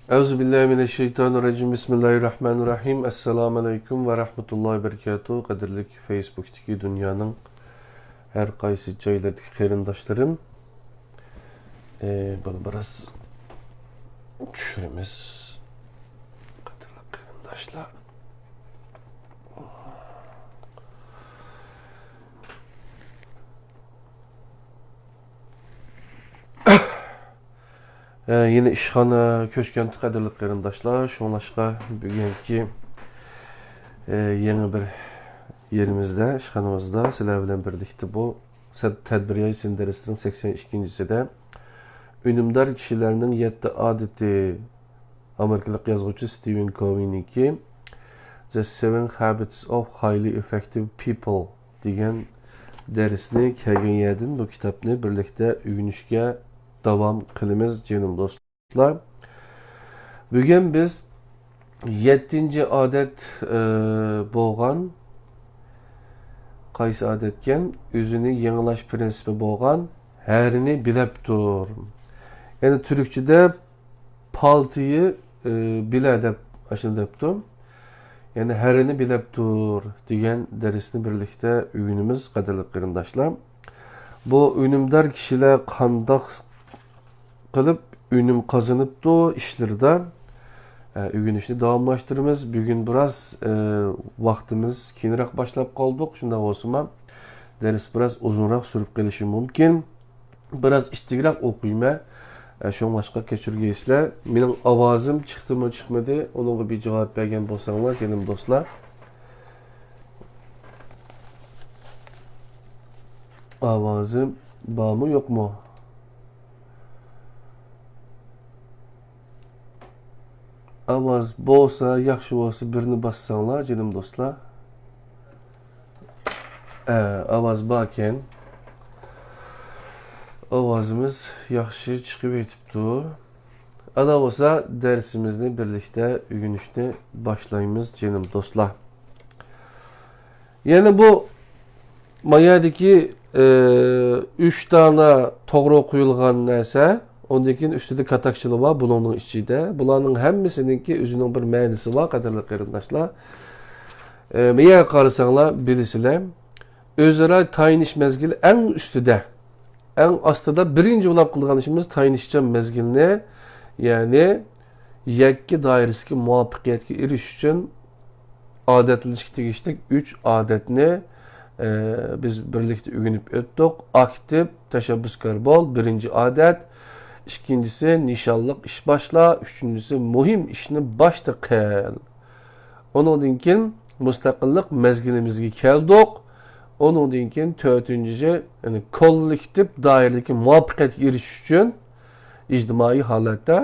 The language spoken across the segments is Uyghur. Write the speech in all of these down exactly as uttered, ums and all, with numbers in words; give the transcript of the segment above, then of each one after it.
ئەئۇزۇ بىللاھى مىنەششەيتانىررەجىم. بىسمىللاھىررەھمانىررەھىم. ئەسسالامۇ ئەلەيكۇم ۋە رەھمەتۇللاھى ۋە بەرىكاتۇھ. قەدىرلىك فەيسبۇكتىكى دۇنيانىڭ ھەر قايسى جايلىرىدىكى قېرىنداشلىرىم. ئى، بۇنى بىراز چۈشۈرىمىز. قەدىرلىك قېرىنداشلار. ئە، يەنە ئىشخانا كۆچكەنتى، قەدىرلىك قېرىنداشلار. شۇڭلاشقا بۈگۈنكى، ئە، يېڭى بىر يېرىمىزدە، ئىشخانىمىزدا سىلەر بىلەن بىرلىكتە بۇ سەت-، تەدبىر يايسىن دەرسىنىڭ سەكسەن ئىككىنچىسىدە ئۈنۈمدار كىشىلەرنىڭ يەتتە ئادىتى، ئامېرىكىلىق يازغۇچى ستىۋېن كوۋىنىڭكى The Seven Habits of Highly Effective People دېگەن دەرسنى كەلگەن يەردىن بۇ كىتابنى بىرلىكتە ئۆگىنىشكە داۋام قىلىمىز، جېنىم دوستلار. بۈگۈن بىز يەتتىنچى ئادەت، ئى، بولغان، قايسى ئادەتكەن؟ ئۆزىنى يېڭىلاش پىرىنسىپى بولغان ھەرىنى بىلەپ تۇر. يەنى تۈركچىدە پالتىيى، ئى، بىلە دەپ ئاشۇنداق دەپتۇ. يەنى ھەرىنى بىلەپ تۇر دېگەن دەرسنى بىرلىكتە ئۆگىنىمىز، قەدىرلىك قېرىنداشلار. بۇ ئۈنۈمدار كىشىلەر قانداق قىلىپ ئۈنۈم قازىنىپتۇ ئىشلىرىدا؟ ئە، ئۆگىنىشنى داۋاملاشتۇرىمىز. بۈگۈن بىراز، ئە، ۋاقتىمىز كېيىنرەك باشلاپ قالدۇق. شۇنداق بولسىمۇ، دەرس بىراز ئۇزۇنراق سۈرۈپ قېلىشى مۇمكىن. بىراز ئىتتىكرەك ئوقۇيمەن. ئە، شۇڭلاشقا كەچۈرگەيسىلەر. مېنىڭ ئاۋازىم چىقتىمۇ چىقمىدى، ئۇنىڭغا بىر جاۋاب بەرگەن بولساڭلار، جېنىم دوستلار. ئاۋازىم بارمۇ، يوقمۇ؟ ئاۋاز بولسا، ياخشى بولسا، بىرنى باسساڭلار، جېنىم دوستلار. ئە، ئاۋاز باركەن. ئاۋازىمىز ياخشى چىقىۋېتىپتۇ. ئانا بولسا، دەرسىمىزنى بىرلىكتە ئۆگىنىشنى باشلايمىز، جېنىم دوستلار. يەنە بۇ مايادىكى، ئى، ئۈچ دانە توغرا قويۇلغان نەرسە، ئۇندىن كېيىن ئۈستىدە كاتاكچىلار بار بۇلۇڭنىڭ ئىچىدە. بۇلارنىڭ ھەممىسىنىڭكى ئۆزىنىڭ بىر مەنىسى بار، قەدىرلىك قېرىنداشلار. ئى، ماياغا قارىساڭلار بىلىسىلەر. ئۆزئارا تايىنىش مەزگىلى ئەڭ ئۈستىدە. ئەڭ ئاستىدا بىرىنچى بولۇپ قىلغان ئىشىمىز تايىنىشچان مەزگىلنى، يەنى يەككە دائىرىسىدىكى مۇۋەپپەقىيەتكە ئېرىشىش ئۈچۈن ئادەتلىنىشكە تېگىشلىك ئۈچ ئادەتنى، ئە، بىز بىرلىكتە ئۆگىنىپ ئۆتتۇق. ئاكتىپ، تەشەببۇسكار بول، بىرىنچى ئادەت. ئىككىنچىسى، نىشانلىق ئىش باشلا. ئۈچىنچىسى، مۇھىم ئىشنى باشتا قىل. ئۇنىڭدىن كېيىن مۇستەقىللىق مەزگىلىمىزگە كەلدۇق. ئۇنىڭدىن كېيىن تۆتىنچى، يەنى كوللېكتىپ دائىرىدىكى مۇۋەپپەقىيەتكە ئېرىشىش ئۈچۈن ئىجتىمائىي ھالەتتە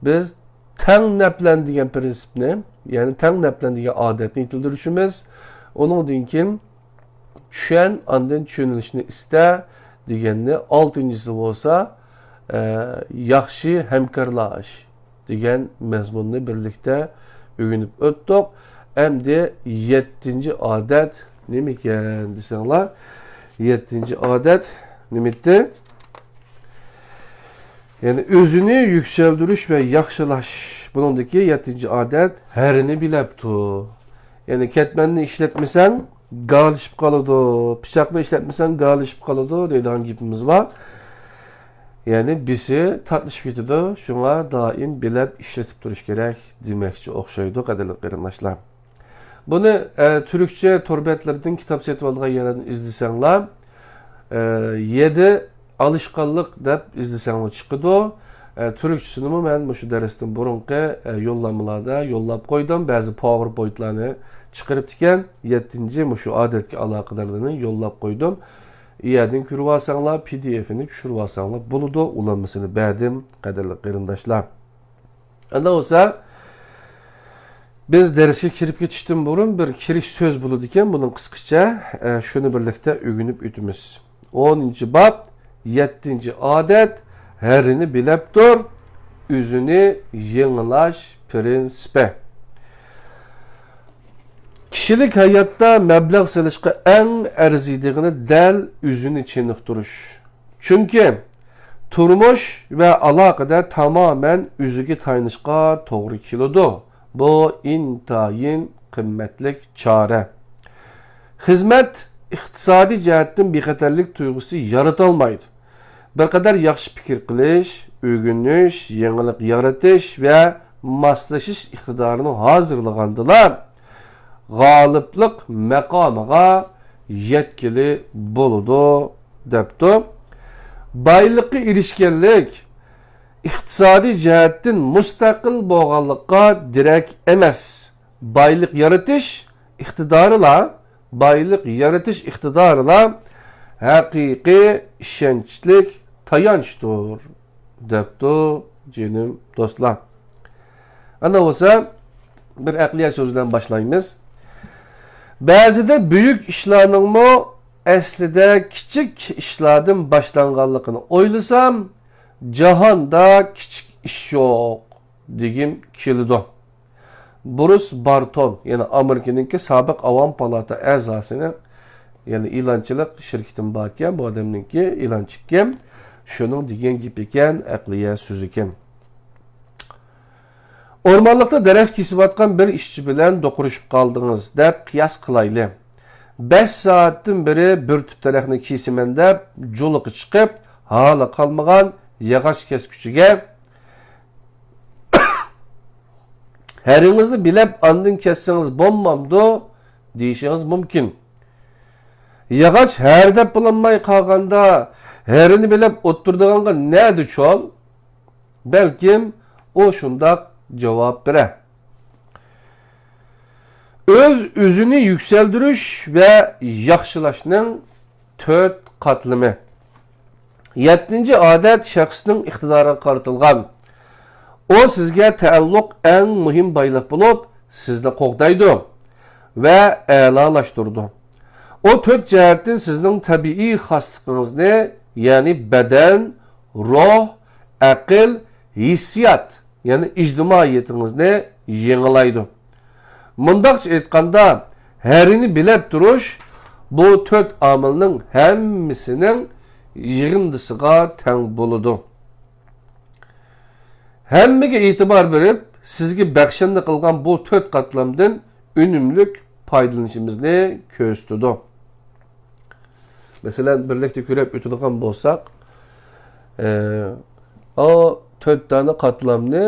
بىز تەڭ نەپلەن دېگەن پىرىنسىپنى، يەنى تەڭ نەپلەن دېگەن ئادەتنى يېتىلدۈرۈشىمىز، ئۇنىڭدىن كېيىن چۈشەن، ئاندىن چۈشىنىلىشنى ئىستە دېگەننى، ئالتىنچىسى بولسا، ئە، ياخشى ھەمكارلاش دېگەن مەزمۇننى بىرلىكتە ئۆگىنىپ ئۆتتۇق. ئەمدى يەتتىنچى ئادەت نېمىكەن دېسەڭلار، يەتتىنچى ئادەت نېمىتى؟ يەنى ئۆزىنى يۈكسەلدۈرۈش ۋە ياخشىلاش. بۇنىڭدىكى يەتتىنچى ئادەت، ھەرىنى بىلەپتۇ. يەنى كەتمەننى ئىشلەتمىسەڭ، گالىشىپ قالىدۇ. پىچاقنى ئىشلەتمىسەڭ، گالىشىپ قالىدۇ دەيدىغان گېپىمىز بار. يەنى بىسى تاتلىشىپ كېتىدۇ. شۇڭا دائىم بىلەپ ئىشلىتىپ تۇرۇش كېرەك دېمەكچى ئوخشايدۇ، قەدىرلىك قېرىنداشلار. بۇنى، ئە، تۈركچە تور بەتلىرىدىن كىتاب سېتىۋالىدىغان يەرلەردىن ئىزدىسەڭلار، ئە، يەدە ئالىشقانلىق دەپ ئىزدىسەڭلار چىقىدۇ. ئە، تۈركچىسىنىمۇ مەن مۇشۇ دەرستىن بۇرۇنقى، ئە، يوللانمىلاردا يوللاپ قويدۇم. بەزى پاۋېرپوينتلارنى چىقىرىپتىكەن. يەتتىنچى مۇشۇ ئادەتكە ئالاقىدارلىرىنى يوللاپ قويدۇم. ئۇ يەردىن كۆرۈۋالساڭلار، پى دى ئېفىنى چۈشۈرۈۋالساڭلار بولىدۇ. ئۇلانمىسىنى بەردىم، قەدىرلىك قېرىنداشلار. ئەمدى بولسا، بىز دەرسكە كىرىپ كېتىشتىن بۇرۇن بىر كىرىش سۆز بولىدىكەن، بۇنىڭ قىسقىچە، ئە، شۇنى بىرلىكتە ئۆگىنىپ ئۆتىمىز. ئونىنچى باب، يەتتىنچى ئادەت، ھەرىنى بىلەپ تۇر، ئۆزىنى يېڭىلاش پىرىنسىپى. كىشىلىك ھاياتتا مەبلەغ سېلىشقا ئەڭ ئەرزىيدىغىنى دەل ئۆزىنى چېنىقتۇرۇش. چۈنكى تۇرمۇش ۋە ئالاقىدە تامامەن ئۆزىگە تايىنىشقا توغرا كېلىدۇ. بۇ ئىنتايىن قىممەتلىك چارە. خىزمەت ئىقتىسادىي جەھەتتىن بىخەتەرلىك تۇيغۇسى يارىتالمايدۇ. بىر قەدەر ياخشى پىكىر قىلىش، ئۆگىنىش، يېڭىلىق يارىتىش ۋە ماسلىشىش ئىقتىدارىنى ھازىرلىغاندىلا، غالىبلىق مەقامىغا يەتكىلى بولىدۇ، دەپتۇ. بايلىققا ئېرىشكەنلىك ئىقتىسادىي جەھەتتىن مۇستەقىل بولغانلىققا دېرەك ئەمەس. بايلىق يارىتىش ئىقتىدارىلا، بايلىق يارىتىش ئىقتىدارىلا ھەقىقىي ئىشەنچلىك تايانچتۇر، دەپتۇ جېنىم دوستلار. ئانا بولسا، بىر ئەقلىيە سۆز بىلەن باشلايمىز. بەزىدە بۈيۈك ئىشلارنىڭمۇ ئەسلىدە كىچىك ئىشلاردىن باشلانغانلىقىنى ئويلىسام، جاھاندا كىچىك ئىش يوق دېگۈم كېلىدۇ. برۇس بارتون، يەنى ئامېرىكىنىڭكى سابىق ئاۋام پالاتا ئەزاسىنىڭ، يەنى ئېلانچىلىق شىركىتىم باركەن، بۇ ئادەمنىڭكى ئېلانچىكەن، شۇنىڭ دېگەن گېپىكەن، ئەقلىيە سۆزىكەن. ئورمانلىقتا دەرەخ كېسىۋاتقان بىر ئىشچى بىلەن دوقۇرۇشۇپ قالدىڭىز دەپ قىياس قىلايلى. بەش سائەتتىن بېرى بىر تۈپ دەرەخنى كېسىمەن دەپ جۇلىقى چىقىپ، ھالى قالمىغان ياغاچ كەسكۈچىگە، ھەرىڭىزنى بىلەپ ئاندىن كەسسىڭىز بولمامدۇ؟ دېيىشىڭىز مۇمكىن. ياغاچ ھەرىدەپ بولالماي قالغاندا، ھەرىنى بىلەپ ئولتۇرىدىغانغا نەدە چول؟ بەلكىم ئۇ شۇنداق جاۋاب بېرەر. ئۆز-ئۆزىنى يۈكسەلدۈرۈش ۋە ياخشىلاشنىڭ تۆت قاتلىمى. يەتتىنچى ئادەت شەخسنىڭ ئىقتىدارىغا قارىتىلغان. ئۇ سىزگە تەئەللۇق ئەڭ مۇھىم بايلىق بولۇپ، سىزنى قوغدايدۇ ۋە ئەلالاشتۇرىدۇ. ئۇ تۆت جەھەتتىن سىزنىڭ تەبىئىي خاسلىقىڭىزنى، يەنى بەدەن، روھ، ئەقىل، ھېسسىيات، يەنى ئىجتىمائىيىتىڭىزنى يېڭىلايدۇ. مۇنداقچە ئېيتقاندا، ھەرىنى بىلەپ تۇرۇش بۇ تۆت ئامىلنىڭ ھەممىسىنىڭ يىغىندىسىغا تەڭ بولىدۇ. ھەممىگە ئېتىبار بېرىپ، سىزگە بەخشەندە قىلغان بۇ تۆت قاتلامدىن ئۈنۈملۈك پايدىلىنىشىمىزنى كۆرسىتىدۇ. مەسىلەن، بىرلىكتە كۆرۈپ ئۆتىدىغان بولساق، ئە، ئا، تۆت دانە قاتلامنى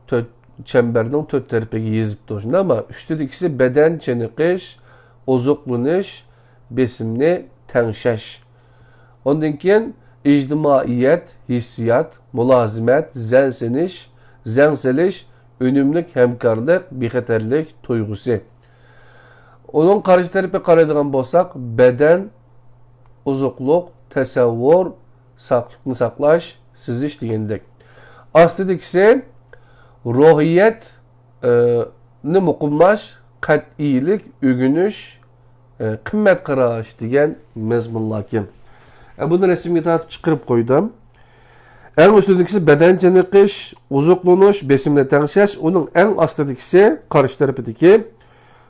تۆت، چەمبەرنىڭ تۆت تەرىپىگە يېزىپتۇ. شۇنداقمۇ؟ ئۈستىدىكىسى بەدەن چېنىقىش، ئوزۇقلىنىش، بېسىمنى تەڭشەش. ئۇندىن كېيىن ئىجتىمائىيەت، ھېسسىيات، مۇلازىمەت، زەن سېلىش، زەن سېلىش، ئۈنۈملۈك ھەمكارلىق، بىخەتەرلىك تۇيغۇسى. ئۇنىڭ قارشى تەرىپىگە قارايدىغان بولساق، بەدەن، ئوزۇقلۇق، تەسەۋۋۇر، ساقلىقنى ساقلاش، سىزىش دېگەندەك. ئاستىدىكىسى روھىيەت، ئى، نى مۇقىملاش، قەتئىيلىك، ئۆگىنىش، ئى، قىممەت قاراش دېگەن مەزمۇنلاركەن. ئە، بۇنى رەسىمگە تارتىپ چىقىرىپ قويدۇم. ئەڭ ئۈستىدىكىسى بەدەن چېنىقىش، ئوزۇقلىنىش، بېسىمنى تەڭشەش، ئۇنىڭ ئەڭ ئاستىدىكىسى قارشى تەرىپىدىكى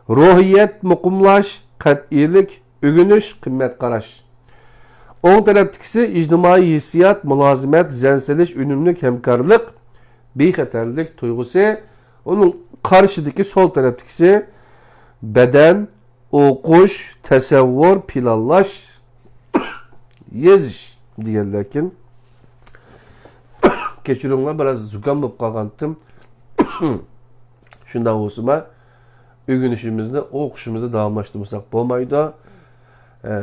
روھىيەت مۇقىملاش، قەتئىيلىك، ئۆگىنىش، قىممەت قاراش. ئوڭ تەرەپتىكىسى ئىجتىمائىي ھېسسىيات، مۇلازىمەت، زەن سېلىش، ئۈنۈملۈك ھەمكارلىق، بىخەتەرلىك تۇيغۇسى. ئۇنىڭ قارشىدىكى سول تەرەپتىكىسى بەدەن، ئوقۇش، تەسەۋۋۇر، پىلانلاش، يېزىش دېگەنلەركەن. كەچۈرۈڭلار، بىراز زۇكام بولۇپ قالغانتىم. شۇنداق بولسىمۇ، ئۆگىنىشىمىزنى، ئوقۇشىمىزنى داۋاملاشتۇرمىساق بولمايدۇ. ئە،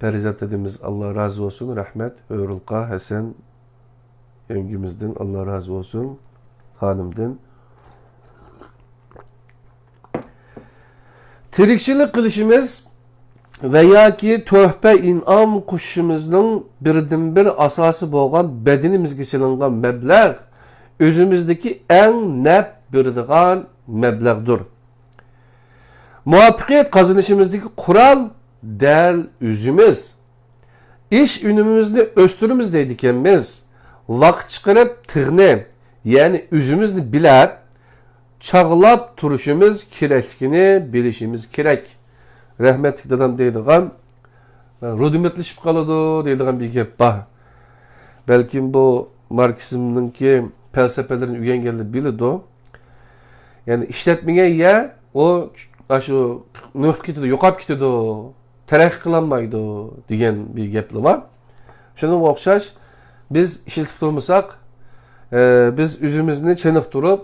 پەرىزات دادىمىز، ئاللا رازى بولسۇن، رەھمەت. ھۆرۇلقا ھەسەن يەڭگىمىزدىن ئاللا رازى بولسۇن، خانىمدىن. تىرىكچىلىك قىلىشىمىز ۋە ياكى تۆھپە ئىنئام قوشۇشىمىزنىڭ بىردىنبىر ئاساسى بولغان بەدىنىمىزگە سېلىنغان مەبلەغ ئۆزىمىزدىكى ئەڭ نەپ بېرىدىغان مەبلەغدۇر. مۇۋەپپەقىيەت قازىنىشىمىزدىكى قورال دەل ئۆزىمىز. ئىش ئۈنۈمىمىزنى ئۆستۈرىمىز دەيدىكەنمىز. ۋاقىت چىقىرىپ تىغنى، يەنى ئۆزىمىزنى بىلەپ، چاغلاپ تۇرۇشىمىز كېرەكلىكىنى بىلىشىمىز كېرەك. رەھمەتلىك دادام دەيدىغان، رۇدىمېنتلىشىپ قالىدۇ دەيدىغان بىر گەپ بار. بەلكىم بۇ ماركسىزمنىڭكى پەلسەپىلىرىنى ئۆگەنگەنلەر بىلىدۇ. يەنى ئىشلەتمىگەن يەر ئۇ، ئاشۇ نېمە بولۇپ كېتىدۇ، يوقاپ كېتىدۇ، تەرەققىي قىلالمايدۇ دېگەن بىر گەپلەر بار. شۇنىڭغا ئوخشاش، بىز ئىشلىتىپ تۇرمىساق، ئە، بىز ئۆزىمىزنى چېنىقتۇرۇپ،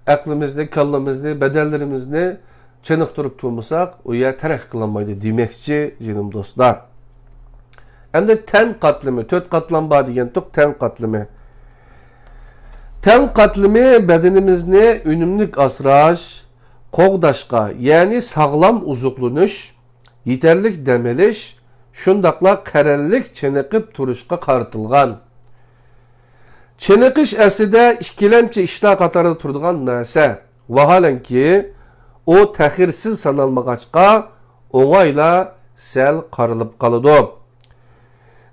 ئەقلىمىزنى، كاللىمىزنى، بەدەنلىرىمىزنى چېنىقتۇرۇپ تۇرمىساق، ئۇ يەر تەرەققىي قىلالمايدۇ دېمەكچى، جېنىم دوستلار. ئەمدى تەن قاتلىمى، تۆت قاتلام بار دېگەنتۇق، تەن قاتلىمى. تەن قاتلىمى بەدىنىمىزنى ئۈنۈملۈك ئاسراش، قوغداشقا، يەنى ساغلام ئوزۇقلىنىش، يېتەرلىك دەم ئېلىش، شۇنداقلا قەرەللىك چېنىقىپ تۇرۇشقا قارىتىلغان. چېنىقىش ئەسلىدە ئىككىلەمچى ئىشلار قاتارىدا تۇرىدىغان نەرسە. ۋاھالەنكى، ئۇ تەخىرسىز سانالمىغاچقا، ئوڭايلا سەل قارىلىپ قالىدۇ.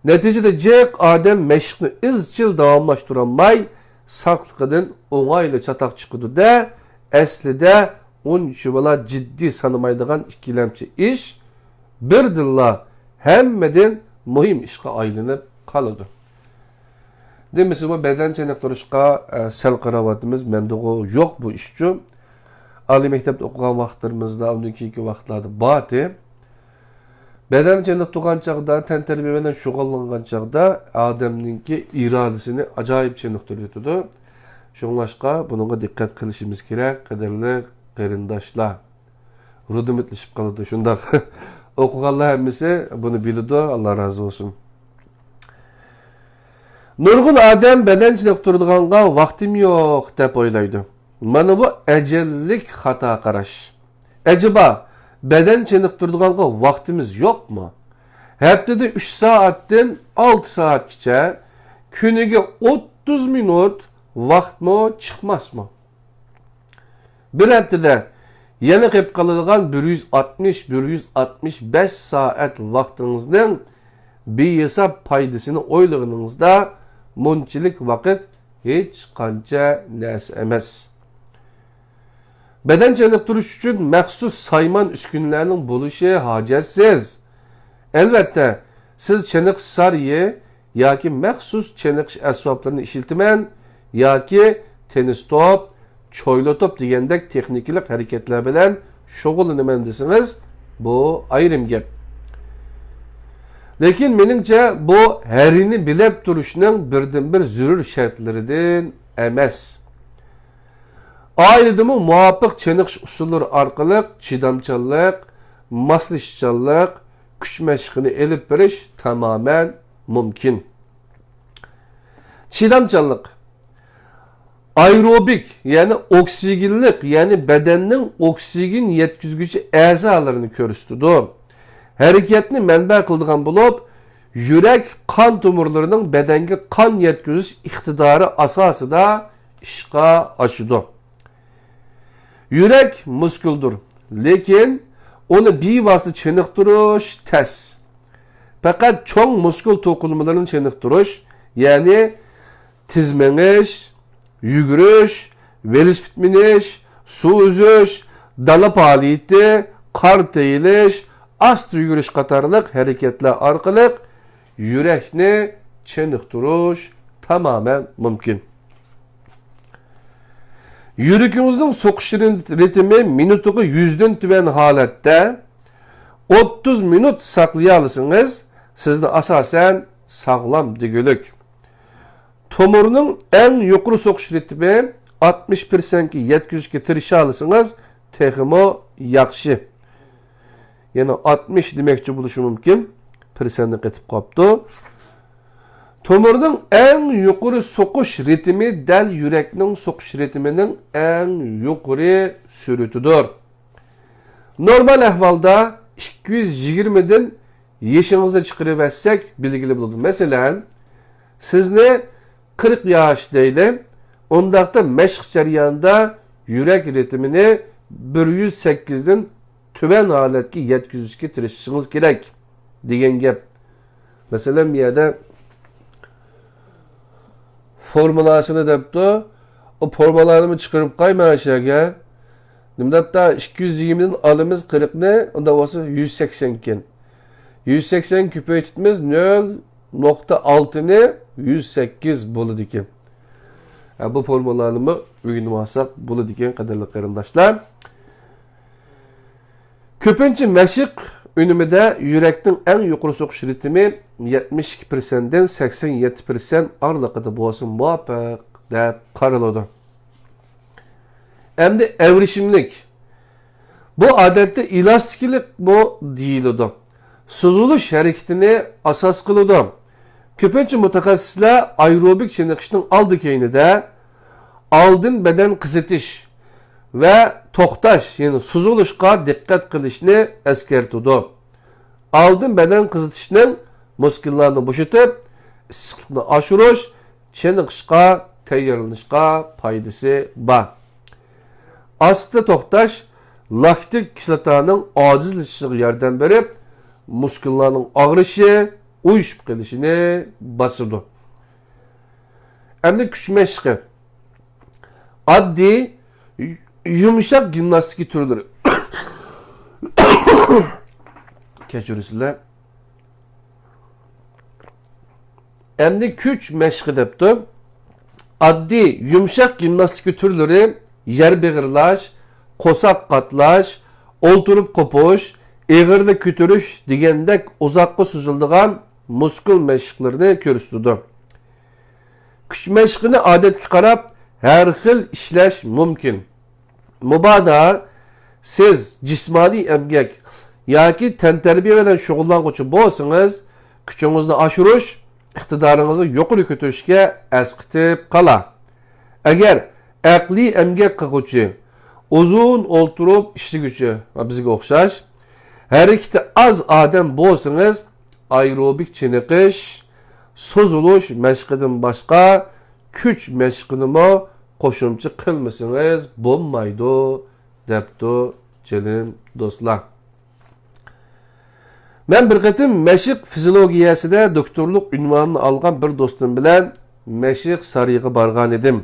نەتىجىدە جىق ئادەم مەشىقنى ئىزچىل داۋاملاشتۇرالماي، ساقلىقىدىن ئوڭايلا چاتاق چىقىدۇ-دە، ئەسلىدە ئۇنچىۋالا جىددىي سانىمايدىغان ئىككىلەمچى ئىش بىردىنلا ھەممىدىن مۇھىم ئىشقا ئايلىنىپ قالىدۇ. دېمىسىمۇ بەدەن چېنىقتۇرۇشقا، ئە، سەل قاراۋاتىمىز. مەندىغۇ يوق بۇ ئىشچۇ. ئالىي مەكتەپتە ئوقۇغان ۋاقىتلىرىمىزدا، ئۇندىن كېيىنكى ۋاقىتلاردا بارتى. بەدەن چېنىقتۇرغان چاغدا، تەنتەربىيە بىلەن شۇغۇللانغان چاغدا ئادەمنىڭكى ئىرادىسىنى ئاجايىپ چېنىقتۇرۇۋېتىدۇ. شۇڭلاشقا بۇنىڭغا دىققەت قىلىشىمىز كېرەك، قەدىرلىك قېرىنداشلار. رۇدىمېتلىشىپ قالىدۇ شۇنداق. ئوقۇغانلار ھەممىسى بۇنى بىلىدۇ، ئاللا رازى بولسۇن. نۇرغۇن ئادەم بەدەن چېنىقتۇرىدىغانغا ۋاقتىم يوق دەپ ئويلايدۇ. مانا بۇ ئەجەللىك خاتا قاراش. ئەجەبا، بەدەن چېنىقتۇرىدىغانغا ۋاقتىمىز يوقمۇ؟ ھەپتىدە ئۈچ سائەتتىن ئالتە سائەتكىچە، كۈنىگە ئوتتۇز مىنۇت ۋاقىتمۇ چىقماسمۇ؟ بىر ھەپتىدە يەنە قېلىپ قالىدىغان بىر يۈز ئاتمىش، بىر يۈز ئاتمىش بەش سائەت ۋاقتىڭىزنىڭ بىھېساب پايدىسىنى ئويلىغىنىڭىزدا، مۇنچىلىك ۋاقىت ھېچقانچە نەرسە ئەمەس. بەدەن چېنىقتۇرۇش ئۈچۈن مەخسۇس سايمان ئۈسكۈنىلەرنىڭ بولۇشى ھاجەتسىز. ئەلۋەتتە، سىز چېنىقىش سارىيى ياكى مەخسۇس چېنىقىش ئەسۋابلىرىنى ئىشلىتىمەن ياكى تېنىس توپ، چويلا توپ دېگەندەك تېخنىكىلىق ھەرىكەتلەر بىلەن شۇغۇللىنىمەن دېسىڭىز، بۇ ئايرىم گەپ. لېكىن مېنىڭچە، بۇ ھەرىنى بىلەپ تۇرۇشنىڭ بىردىنبىر زۆرۈر شەرتلىرىدىن ئەمەس. ئائىلىدىمۇ مۇۋاپىق چېنىقىش ئۇسۇللىرى ئارقىلىق چىدامچانلىق، ماسلىشىشچانلىق، كۈچ مەشقىنى ئېلىپ بېرىش تامامەن مۇمكىن. چىدامچانلىق ئايروبىك، يەنى ئوكسىگېنلىق، يەنى بەدەننىڭ ئوكسىگېن يەتكۈزگۈچى ئەزالىرىنى كۆرسىتىدۇ. ھەرىكەتنى مەنبە قىلىدىغان بولۇپ، يۈرەك قان تومۇرلىرىنىڭ بەدەنگە قان يەتكۈزۈش ئىقتىدارى ئاساسىدا ئىشقا ئاشىدۇ. يۈرەك مۇسكۇلدۇر، لېكىن ئۇنى بىۋاسىتە چېنىقتۇرۇش تەس. پەقەت چوڭ مۇسكۇل توقۇلمىلىرىنى چېنىقتۇرۇش، يەنى تېز مېڭىش، يۈگۈرۈش، ۋېلىسىپىت مىنىش، سۇ ئۈزۈش، دالا پائالىيىتى، قار تېيىلىش، ئاستا يۈگۈرۈش قاتارلىق ھەرىكەتلەر ئارقىلىق يۈرەكنى چېنىقتۇرۇش تامامەن مۇمكىن. يۈرىكىڭىزنىڭ سوقۇش رىتىمى مىنۇتىغا يۈزدىن تۆۋەن ھالەتتە ئوتتۇز مىنۇت ساقلىيالىسىڭىز، سىزنى ئاساسەن ساغلام دېگۈلۈك. تومۇرنىڭ ئەڭ يۇقىرى سوقۇش رىتىمى ئاتمىش پىرسەنتكە يەتكۈزۈشكە تىرىشالىسىڭىز، تېخىمۇ ياخشى. يەنە ئاتمىش دېمەكچى بولۇشى مۇمكىن. پىرسەنتنى قېتىپ قاپتۇ. تومۇرنىڭ ئەڭ يۇقىرى سوقۇش رىتىمى دەل يۈرەكنىڭ سوقۇش رىتىمىنىڭ ئەڭ يۇقىرى سۈرئىتىدۇر. نورمال ئەھۋالدا ئىككى يۈز يىگىرمىدىن يېشىڭىزنى چىقىرىۋەتسەك بىلگىلى بولىدۇ. مەسىلەن، سىزنى قىرىق ياش دەيلى، ئۇنداقتا مەشىق جەريانىدا يۈرەك رىتىمىنى بىر يۈز سەككىزدىن تۆۋەن ھالەتكە يەتكۈزۈشكە تىرىشىشىڭىز كېرەك دېگەن گەپ. مەسىلەن، بۇ يەردە فورمۇلاسىنى دەپتۇ. ئۇ فورمۇلانىمۇ چىقىرىپ قوي مانا شۇ يەرگە. نېمە دەپتۇ؟ ئىككى يۈز يىگىرمىدىن ئالىمىز قىرىقنى، ئۇنداق بولسا يۈز سەكسەن ئىكەن. يۈز سەكسەن كۆپەيتىمىز نۆل نۇقتا ئالتىنى يۈز سەككىز بولىدىكەن. ھە، بۇ فورمۇلانىمۇ ئۆگىنىۋالساق بولىدىكەن، قەدىرلىك قېرىنداشلار. كۆپىنچە مەشىق ئۈنۈمىدە يۈرەكنىڭ ئەڭ يۇقىرى سوقۇش رىتىمى يەتمىش ئىككى پىرسەنتتىن سەكسەن يەتتە پىرسەنت ئارىلىقىدا بولسا مۇۋاپىق دەپ قارىلىدۇ. ئەمدى ئەۋرىشىملىك. بۇ ئادەتتە ئېلاستىكلىقمۇ دېيىلىدۇ. سوزۇلۇش ھەرىكىتىنى ئاساس قىلىدۇ. كۆپىنچە مۇتەخەسسىسلەر ئايروبىك چېنىقىشنىڭ ئالدى-كەينىدە ئالدىن بەدەن قىزىتىش ۋە توختاش، يەنى سوزۇلۇشقا دىققەت قىلىشنى ئەسكەرتىدۇ. ئالدىن بەدەن قىزىتىشنىڭ مۇسكۇللارنى بوشىتىپ، ئىسسىقلىقنى ئاشۇرۇش، چېنىقىشقا تەييارلىنىشقا پايدىسى بار. ئاستا توختاش لاكتىك كىسلاتانىڭ ئاجىزلىشىشىغا ياردەم بېرىپ، مۇسكۇللارنىڭ ئاغرىشى، ئۇيۇشۇپ قېلىشىنى باسىدۇ. ئەمدى كۈچ مەشقى. ئاددىي، يۇمشاق گىمناستىكا تۈرلىرى. كەچۈرۈسىلەر. ئەمدى كۈچ مەشقى دەپتۇ. ئاددىي، يۇمشاق گىمناستىكا تۈرلىرى، يەر بېغىرلاش، قورساق قاتلاش، ئولتۇرۇپ قوپۇش، ئېغىرلىق كۆتۈرۈش دېگەندەك ئۇزاققا سوزۇلىدىغان مۇسكۇل مەشىقلىرىنى كۆرسىتىدۇ. كۈچ مەشقىنى ئادەتكە قاراپ ھەر خىل ئىشلەش مۇمكىن. مۇبادا سىز جىسمانىي ئەمگەك ياكى تەنتەربىيە بىلەن شۇغۇللانغۇچى بولسىڭىز، كۈچىڭىزنى ئاشۇرۇش ئىقتىدارىڭىزنى يۇقىرى كۆتۈرۈشكە ئەسقىتىپ قالا. ئەگەر ئەقلىي ئەمگەك قىلغۇچى، ئۇزۇن ئولتۇرۇپ ئىشلىگۈچى ۋە بىزگە ئوخشاش ھەرىكىتى ئاز ئادەم بولسىڭىز، ئايروبىك چېنىقىش، سوزۇلۇش مەشقىدىن باشقا كۈچ مەشقىنىمۇ قوشۇمچە قىلمىسىڭىز بولمايدۇ، دەپتۇ جېنىم دوستلار. مەن بىر قېتىم مەشىق فىزىولوگىيەسىدە دوكتورلۇق ئۇنۋانىنى ئالغان بىر دوستۇم بىلەن مەشىق سارىيىغا بارغان ئىدىم.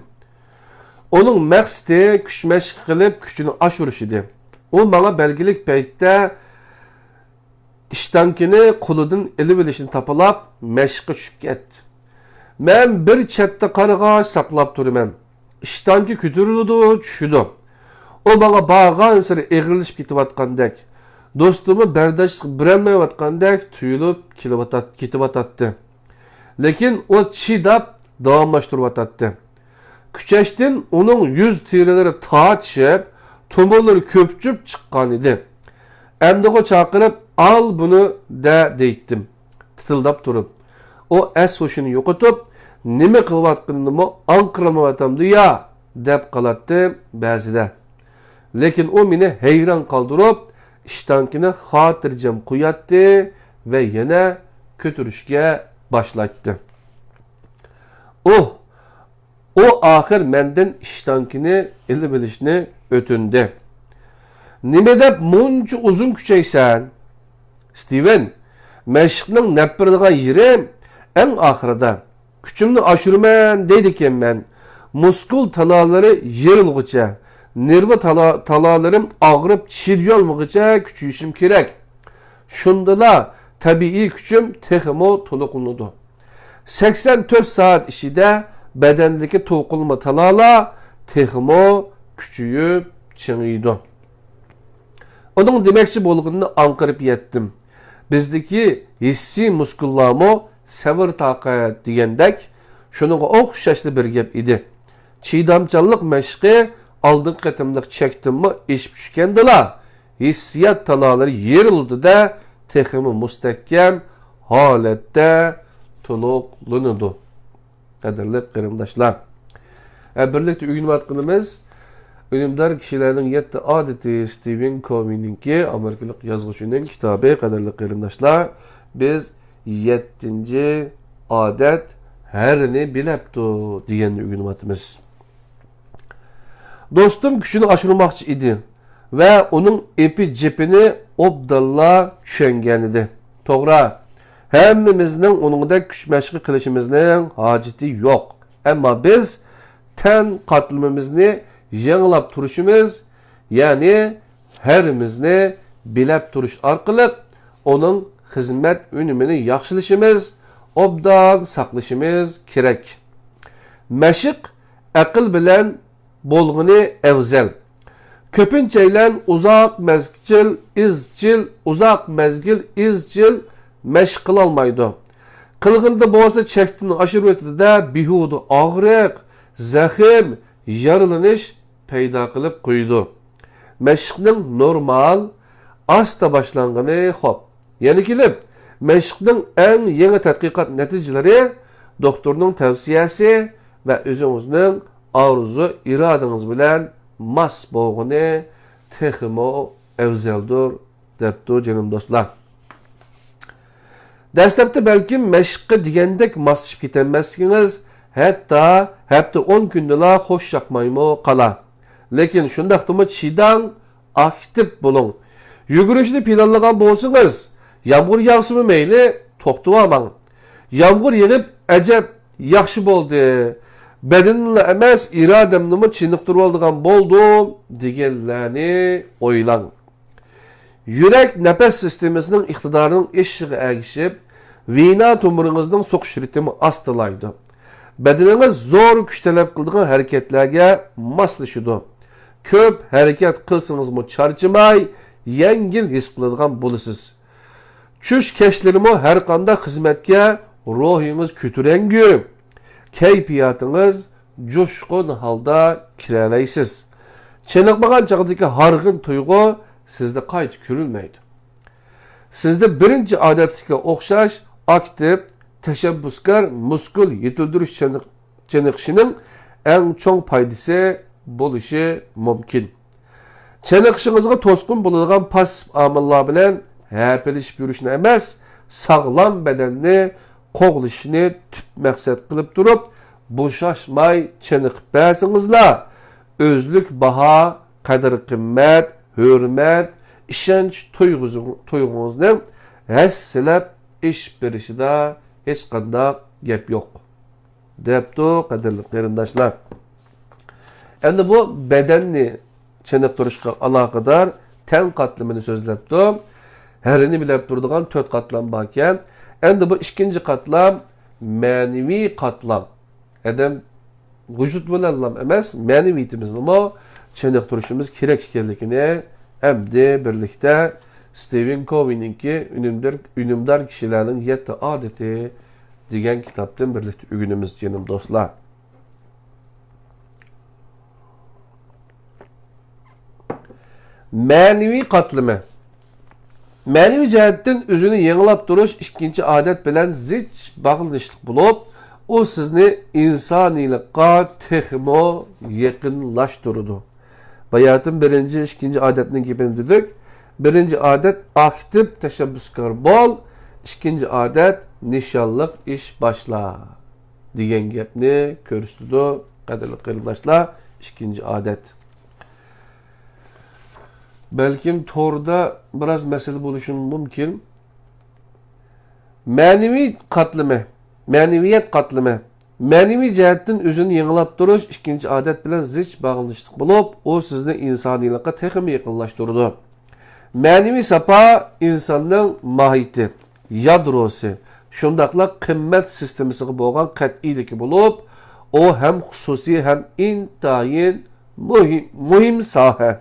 ئۇنىڭ مەقسىتى كۈچ مەشىق قىلىپ كۈچىنى ئاشۇرۇش ئىدى. ئۇ ماڭا بەلگىلىك پەيتتە ئىشتانكىنى قولىدىن ئېلىۋېلىشنى تاپىلاپ، مەشىققە چۈشۈپ كەتتى. مەن بىر چەتتە قارىغاچ ساقلاپ تۇرىمەن. ئىشتانكا كۆتۈرۈلىدۇ، چۈشىدۇ. ئۇ ماڭا بارغانسېرى ئېغىرلىشىپ كېتىۋاتقاندەك، دوستۇممۇ بەرداشلىق بېرەلمەيۋاتقاندەك تۇيۇلۇپ كېلىۋاتات-، كېتىۋاتاتتى. لېكىن ئۇ چىداپ داۋاملاشتۇرۇۋاتاتتى. كۈچەشتىن ئۇنىڭ يۈز تېرىلىرى تارتىشىپ، تومۇرلىرى كۆپۈپ چىققانىدى. ئەمدىغۇ چاقىرىپ، «ئال بۇنى» دە دەيتتىم، تىتىلداپ تۇرۇپ. ئۇ ئەس-ھوشىنى يوقىتىپ، نېمە قىلىۋاتقىنىنىمۇ ئاڭقىرالمايۋاتامدۇ يا؟ دەپ قالاتتى بەزىدە. لېكىن ئۇ مېنى ھەيران قالدۇرۇپ، ئىشتانكىنى خاتىرجەم قوياتتى ۋە يەنە كۆتۈرۈشكە باشلايتتى. ئۇھ! ئۇ ئاخىر مەندىن ئىشتانكىنى ئېلىۋېلىشنى ئۆتۈندى. «نېمە دەپ مۇنچە ئۇزۇن كۈچەيسەن؟» «ستىۋېن، مەشىقنىڭ نەپ بېرىدىغان يېرى ئەڭ ئاخىرىدا. كۈچۈمنى ئاشۇرىمەن دەيدىكەنمەن. مۇسكۇل تالالىرى يېرىلغۇچە، نېرۋا تالا-، تالالىرىم ئاغرىپ چىدىيالمىغۇچە كۈچىيىشىم كېرەك. شۇندىلا تەبىئىي كۈچۈم تېخىمۇ تولۇقلىنىدۇ. سەكسەن تۆت سائەت ئىچىدە بەدەندىكى توقۇلما تالالار تېخىمۇ كۈچىيىپ چىڭىيدۇ.» ئۇنىڭ دېمەكچى بولغىنىنى ئاڭقىرىپ يەتتىم. بىزدىكى ھېسسىي مۇسكۇللارمۇ سەۋر-تاقەت دېگەندەك، شۇنىڭغا ئوخشاشلا بىر گەپ ئىدى. چىدامچانلىق مەشقى ئالدىنقى قېتىملىق چەكتىنمۇ ئېشىپ چۈشكەندىلا، ھېسسىيات تالالىرى يېرىلىدۇ-دە، تېخىمۇ مۇستەھكەم ھالەتتە تولۇقلىنىدۇ. قەدىرلىك قېرىنداشلار، ھە، بىرلىكتە ئۆگىنىۋاتقىنىمىز ئۈنۈمدار كىشىلەرنىڭ يەتتە ئادىتى، ستىۋېن كوۋىنىڭكى، ئامېرىكىلىق يازغۇچىنىڭ كىتابى. قەدىرلىك قېرىنداشلار، بىز يەتتىنچى ئادەت، «ھەرنى بىلەپتۇ» دېگەننى ئۆگىنىۋاتىمىز. دوستۇم كۈچىنى ئاشۇرماقچى ئىدى ۋە ئۇنىڭ ئېپى-جېپىنى ئوبدانلا چۈشەنگەنىدى. توغرا، ھەممىمىزنىڭ ئۇنىڭدەك كۈچ مەشقى قىلىشىمىزنىڭ ھاجىتى يوق. ئەمما بىز تەن قاتلىمىمىزنى يېڭىلاپ تۇرۇشىمىز، يەنى ھەرىمىزنى بىلەپ تۇرۇش ئارقىلىق ئۇنىڭ خىزمەت ئۈنۈمىنى ياخشىلىشىمىز، ئوبدان ساقلىشىمىز كېرەك. مەشىق ئەقىل بىلەن بولغىنى ئەۋزەل. كۆپىنچەيلەن ئۇزاق مەزگىل ئىزچىل، ئۇزاق مەزگىل ئىزچىل مەشىق قىلالمايدۇ. قىلغىنىدا بولسا چەكتىن ئاشۇرۇۋېتىدۇ-دە، بىھۇدە ئاغرىق، زەخىم، يارىلىنىش پەيدا قىلىپ قويىدۇ. مەشىقنىڭ نورمال، ئاستا باشلانغىنى خوپ. يەنە كېلىپ، مەشىقنىڭ ئەڭ يېڭى تەتقىقات نەتىجىلىرى، دوختۇرنىڭ تەۋسىيەسى ۋە ئۆزىڭىزنىڭ ئارزۇ ئىرادىڭىز بىلەن ماس بولغىنى تېخىمۇ ئەۋزەلدۇر، دەپتۇ جېنىم دوستلار. دەسلەپتە بەلكىم مەشىققە دېگەندەك ماسلىشىپ كېتەلمەسلىكىڭىز، ھەتتا ھەپتە ئون كۈندىلا خوش ياقمايمۇ قالا. لېكىن شۇنداقتىمۇ چىداڭ، ئاكتىپ بولۇڭ. يۈگۈرۈشنى پىلانلىغان بولسىڭىز، يامغۇر ياغسىمۇ مەيلى، توختىۋالماڭ. يامغۇر يېغىپ، ئەجەب ياخشى بولدى. بەدىنىملا ئەمەس، ئىرادەمنىمۇ چېنىقتۇرۇۋالىدىغان بولدۇم، دېگەنلەرنى ئويلاڭ. يۈرەك نەپەس سىستېمىسىنىڭ ئىقتىدارىنىڭ ئېشىشىغا ئەگىشىپ، ۋېنا تومۇرىڭىزنىڭ سوقۇش رىتىمى ئاستىلايدۇ. بەدىنىڭىز زور كۈچ تەلەپ قىلىدىغان ھەرىكەتلەرگە ماسلىشىدۇ. كۆپ ھەرىكەت قىلسىڭىزمۇ چارچىماي، يەڭگىل ھېس قىلىدىغان بولىسىز. چۈش كەچلىرىمۇ ھەر قانداق خىزمەتكە روھىڭىز كۆتۈرەڭگۈ، كەيپىياتىڭىز جۇشقۇن ھالدا كىرەلەيسىز. چېنىقمىغان چاغدىكى ھارغىن تۇيغۇ سىزدە قايتا كۆرۈلمەيدۇ. سىزدە بىرىنچى ئادەتتىكىگە ئوخشاش ئاكتىپ، تەشەببۇسكار، مۇسكۇل يېتىلدۈرۈش چېنىق-، چېنىقىشىنىڭ ئەڭ چوڭ پايدىسى بولۇشى مۇمكىن. چېنىقىشىڭىزغا توسقۇن بولىدىغان پاسسىپ ئامىللار بىلەن ھەپىلىشىپ يۈرۈشنى ئەمەس، ساغلام بەدەننى قوغلىشىشنى تۈپ مەقسەت قىلىپ تۇرۇپ، بوشاشماي چېنىقىپ بەرسىڭىزلا، ئۆزلۈك باھا، قەدىر-قىممەت، ھۆرمەت، ئىشەنچ تۇيغۇزۇڭ-، تۇيغۇڭىزنىڭ ھەسسىلەپ ئېشىپ بېرىشىدا ھېچقانداق گەپ يوق. دەپتۇ، قەدىرلىك قېرىنداشلار. ئەمدى بۇ بەدەننى چېنىقتۇرۇشقا ئالاقىدار تەن قاتلىمىنى سۆزلەپتۇ. ھەرىنى بىلەپ تۇرىدىغان تۆت قاتلام باركەن. ئەمدى بۇ ئىككىنچى قاتلام، مەنىۋى قاتلام. ئادەم ۋۇجۇد بىلەنلا ئەمەس، مەنىۋىيىتىمىزنىمۇ چېنىقتۇرۇشىمىز كېرەك ئىكەنلىكىنى ئەمدى بىرلىكتە ستىۋېن كوۋىنىڭكى ئۈنۈمدار، ئۈنۈمدار كىشىلەرنىڭ يەتتە ئادىتى دېگەن كىتابتىن بىرلىكتە ئۆگىنىمىز، جېنىم دوستلار. مەنىۋى قاتلىمى. مەنىۋى جەھەتتىن ئۆزىنى يېڭىلاپ تۇرۇش ئىككىنچى ئادەت بىلەن زىچ باغلىنىشلىق بولۇپ، ئۇ سىزنى ئىنسانىيلىققا تېخىمۇ يېقىنلاشتۇرىدۇ. باياتىن بىرىنچى، ئىككىنچى ئادەتنىڭ گېپىنى دېدۇق. بىرىنچى ئادەت، ئاكتىپ تەشەببۇسكار بول. ئىككىنچى ئادەت، نىشانلىق ئىش باشلا، دېگەن گەپنى كۆرسىتىدۇ، قەدىرلىك قېرىنداشلار. ئىككىنچى ئادەت. بەلكىم توردا بىراز مەسىلە بولۇشى مۇمكىن. مەنىۋى قاتلىمى، مەنىۋىيەت قاتلىمى. مەنىۋى جەھەتتىن ئۆزىنى يېڭىلاپ تۇرۇش ئىككىنچى ئادەت بىلەن زىچ باغلىنىشلىق بولۇپ، ئۇ سىزنى ئىنسانىيلىققا تېخىمۇ يېقىنلاشتۇرىدۇ. مەنىۋى ساپا ئىنساننىڭ ماھىيىتى، يادروسى، شۇنداقلا قىممەت سىستېمىسىغا بولغان قەتئىيلىكى بولۇپ، ئۇ ھەم خۇسۇسىي، ھەم ئىنتايىن مۇھىم، مۇھىم ساھە.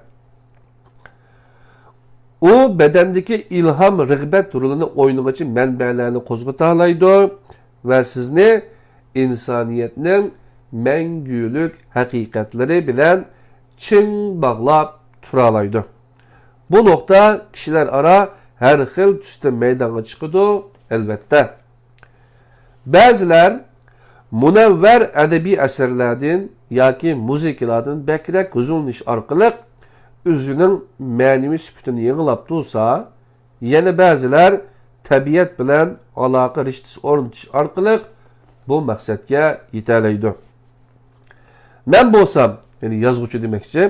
ئۇ بەدەندىكى ئىلھام، رىغبەت رولىنى ئوينىغۇچى مەنبەلەرنى قوزغىتالايدۇ ۋە سىزنى ئىنسانىيەتنىڭ مەڭگۈلۈك ھەقىقەتلىرى بىلەن چىڭ باغلاپ تۇرالايدۇ. بۇ نۇقتا كىشىلەر ئارا ھەر خىل تۈستە مەيدانغا چىقىدۇ، ئەلۋەتتە. بەزىلەر مۇنەۋۋەر ئەدەبىي ئەسەرلەردىن ياكى مۇزىكىلاردىن بەكرەك ھۇزۇرلىنىش ئارقىلىق ئۆزىنىڭ مەنىۋى سۈپىتىنى يېڭىلاپ تۇرسا، يەنە بەزىلەر تەبىئەت بىلەن ئالاقە رىشتىسى ئورنىتىش ئارقىلىق بۇ مەقسەتكە يېتەلەيدۇ. مەن بولسام، يەنى يازغۇچى دېمەكچى،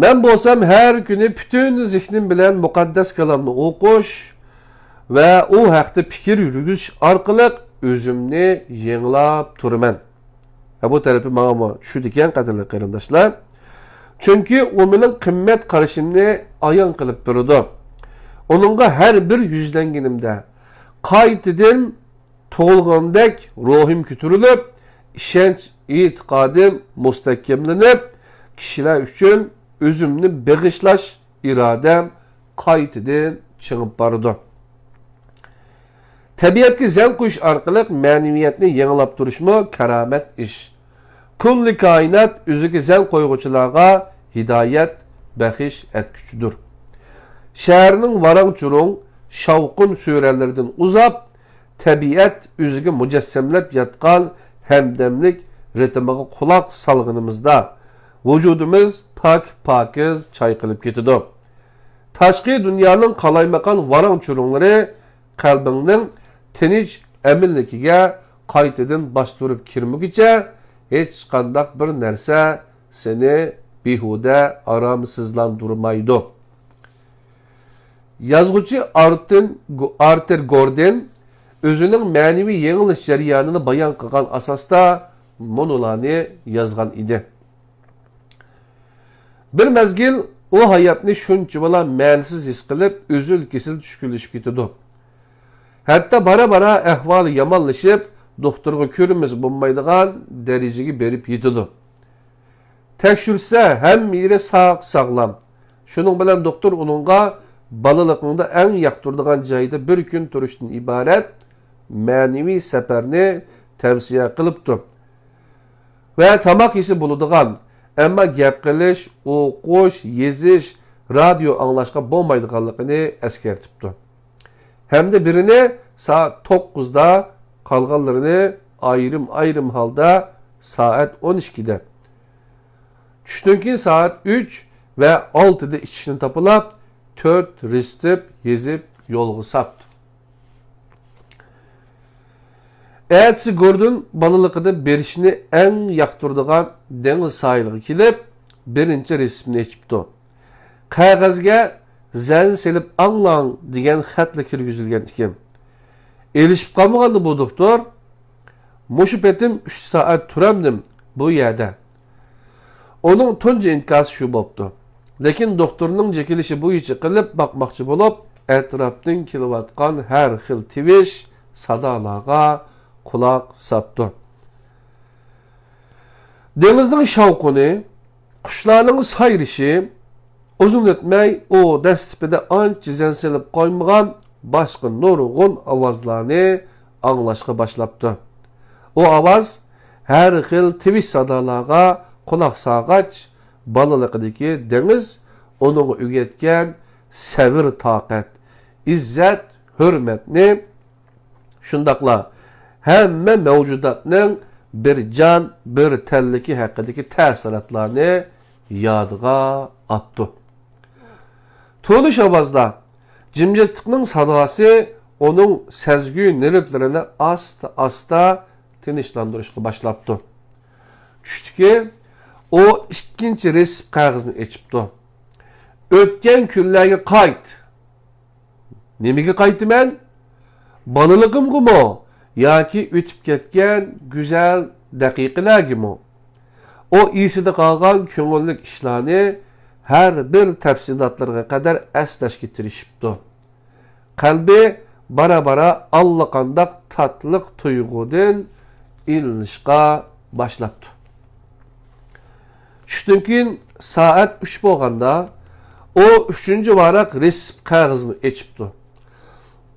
مەن بولسام ھەر كۈنى پۈتۈن زېھنىم بىلەن مۇقەددەس كالامنى ئوقۇش ۋە ئۇ ھەقتە پىكىر يۈرگۈزۈش ئارقىلىق ئۆزۈمنى يېڭىلاپ تۇرىمەن. ھە، بۇ تەرىپى ماڭىمۇ چۈشىدىكەن، قەدىرلىك قېرىنداشلار. چۈنكى ئۇ مېنىڭ قىممەت قارىشىمنى ئايان قىلىپ بېرىدۇ. ئۇنىڭغا ھەر بىر يۈزلەنگىنىمدە، قايتىدىن تۇغۇلغاندەك روھىم كۆتۈرۈلۈپ، ئىشەنچ، ئېتىقادىم مۇستەھكەملىنىپ، كىشىلەر ئۈچۈن ئۆزۈمنى بېغىشلاش ئىرادەم قايتىدىن چىڭىپ بارىدۇ. تەبىئەتكە زەن قويۇش ئارقىلىق مەنىۋىيەتنى يېڭىلاپ تۇرۇشمۇ كارامەت ئىش. كۈللى كائىنات ئۆزىگە زەن قويغۇچىلارغا ھىدايەت بەخش ئەتكۈچىدۇر. شەھەرنىڭ ۋاراڭ-چۇرۇڭ، شاۋقۇن-سۈرەنلىرىدىن ئۇزاپ، تەبىئەت ئۆزىگە مۇجەسسەملەپ ياتقان ھەمدەملىك رىتىمىغا قۇلاق سالغىنىمىزدا، ۋۇجۇدىمىز پاك-پاكىز چايقىلىپ كېتىدۇ. تاشقى دۇنيانىڭ قالايمىقان ۋاراڭ-چۇرۇڭلىرى قەلبىڭنىڭ تىنچ ئەمىنلىكىگە قايتىدىن باستۇرۇپ كىرمىگۈچە، ھېچقانداق بىر نەرسە سېنى بىھۇدە ئارامسىزلاندۇرمايدۇ. يازغۇچى ئارتىن، ئارتۇر گوردىن ئۆزىنىڭ مەنىۋى يېڭىلىش جەريانىنى بايان قىلغان ئاساستا مۇنۇلارنى يازغان ئىدى. بىر مەزگىل ئۇ ھاياتنى شۇنچىۋالا مەنىسىز ھېس قىلىپ، ئۈزۈل-كېسىل چۈشكۈنلىشىپ كېتىدۇ. ھەتتا بارا-بارا ئەھۋالى يامانلىشىپ، دوختۇرغا كۆرۈنمىسە بولمايدىغان دەرىجىگە بېرىپ يېتىدۇ. تەكشۈرسە، ھەممە يېرى ساق-ساغلام. شۇنىڭ بىلەن دوختۇر ئۇنىڭغا بالىلىقىڭدا ئەڭ ياقتۇرىدىغان جايدا بىر كۈن تۇرۇشتىن ئىبارەت مەنىۋى سەپەرنى تەۋسىيە قىلىپتۇ. ۋە تاماق يېسە بولىدىغان، ئەمما گەپ قىلىش، ئوقۇش، يېزىش، رادىيو ئاڭلاشقا بولمايدىغانلىقىنى ئەسكەرتىپتۇ. ھەمدە بىرىنى سائەت توققۇزدا، قالغانلىرىنى ئايرىم-ئايرىم ھالدا سائەت ئون ئىككىدە، چۈشتىن كېيىن سائەت ئۈچ ۋە ئالتىدە ئىچىشنى تاپىلاپ، تۆت رېتسېپ يېزىپ يولغا ساپتۇ. ئەتىسى گوردون بالىلىقىدا بېرىشنى ئەڭ ياقتۇرىدىغان دېڭىز ساھىلىغا كېلىپ، بىرىنچى رېتسېپنى ئېچىپتۇ. قەغەزگە «زەن سېلىپ ئاڭلاڭ» دېگەن خەتلا كىرگۈزۈلگەن ئىكەن. ئېلىشىپ قالمىغاندۇ بۇ دوختۇر؟ مۇشۇ پېتىم ئۈچ سائەت تۇرامدىم بۇ يەردە. ئۇنىڭ تۇنجى ئىنكاسى شۇ بوپتۇ. لېكىن دوختۇرنىڭ جېكىلىشى بويىچە قىلىپ باقماقچى بولۇپ، ئەتراپتىن كېلىۋاتقان ھەر خىل تىۋىش، سادالارغا قۇلاق ساپتۇ. دېڭىزنىڭ شاۋقۇنى، قۇشلارنىڭ سايرىشى، ئۇزۇن ئۆتمەي ئۇ دەسلىپىدە ئانچە زەن سېلىپ قويمىغان باشقا نۇرغۇن ئاۋازلارنى ئاڭلاشقا باشلاپتۇ. ئۇ ئاۋاز ھەر خىل تىۋىش سادالارغا قۇلاق سالغاچ، بالىلىقىدىكى دېڭىز ئۇنىڭغا ئۆگەتكەن سەۋر-تاقەت، ئىززەت-ھۆرمەتنى، شۇنداقلا ھەممە مەۋجۇداتنىڭ بىر جان، بىر تەنلىكى ھەققىدىكى تەسىراتلارنى يادىغا ئاپتۇ. تونۇش ئاۋازدا جىمجىتلىقنىڭ ساداسى ئۇنىڭ سەزگۈ نېرۋىلىرىنى ئاستا-ئاستا تىنچلاندۇرۇشقا باشلاپتۇ. چۈشتىكى ئۇ ئىككىنچى رېتسېپ قەغىزىنى ئېچىپتۇ. «ئۆتكەن كۈنلەرگە قايت.» نېمىگە قايتىمەن؟ بالىلىقىمغىمۇ ياكى ئۆتۈپ كەتكەن گۈزەل دەقىقىلەرگىمۇ؟ ئۇ ئېسىدە قالغان كۆڭۈللۈك ئىشلارنى ھەر بىر تەپسىلاتلىرىغا قەدەر ئەسلەشكە تىرىشىپتۇ. قەلبى بارا-بارا ئاللىقانداق تاتلىق تۇيغۇدىن ئىللىشقا باشلاپتۇ. چۈشتىن كېيىن سائەت ئۈچ بولغاندا، ئۇ ئۈچىنچى ۋاراق رېتسېپ قەغىزىنى ئېچىپتۇ.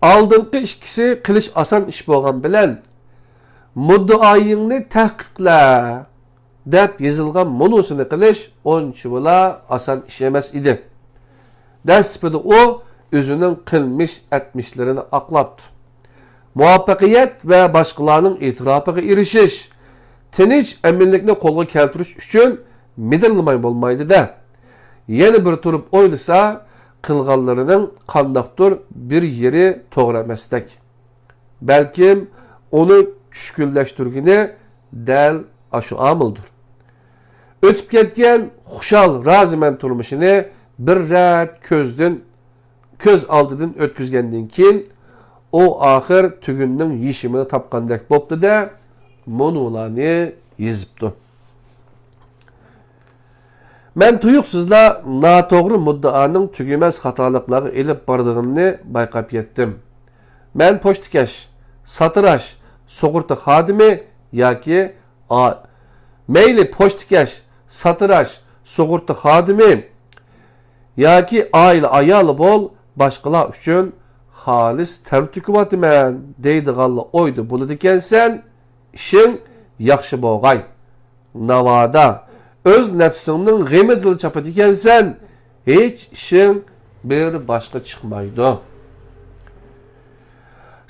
ئالدىنقى ئىككىسى قىلىش ئاسان ئىش بولغان بىلەن، «مۇددىئايىڭنى تەھقىقلە» دەپ يېزىلغان مۇنۇسىنى قىلىش ئۇنچىۋالا ئاسان ئىش ئەمەس ئىدى. دەسلىپىدە ئۇ ئۆزىنىڭ قىلمىش ئەتمىشلىرىنى ئاقلاپتۇ. مۇۋەپپەقىيەت ۋە باشقىلارنىڭ ئېتىراپىغا ئېرىشىش، تىنچ ئەمىنلىكنى قولغا كەلتۈرۈش ئۈچۈن مىدىرلىماي بولمايدۇ-دە. يەنە بىر تۇرۇپ ئويلىسا، قىلغانلىرىنىڭ قانداقتۇر بىر يېرى توغرا ئەمەستەك. بەلكىم ئۇنى چۈشكۈنلەشتۈرگىنى دەل ئاشۇ ئامىلدۇر. ئۆتۈپ كەتكەن خۇشال، رازىمەن تۇرمۇشىنى بىر رەت كۆزدىن، كۆز ئالدىدىن ئۆتكۈزگەندىن كېيىن، ئۇ ئاخىر تۈگۈننىڭ يېشىمىنى تاپقاندەك بوپتۇ-دە، مۇنۇلارنى يېزىپتۇ. مەن تۇيۇقسىزلا ناتوغرا مۇددىئانىڭ تۈگىمەس خاتالىقلارغا ئېلىپ بارىدىغىنىنى بايقاپ يەتتىم. مەن پوچتىكەش، ساتىراش، سۇغۇرتا خادىمى ياكى ئا-، مەيلى پوچتىكەش، ساتىراش، سۇغۇرتا خادىمى ياكى ئائىلە ئايالى بول، باشقىلار ئۈچۈن خالىس تەر تۆكۈۋاتىمەن دەيدىغانلا ئويدا بولىدىكەنسەن، ئىشىڭ ياخشى بولغاي. ناۋادا ئۆز نەپسىڭنىڭ غېمىدىلا چاپىدىكەنسەن، ھېچ ئىشىڭ بىر باشقا چىقمايدۇ.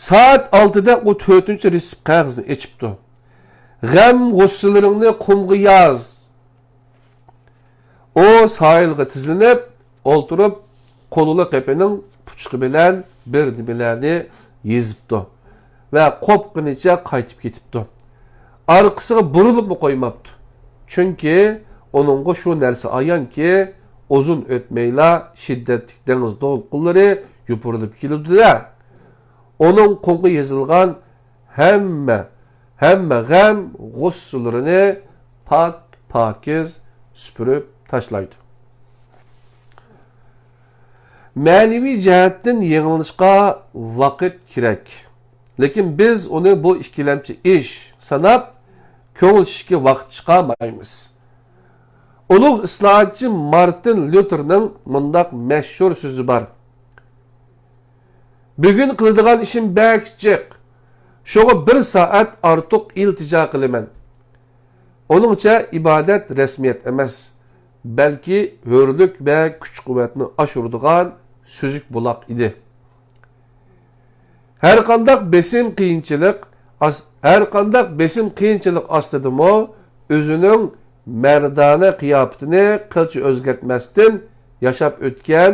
سائەت ئالتىدە ئۇ تۆتىنچى رېتسېپت قەغىزىنى ئېچىپتۇ. غەم غۇسسىلىرىڭنى قۇمغا ياز. ئۇ ساھىلغا تىزلىنىپ ئولتۇرۇپ، قولىلا قېپىنىڭ پۇچىقى بىلەن بىر نېمىلەرنى يېزىپتۇ ۋە قوپقىنىچە قايتىپ كېتىپتۇ. ئارقىسىغا بۇرۇلۇپمۇ قويماپتۇ. چۈنكى ئۇنىڭغا شۇ نەرسە ئايانكى، ئۇزۇن ئۆتمەيلا شىددەتلىك دېڭىز دولقۇنلىرى يوپۇرۇلۇپ كېلىدۇ-دە، ئۇنىڭ قۇمغا يېزىلغان ھەممە، ھەممە غەم غۇسسىلىرىنى پاك-پاكىز سۈپۈرۈپ تاشلايدۇ. مەنىۋى جەھەتتىن يېڭىلىنىشقا ۋاقىت كېرەك. لېكىن بىز ئۇنى بۇ ئىككىلەمچى ئىش ساناپ، كۆڭۈل چۈشۈشكە ۋاقىت چىقارمايمىز. ئۇلۇغ ئىسلاھاتچى مارتىن ليۇتېرنىڭ مۇنداق مەشھۇر سۆزى بار: «بۈگۈن قىلىدىغان ئىشىم بەك جىق، شۇڭا بىر سائەت ئارتۇق ئىلتىجا قىلىمەن.» ئۇنىڭچە ئىبادەت رەسمىيەت ئەمەس، بەلكى ھۆرلۈك ۋە كۈچ-قۇۋۋەتنى ئاشۇرىدىغان سۈزۈك بۇلاق ئىدى. ھەرقانداق بېسىم قىيىنچىلىق ئاس-، ھەرقانداق بېسىم قىيىنچىلىق ئاستىدىمۇ ئۆزىنىڭ مەردانە قىياپىتىنى قىلچە ئۆزگەرتمەستىن ياشاپ ئۆتكەن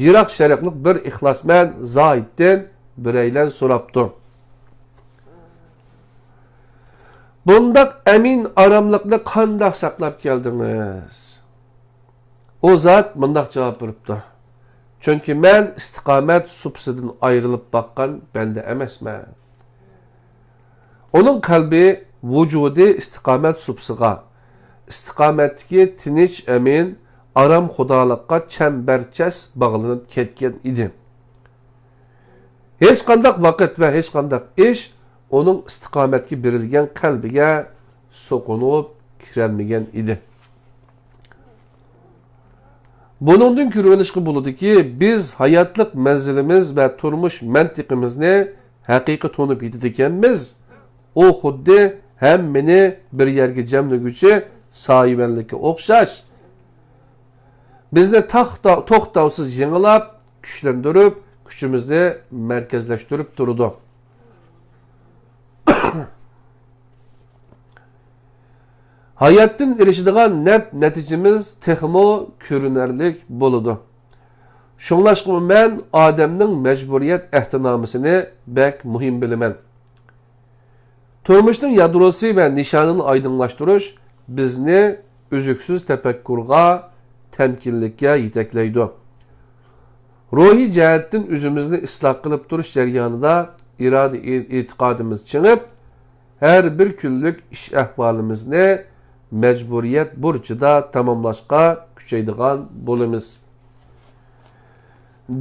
يىراق شەرقلىق بىر ئىخلاسمەن زاھىدتىن بىرەيلەن سوراپتۇ: «بۇنداق ئەمىن ئاراملىقنى قانداق ساقلاپ كەلدىڭىز؟» ئۇ زات مۇنداق جاۋاب بېرىپتۇ: «چۈنكى مەن ئىستىقامەت سۇپىسىدىن ئايرىلىپ باققان بەندە ئەمەسمەن.» ئۇنىڭ قەلبى، ۋۇجۇدى ئىستىقامەت سۇپىسىغا، ئىستىقامەتتىكى تىنچ، ئەمىن، ئارام خۇدالىققا چەمبەرچاس باغلىنىپ كەتكەن ئىدى. ھېچقانداق ۋاقىت ۋە ھېچقانداق ئىش ئۇنىڭ ئىستىقامەتكە بېرىلگەن قەلبىگە سوقۇنۇپ كىرەلمىگەن ئىدى. بۇنىڭدىن كۆرۈۋېلىشقا بولىدۇكى، بىز ھاياتلىق مەنزىلىمىز ۋە تۇرمۇش مەنتىقىمىزنى ھەقىقىي تونۇپ يېتىدىكەنمىز. ئۇ خۇددى ھەممىنى بىر يەرگە جەملىگۈچى سايىۋەنلىككە ئوخشاش، بىزنى تاختا-، توختاۋسىز يېڭىلاپ، كۈچلەندۈرۈپ، كۈچىمىزنى مەركەزلەشتۈرۈپ تۇرىدۇ. ھاياتتىن ئېرىشىدىغان نەپ نەتىجىمىز تېخىمۇ كۆرۈنەرلىك بولىدۇ. شۇڭلاشقىمۇ مەن ئادەمنىڭ مەجبۇرىيەت ئەھدىنامىسىنى بەك مۇھىم بىلىمەن. تۇرمۇشنىڭ يادروسى ۋە نىشانىنى ئايدىڭلاشتۇرۇش بىزنى ئۈزۈكسىز تەپەككۇرغا، تەمكىنلىككە يېتەكلەيدۇ. روھىي جەھەتتىن ئۆزىمىزنى ئىسلاھ قىلىپ تۇرۇش جەريانىدا ئىرادە، ئېتىقادىمىز چىڭىپ، ھەر بىر كۈنلۈك ئىش-ئەھۋالىمىزنى مەجبۇرىيەت بۇرچىدا تاماملاشقا كۈچەيدىغان بولىمىز.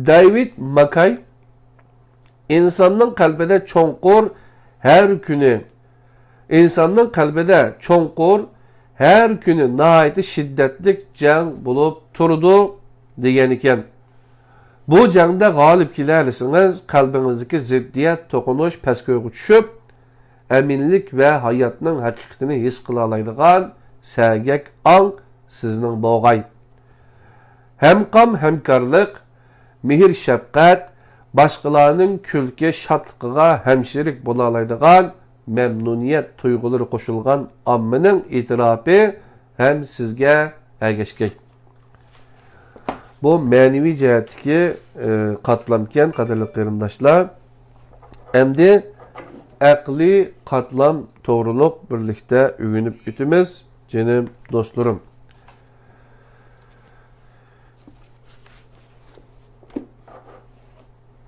دەيۋىد ماكاي: «ئىنساننىڭ قەلبىدە چوڭقۇر ھەر كۈنى، ئىنساننىڭ قەلبىدە چوڭقۇر ھەر كۈنى ناھايىتى شىددەتلىك جەڭ بولۇپ تۇرىدۇ» دېگەنىكەن. بۇ جەڭدە غالىب كېلەلىسىڭىز، قەلبىڭىزدىكى زىددىيەت، توقۇنۇش پەسكويغا چۈشۈپ، ئەمىنلىك ۋە ھاياتنىڭ ھەقىقىتىنى ھېس قىلالايدىغان سەگەك ئاڭ سىزنىڭ بولغاي. ھەمقام ھەمكارلىق، مېھىر-شەپقەت، باشقىلارنىڭ كۈلكە-شادلىقىغا ھەمشېرىك بولالايدىغان مەمنۇنىيەت تۇيغۇلىرى قوشۇلغان ئاممىنىڭ ئېتىراپى ھەم سىزگە ئەگەشكەي. بۇ مەنىۋى جەھەتتىكى، ئى، قاتلامكەن، قەدىرلىك قېرىنداشلار. ئەمدى ئەقلىي قاتلام توغرۇلۇق بىرلىكتە ئۆگىنىپ ئۆتىمىز، جېنىم دوستلىرىم.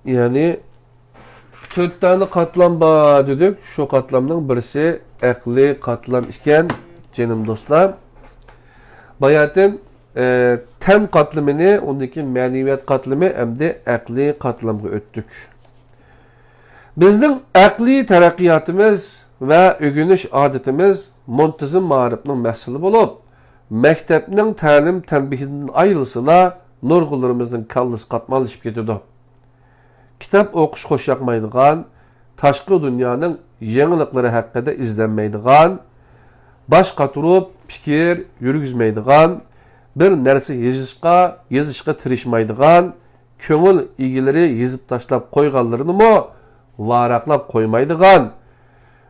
يەنى تۆت دانە قاتلام بار دېدۇق. شۇ قاتلامنىڭ بىرسى ئەقلىي قاتلام ئىكەن، جېنىم دوستلار. باياتىن، ئە، تەن قاتلىمىنى، ئۇندىن كېيىن مەنىۋىيەت قاتلىمى، ئەمدى ئەقلىي قاتلامغا ئۆتتۇق. بىزنىڭ ئەقلىي تەرەققىياتىمىز ۋە ئۆگىنىش ئادىتىمىز مۇنتىزىم مائارىپنىڭ مەھسۇلى بولۇپ، مەكتەپنىڭ تەلىم-تەنبىھىدىن ئايرىلسىلا، نۇرغۇنلىرىمىزنىڭ كاللىسى قاتماللىشىپ كېتىدۇ. كىتاب ئوقۇش خۇش ياقمايدىغان، تاشقى دۇنيانىڭ يېڭىلىقلىرى ھەققىدە ئىزدەنمەيدىغان، باش قاتۇرۇپ پىكىر يۈرگۈزمەيدىغان، بىر نەرسە يېزىشقا، يېزىشقا تىرىشمايدىغان، كۆڭۈل ئىگىلىرى يېزىپ تاشلاپ قويغانلىرىنىمۇ ۋاراقلاپ قويمايدىغان،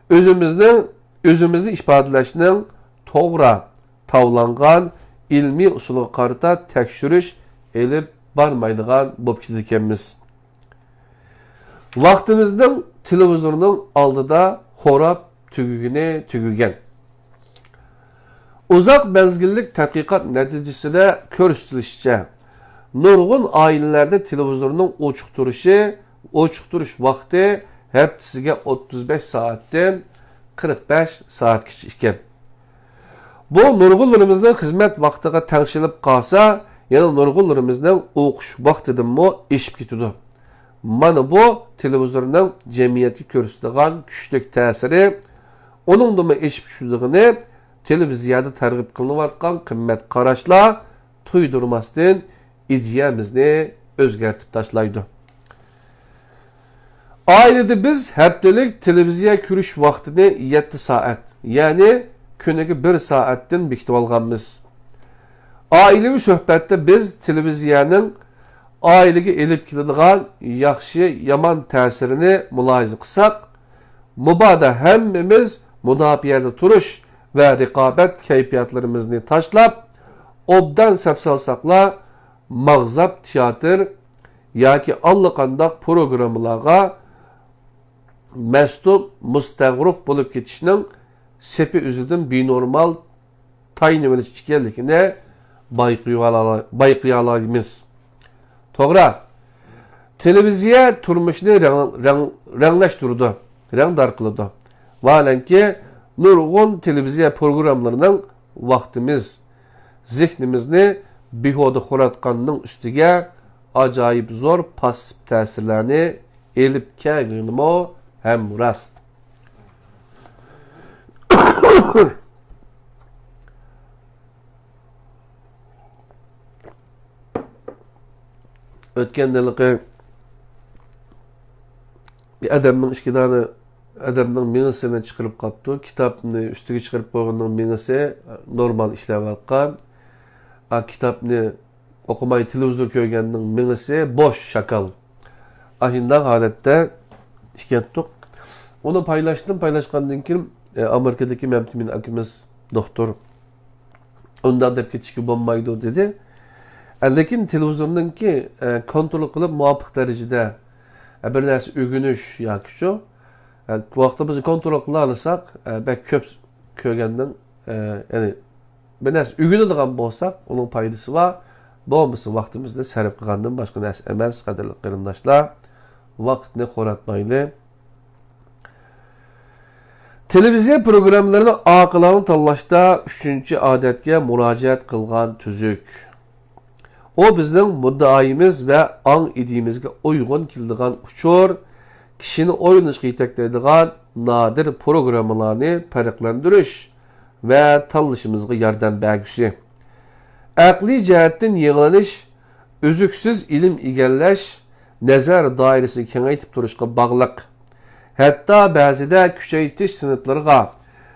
ئۆزىمىزنىڭ، ئۆزىمىزنى ئىپادىلەشنىڭ توغرا، تاۋلانغان ئىلمىي ئۇسۇلغا قارىتا تەكشۈرۈش ئېلىپ بارمايدىغان بولۇپ كېتىدىكەنمىز. ۋاقتىمىزنىڭ تېلېۋىزورنىڭ ئالدىدا خوراپ تۈگىگىنى تۈگىگەن. ئۇزاق مەزگىللىك تەتقىقات نەتىجىسىدە كۆرسىتىلىشىچە، نۇرغۇن ئائىلىلەردە تېلېۋىزورنىڭ ئوچۇق تۇرۇشى، ئوچۇق تۇرۇش ۋاقتى ھەپتىسىگە ئوتتۇز بەش سائەتتىن قىرىق بەش سائەتكىچە ئىكەن. بۇ نۇرغۇنلىرىمىزنىڭ خىزمەت ۋاقتىغا تەڭشىلىپ قالسا، يەنە نۇرغۇنلىرىمىزنىڭ ئوقۇش ۋاقتىدىنمۇ ئېشىپ كېتىدۇ. مانا بۇ تېلېۋىزورنىڭ جەمئىيەتكە كۆرسىتىدىغان كۈچلۈك تەسىرى. ئۇنىڭدىنمۇ ئېشىپ چۈشىدىغىنى، تېلېۋىزىيەدە تەرغىب قىلىنىۋاتقان قىممەت قاراشلار تۇيدۇرماستىن ئىدىيەمىزنى ئۆزگەرتىپ تاشلايدۇ. ئائىلىدە بىز ھەپتىلىك تېلېۋىزىيە كۆرۈش ۋاقتىنى يەتتە سائەت، يەنى كۈنىگە بىر سائەتتىن بېكىتىۋالغانمىز. ئائىلىۋى سۆھبەتتە بىز تېلېۋىزىيەنىڭ ئائىلىگە ئېلىپ كېلىدىغان ياخشى، يامان تەسىرىنى مۇلاھىزە قىلساق، مۇبادا ھەممىمىز مۇداپىئەدە تۇرۇش ۋە رىقابەت كەيپىياتلىرىمىزنى تاشلاپ، ئوبدان سەپ سالساقلا، ماغزاپ تىياتىر ياكى ئاللىقانداق پروگراممىلارغا مەستۇپ، مۇستەغرىق بولۇپ كېتىشنىڭ سېپى ئۆزىدىن بىنورمال تايىنىۋېلىش ئىكەنلىكىنى بايقىيالا-، بايقىيالايمىز. توغرا، تېلېۋىزىيە تۇرمۇشنى رەڭ-، رەڭ-، رەڭلەشتۈرىدۇ، رەڭدار قىلىدۇ. ۋاھالەنكى، نۇرغۇن تېلېۋىزىيە پروگراممىلىرىنىڭ ۋاقتىمىز، زېھنىمىزنى بىھۇدە خوراتقاننىڭ ئۈستىگە ئاجايىپ زور پاسسىپ تەسىرلەرنى ئېلىپ كەلگىنىمۇ ھەم راست. ئۆتكەن ھېلىقى ئادەمنىڭ ئىككى دانە ئادەمنىڭ مېڭىسىنى چىقىرىپ قاپتۇ. كىتابنى ئۈستىگە چىقىرىپ قويغاننىڭ مېڭىسى نورمال ئىشلەۋاتقان. ئا، كىتابنى ئوقۇماي تېلېۋىزور كۆرگەننىڭ مېڭىسى بوش شاكال. ئاشۇنداق ھالەتتە ئىكەنتۇق. ئۇنى پايلاشتىم، پايلاشقاندىن كېيىن، ئە، ئامېرىكىدىكى مەمتىمىن ئاكىمىز دوختۇر ئۇنداق دەپ كېتىشكە بولمايدۇ دېدى. ئە، لېكىن تېلېۋىزورنىڭكى، ئە، كونترول قىلىپ مۇۋاپىق دەرىجىدە، ئە، بىر نەرسە ئۆگىنىش ياكى شۇ، ئە، ۋاقتىمىزنى كونترول قىلالىساق، ئە، بەك كۆپ كۆرگەننىڭ، ئە، يەنى بىر نەرسە ئۆگىنىدىغان بولساق، ئۇنىڭ پايدىسى بار. بولمىسا ۋاقتىمىزنى سەرپ قىلغاندىن باشقا نەرسە ئەمەس، قەدىرلىك قېرىنداشلار. ۋاقىتنى خوراتمايلى. تېلېۋىزىيە پروگراممىلىرىنى ئارقىلارنى تاللاشتا ئۈچىنچى ئادەتكە مۇراجىئەت قىلغان تۈزۈك. ئۇ بىزنىڭ مۇددىئايىمىز ۋە ئاڭ ئىدىيىمىزگە ئۇيغۇن كېلىدىغان ئۇچۇر، كىشىنى ئويلىنىشقا يېتەكلەيدىغان نادىر پروگراممىلارنى پەرقلەندۈرۈش ۋە تاللىشىمىزغا ياردەم بەرگۈسى. ئەقلىي جەھەتتىن يېڭىلىنىش، ئۈزۈكسىز ئىلىم ئىگىلەش، نەزەر دائىرىسىنى كېڭەيتىپ تۇرۇشقا باغلىق. ھەتتا بەزىدە كۈچەيتىش سىنىپلىرىغا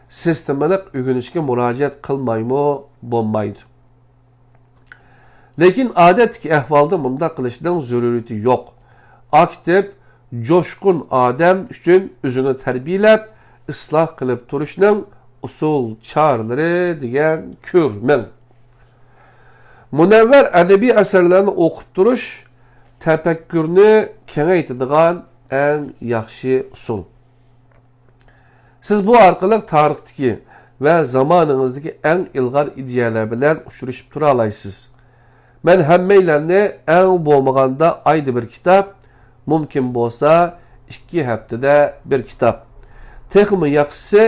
سىستېمىلىق ئۆگىنىشكە مۇراجىئەت قىلمايمۇ بولمايدۇ. لېكىن ئادەتتىكى ئەھۋالدا مۇنداق قىلىشنىڭ زۆرۈرىيىتى يوق. ئاكتىپ، جوشقۇن ئادەم ئۈچۈن ئۆزىنى تەربىيەلەپ، ئىسلاھ قىلىپ تۇرۇشنىڭ ئۇسۇل چارىلىرى دېگەن كۈر مىڭ. مۇنەۋۋەر ئەدەبىي ئەسەرلەرنى ئوقۇپ تۇرۇش تەپەككۇرنى كېڭەيتىدىغان ئەڭ ياخشى ئۇسۇل. سىز بۇ ئارقىلىق تارىختىكى ۋە زامانىڭىزدىكى ئەڭ ئىلغار ئىدىيەلەر بىلەن ئۇچرىشىپ تۇرالايسىز. مەن ھەممەيلەننى ئەڭ بولمىغاندا ئايدا بىر كىتاب، مۇمكىن بولسا ئىككى ھەپتىدە بىر كىتاب، تېخىمۇ ياخشىسى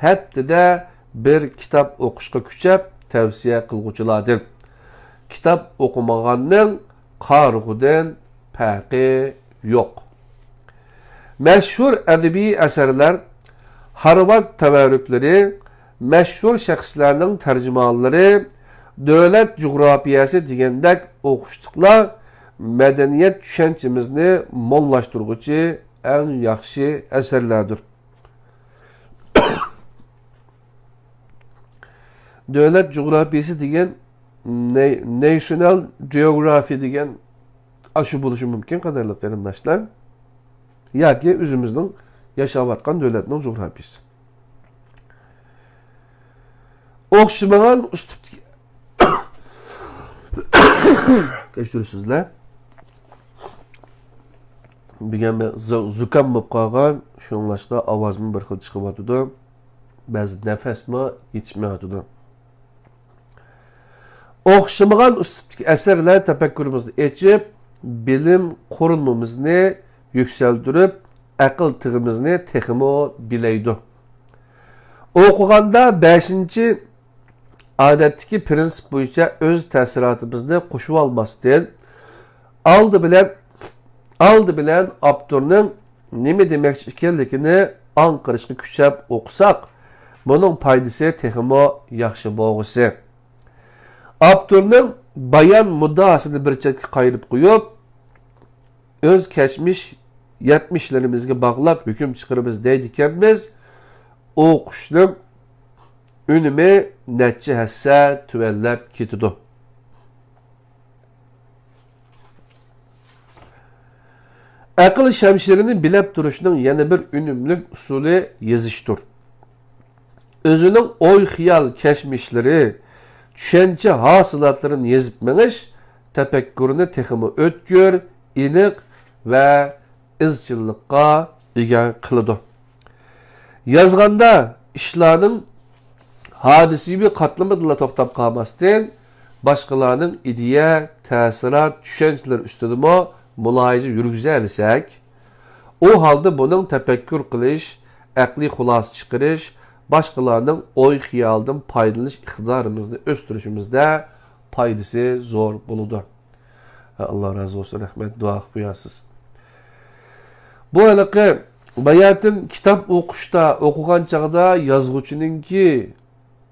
ھەپتىدە بىر كىتاب ئوقۇشقا كۈچەپ تەۋسىيە قىلغۇچىلاردىن. كىتاب ئوقۇمىغاننىڭ قارىغۇدىن پەرقى يوق. مەشھۇر ئەدەبىي ئەسەرلەر، خارۋارد تەۋەررۈكلىرى، مەشھۇر شەخسلەرنىڭ تەرجىمانلىرى، دۆلەت جۇغراپىيەسى دېگەندەك ئوقۇشلۇقلار مەدەنىيەت چۈشەنچىمىزنى موللاشتۇرغۇچى ئەڭ ياخشى ئەسەرلەردۇر. دۆلەت جۇغراپىيەسى دېگەن، نەي-، نەيشنال جېئوگرافى دېگەن ئاشۇ بولۇشى مۇمكىن، قەدىرلىك قېرىنداشلار. ياكى ئۆزىمىزنىڭ ياشاۋاتقان دۆلەتنىڭ جۇغراپىيەسى. ئوخشىمىغان ئۇسلۇبتىكى، كەچۈرۈسىزلەر. بۈگۈن بىر زۇ-، زۇكام بولۇپ قالغان، شۇڭلاشقا ئاۋازمۇ بىر خىل چىقىۋاتىدۇ. بەزى نەپەسمۇ يېتىشمەيۋاتىدۇ. ئوخشىمىغان ئۇسلۇبتىكى ئەسەرلەر تەپەككۇرىمىزنى ئېچىپ، بىلىم قۇرۇلمىمىزنى يۈكسەلدۈرۈپ، ئەقىل تېغىمىزنى تېخىمۇ بىلەيدۇ. ئوقۇغاندا بەشىنچى ئادەتتىكى پىرىنسىپ بويىچە ئۆز تەسىراتىمىزنى قوشۇۋالماستىن، ئالدى بىلەن، ئالدى بىلەن ئاپتورنىڭ نېمە دېمەكچى ئىكەنلىكىنى ئاڭقىرىشقا كۈچەپ ئوقۇساق، بۇنىڭ پايدىسى تېخىمۇ ياخشى بولغۇسى. ئاپتورنىڭ بايان مۇددىئاسىنى بىر چەتكە قايرىپ قويۇپ، ئۆز كەچمىش يەتمىشلىرىمىزگە باغلاپ ھۆكۈم چىقىرىمىز دەيدىكەنمىز، ئوقۇشنىڭ ئۈنۈمى نەچچە ھەسسە تۆۋەنلەپ كېتىدۇ. ئەقىل شەمشىرىنى بىلەپ تۇرۇشنىڭ يەنە بىر ئۈنۈملۈك ئۇسۇلى يېزىشتۇر. ئۆزىنىڭ ئوي-خىيال، كەچمىشلىرى، چۈشەنچە ھاسىلاتلىرىنى يېزىپ مېڭىش تەپەككۇرنى تېخىمۇ ئۆتكۈر، ئېنىق ۋە ئىزچىللىققا ئىگە قىلىدۇ. يازغاندا ئىشلارنىڭ ھادىسىۋى قاتلىمىدىلا توختاپ قالماستىن، باشقىلارنىڭ ئىدىيە، تەسىرات، چۈشەنچىلىرى ئۈستىدىمۇ مۇلاھىزە يۈرگۈزەلىسەك، ئۇ ھالدا بۇنىڭ تەپەككۇر قىلىش، ئەقلىي خۇلاسە چىقىرىش، باشقىلارنىڭ ئوي-خىيالىدىن پايدىلىنىش ئىقتىدارىمىزنى ئۆستۈرۈشىمىزدە پايدىسى زور بولىدۇ. ئاللا رازى بولسۇن، رەھمەت، دۇئا قىلىپ قويارسىز. بۇ ھېلىقى باياتىن كىتاب ئوقۇشتا، ئوقۇغان چاغدا يازغۇچىنىڭكى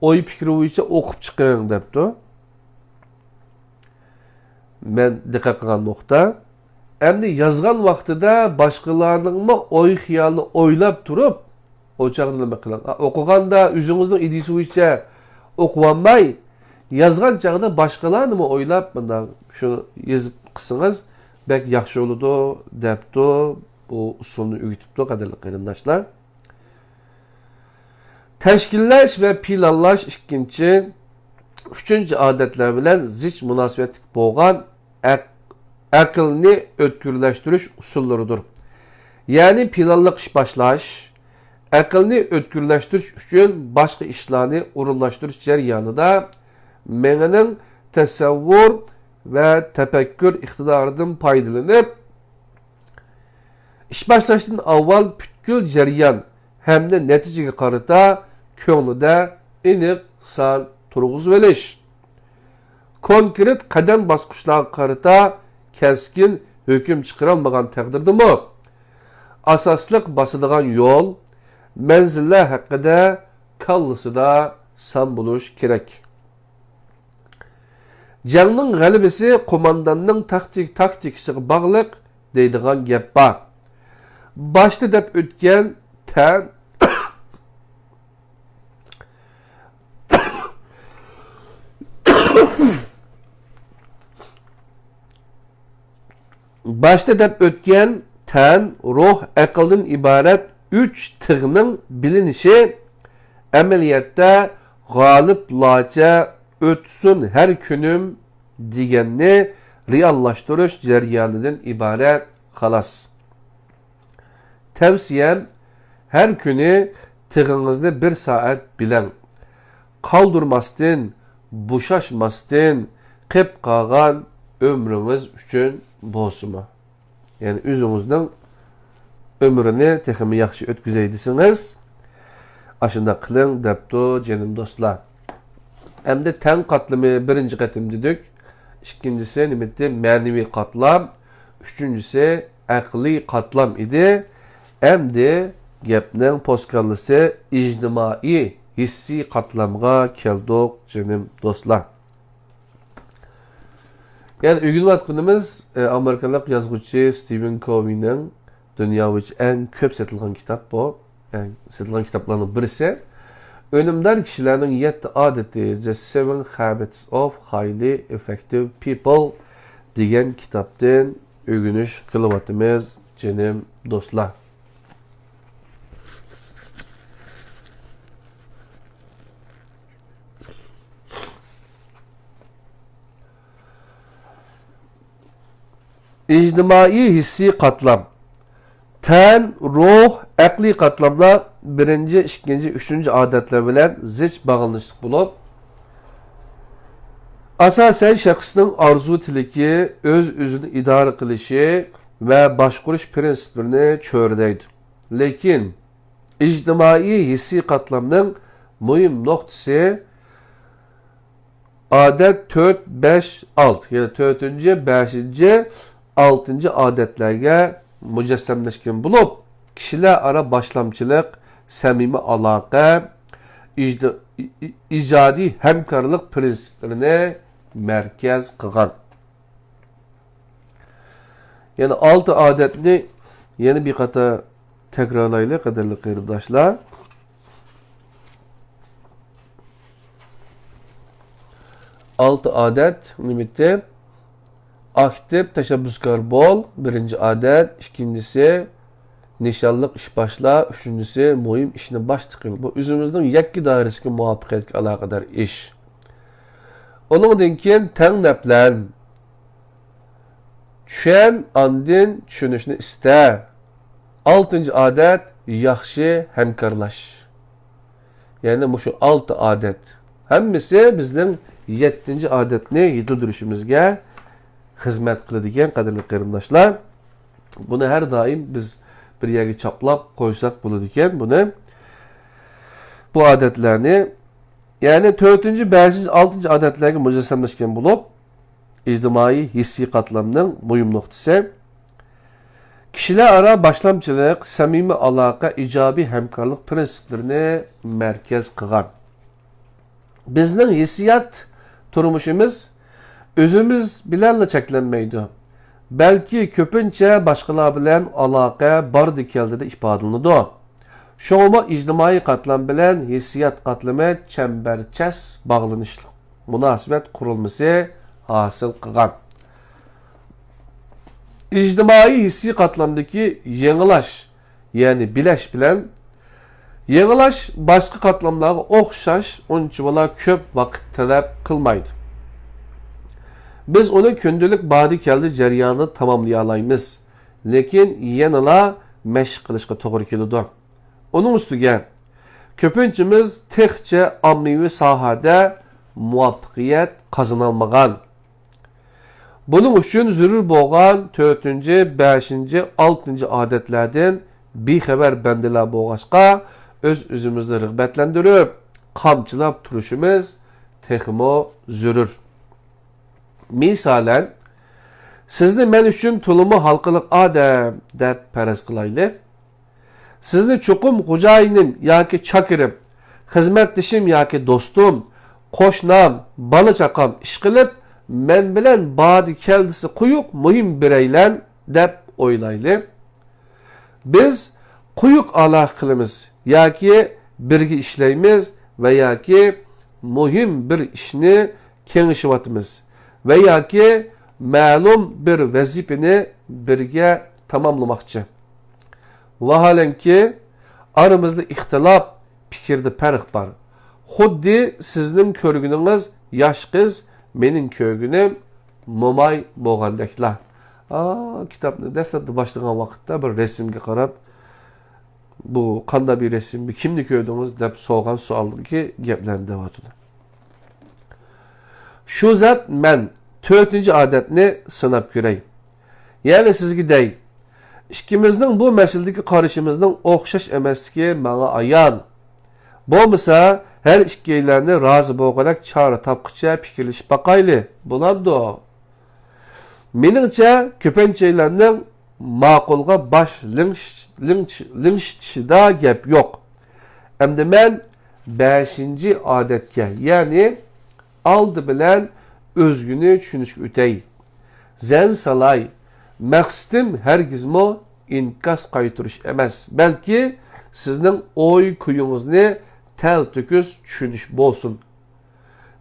ئوي پىكرى بويىچە ئوقۇپ چىقىڭ دەپتۇ. مەن دىققەت قىلغان نۇقتا. ئەمدى يازغان ۋاقتىدا باشقىلارنىڭمۇ ئوي خىيالىنى ئويلاپ تۇرۇپ، ئۇ چاغدا نېمە قىلىڭ؟ ئا، ئوقۇغاندا ئۆزىڭىزنىڭ ئىدىيىسى بويىچە ئوقۇۋالماي، يازغان چاغدا باشقىلارنىمۇ ئويلاپ، مۇنداق شۇ يېزىپ قىلسىڭىز بەك ياخشى بولىدۇ، دەپتۇ. بۇ ئۇسۇلنى ئۆگىتىپتۇ، قەدىرلىك قېرىنداشلار. تەشكىللەش ۋە پىلانلاش ئىككىنچى، ئۈچىنچى ئادەتلەر بىلەن زىچ مۇناسىۋەتلىك بولغان ئەق-، ئەقىلنى ئۆتكۈرلەشتۈرۈش ئۇسۇللىرىدۇر. يەنى پىلانلىق ئىش باشلاش، ئەقىلنى ئۆتكۈرلەشتۈرۈش ئۈچۈن باشقا ئىشلارنى ئورۇنلاشتۇرۇش جەريانىدا مېڭىنىڭ تەسەۋۋۇر ۋە تەپەككۇر ئىقتىدارىدىن پايدىلىنىپ، ئىش باشلاشتىن ئاۋۋال پۈتكۈل جەريان ھەمدە نەتىجىگە قارىتا كۆڭلىدە ئېنىق سان تۇرغۇزۇۋېلىش. كونكرېت قەدەم باسقۇچلارغا قارىتا كەسكىن ھۆكۈم چىقىرالمىغان تەقدىردىمۇ، ئاساسلىق باسىدىغان يول، مەنزىللەر ھەققىدە كاللىسىدا سان بولۇش كېرەك. جەڭنىڭ غەلىبىسى قومانداننىڭ تاكتىك-، تاكتىكىسىغا باغلىق دەيدىغان گەپ بار. باشتا دەپ ئۆتكەن تەن، باشتا دەپ ئۆتكەن تەن، روھ، ئەقىلدىن ئىبارەت ئۈچ تىغنىڭ بىلىنىشى ئەمەلىيەتتە غالىبلارچە ئۆتسۇن ھەر كۈنۈم دېگەننى رېئاللاشتۇرۇش جەريانىدىن ئىبارەت، خالاس. تەۋسىيەم، ھەر كۈنى تىغىڭىزنى بىر سائەت بىلەڭ. قالدۇرماستىن، بوشاشماستىن، قېپ قالغان ئۆمرىڭىز ئۈچۈن بولسىمۇ. يەنى ئۆزىڭىزنىڭ ئۆمرىنى تېخىمۇ ياخشى ئۆتكۈزەي دېسىڭىز، ئاشۇنداق قىلىڭ، دەپتۇ، جېنىم دوستلار. ئەمدى تەن قاتلىمى بىرىنچى قېتىم دېدۇق. ئىككىنچىسى نېمىتى؟ مەنىۋى قاتلام. ئۈچىنچىسى ئەقلىي قاتلام ئىدى. ئەمدى گەپنىڭ پوسكاللىسى ئىجتىمائىي ھېسسىي قاتلامغا كەلدۇق، جېنىم دوستلار. يەنى ئۆگىنىۋاتقىنىمىز، ئە، ئامېرىكىلىق يازغۇچى ستىۋېن كوۋىنىڭ دۇنيا بويىچە ئەڭ كۆپ سېتىلغان كىتاب بۇ. ئەڭ سېتىلغان كىتابلارنىڭ بىرسى. ئۈنۈمدار كىشىلەرنىڭ يەتتە ئادىتى، The Seven Habits of Highly Effective People دېگەن كىتابتىن ئۆگىنىش قىلىۋاتىمىز، جېنىم دوستلار. ئىجتىمائىي ھېسسىي قاتلام. تەن، روھ، ئەقلىي قاتلاملار بىرىنچى، ئىككىنچى، ئۈچىنچى ئادەتلەر بىلەن زىچ باغلىنىشلىق بولۇپ، ئاساسەن شەخسنىڭ ئارزۇ تىلىكى، ئۆز-ئۆزىنى ئىدارە قىلىشى ۋە باشقۇرۇش پىرىنسىپلىرىنى چۆرىدەيدۇ. لېكىن ئىجتىمائىي ھېسسىي قاتلامنىڭ مۇھىم نۇقتىسى ئادەت تۆت، بەش، ئالتە، يەنى تۆتىنچى، بەشىنچى، ئالتىنچى ئادەتلەرگە مۇجەسسەملەشكەن بولۇپ، كىشىلەر ئارا باشلامچىلىق، سەمىمىي ئالاقە، ئىجتى-، ئىجادىي ھەمكارلىق پىرىنسىپلىرىنى مەركەز قىلغان. يەنە ئالتە ئادەتنى يەنە بىر قېتىم تەكرارلايلى، قەدىرلىك قېرىنداشلار. ئالتە ئادەت نېمىتى؟ ئاكتىپ تەشەببۇسكار بول، بىرىنچى ئادەت، ئىككىنچىسى، نىشانلىق ئىش باشلا، ئۈچىنچىسى، مۇھىم ئىشنى باشتا قىل. بۇ ئۆزىمىزنىڭ يەككە دائىرىسىگە مۇۋاپىقىيەتكە ئالاقىدار ئىش. ئۇنىڭدىن كېيىن تەڭ نەپلەن. چۈشەن، ئاندىن چۈشىنىشنى ئىستە. ئالتىنچى ئادەت، ياخشى ھەمكارلاش. يەنى مۇشۇ ئالتە ئادەت. ھەممىسى بىزنىڭ يەتتىنچى ئادەتنى يېتىلدۈرۈشىمىزگە خىزمەت قىلىدىكەن، قەدىرلىك قېرىنداشلار. بۇنى ھەر دائىم بىز بىر يەرگە چاپلاپ قويساق بولىدىكەن بۇنى. بۇ ئادەتلەرنى، يەنى تۆتىنچى، بەشىنچى، ئالتىنچى ئادەتلەرگە مۇجەسسەملەشكەن بولۇپ، ئىجتىمائىي ھېسسىي قاتلامنىڭ مۇھىم نۇقتىسى، كىشىلەر ئارا باشلامچىلىق، سەمىمىي ئالاقە، ئىجابىي ھەمكارلىق پىرىنسىپلىرىنى مەركەز قىلغان. بىزنىڭ ھېسسىيات تۇرمۇشىمىز ئۆزىمىز بىلەنلا چەكلەنمەيدۇ، بەلكى كۆپىنچە باشقىلار بىلەن ئالاقە باردى-كەلدىدە ئىپادىلىنىدۇ. شۇڭىمۇ ئىجتىمائىي قاتلام بىلەن ھېسسىيات قاتلىمى چەمبەرچەس باغلىنىشلىق مۇناسىۋەت قۇرۇلمىسى ھاسىل قىلغان. ئىجتىمائىي ھېسسىي قاتلامدىكى يېڭىلاش، يەنى بىلەش بىلەن يېڭىلاش باشقا قاتلاملارغا ئوخشاش ئۇنچىۋالا كۆپ ۋاقىت تەلەپ قىلمايدۇ. بىز ئۇنى كۈندىلىك باردى-كەلدى جەريانىدا تاماملىيالايمىز، لېكىن يەنىلا مەشىق قىلىشقا توغرا كېلىدۇ. ئۇنىڭ ئۈستىگە، كۆپىنچىمىز تېخىچە ئاممىۋى ساھەدە مۇۋەپپەقىيەت قازىنالمىغان. بۇنىڭ ئۈچۈن زۆرۈر بولغان تۆتىنچى، بەشىنچى، ئالتىنچى ئادەتلەردىن بىخەۋەر بەندىلەر بولغاچقا، ئۆز-ئۆزىمىزنى رىغبەتلەندۈرۈپ، قامچىلاپ تۇرۇشىمىز تېخىمۇ زۆرۈر. مىسالەن، سىزنى مەن ئۈچۈن تولىمۇ ھالقىلىق ئادەم دەپ پەرەز قىلايلى. سىزنى چوقۇم خوجايىنىم ياكى چاكىرىم، خىزمەتدىشىم ياكى دوستۇم، قوشنام، بالا-چاقام ئىشقىلىپ، مەن بىلەن باردى-كەلدىسى قويۇق مۇھىم بىرەيلەن دەپ ئويلايلى. بىز قويۇق ئالاقە قىلىمىز ياكى بىرگە ئىشلەيمىز ۋە ياكى مۇھىم بىر ئىشنى كېڭىشىۋاتىمىز ۋە ياكى مەلۇم بىر ۋەزىپىنى بىرگە تاماملىماقچى. ۋاھالەنكى، ئارىمىزدا ئىختىلاپ، پىكىردە پەرق بار. خۇددى سىزنىڭ كۆرگىنىڭىز ياش قىز، مېنىڭ كۆرگىنىم موماي بولغاندەكلا. ئا، كىتابنى دەسلەپتە باشلىغان ۋاقىتتا بىر رەسىمگە قاراپ، بۇ قانداق بىر رەسىم، بۇ كىمنى كۆردىڭىز دەپ سورىغان سوئالدىكى گەپلەرنى دەۋاتىدۇ. شۇ زات مەن تۆتىنچى ئادەتنى سىناپ كۆرەي. يەنى سىزگە دەي، ئىككىمىزنىڭ بۇ مەسىلىدىكى قارىشىمىزنىڭ ئوخشاش ئەمەسلىكى ماڭا ئايان. بولمىسا، ھەر ئىككىيلەننى رازى بولغۇدەك چارە تاپقۇچە پىكىرلىشىپ باقايلى، بولامدۇ؟ مېنىڭچە، كۆپىنچەيلەننىڭ ماقۇلغا باش لىڭش-، لىڭش-، لىڭشىتىشىدا گەپ يوق. ئەمدى مەن بەشىنچى ئادەتكە، يەنى ئالدى بىلەن ئۆزگىنى چۈشىنىشكە ئۆتەي. زەن سالاي، مەقسىتىم ھەرگىزمۇ ئىنكاس قايتۇرۇش ئەمەس، بەلكى سىزنىڭ ئوي-كۈيىڭىزنى تەلتۆكۈس چۈشىنىش بولسۇن.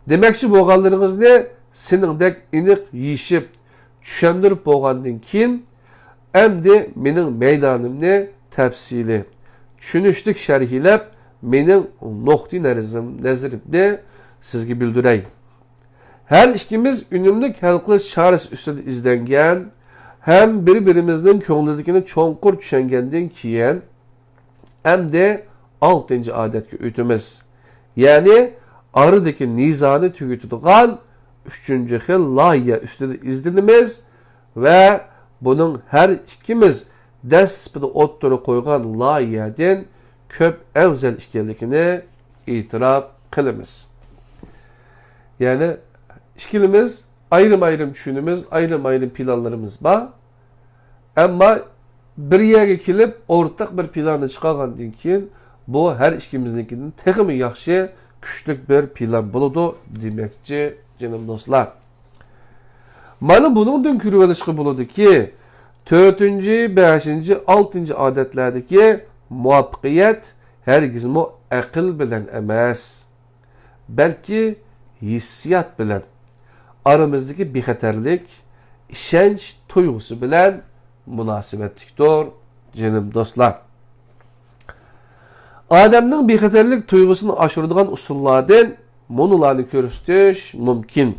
دېمەكچى بولغانلىرىڭىزنى سېنىڭدەك ئېنىق يېشىپ، چۈشەندۈرۈپ بولغاندىن كېيىن، ئەمدى مېنىڭ مەيدانىمنى تەپسىلىي، چۈشىنىشلىك شەرھلەپ، مېنىڭ نۇقتىئىنەزىرىم-، نەزىرىمنى سىزگە بىلدۈرەي. ھەر ئىككىمىز ئۈنۈملۈك ھەل قىلىش چارىسى ئۈستىدە ئىزدەنگەن ھەم بىر-بىرىمىزنىڭ كۆڭلىدىكىنى چوڭقۇر چۈشەنگەندىن كېيىن، ئەمدى ئالتىنچى ئادەتكە ئۆتىمىز. يەنى ئارىدىكى نىزانى تۈگىتىدىغان ئۈچىنچى خىل لايىھە ئۈستىدە ئىزدىنىمىز ۋە بۇنىڭ ھەر ئىككىمىز دەسلىپىدە ئوتتۇرىغا قويغان لايىھەدىن كۆپ ئەۋزەل ئىكەنلىكىنى ئېتىراپ قىلىمىز. يەنى ئىككىلىمىز ئايرىم-ئايرىم چۈشىنىمىز، ئايرىم-ئايرىم پىلانلىرىمىز بار. ئەمما بىر يەرگە كېلىپ، ئورتاق بىر پىلاننى چىقارغاندىن كېيىن، بۇ ھەر ئىككىمىزنىڭكىدىن تېخىمۇ ياخشى، كۈچلۈك بىر پىلان بولىدۇ دېمەكچى، جېنىم دوستلار. مانا بۇنىڭدىن كۆرۈۋېلىشقا بولىدۇكى، تۆتىنچى، بەشىنچى، ئالتىنچى ئادەتلەردىكى مۇۋەپپەقىيەت ھەرگىزمۇ ئەقىل بىلەن ئەمەس، بەلكى ھېسسىيات بىلەن، ئارىمىزدىكى بىخەتەرلىك، ئىشەنچ تۇيغۇسى بىلەن مۇناسىۋەتلىكتۇر، جېنىم دوستلار. ئادەمنىڭ بىخەتەرلىك تۇيغۇسىنى ئاشۇرىدىغان ئۇسۇللاردىن مۇنۇلارنى كۆرسىتىش مۇمكىن.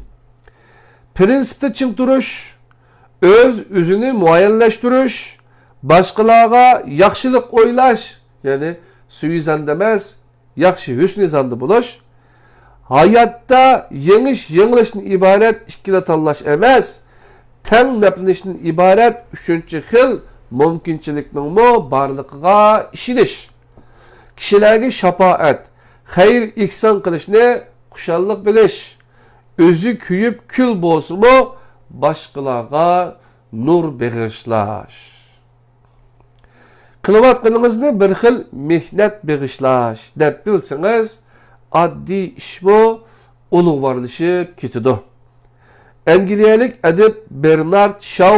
پىرىنسىپتا چىڭ تۇرۇش، ئۆز-ئۆزىنى مۇئەييەنلەشتۈرۈش، باشقىلارغا ياخشىلىق ئويلاش، يەنى سۈيىزەندە ئەمەس، ياخشى ھۆسنى زاندا بولۇش، ھاياتتا يېڭىش-يېڭىلىشتىن ئىبارەت ئىككىلا تاللاش ئەمەس، تەڭ نەپلىنىشتىن ئىبارەت ئۈچىنچى خىل مۇمكىنچىلىكنىڭمۇ بارلىقىغا ئىشىنىش، كىشىلەرگە شاپائەت، خەير-ئېھسان قىلىشنى خۇشاللىق بىلىش، ئۆزى كۆيۈپ كۈل بولسىمۇ، باشقىلارغا نۇر بېغىشلاش. قىلىۋاتقىنىڭىزنى بىر خىل مېھنەت بېغىشلاش دەپ بىلسىڭىز، ئاددىي ئىشمۇ ئۇلۇغۋارلىشىپ كېتىدۇ. ئەنگلىيەلىك ئەدىب بېرنارد شاۋ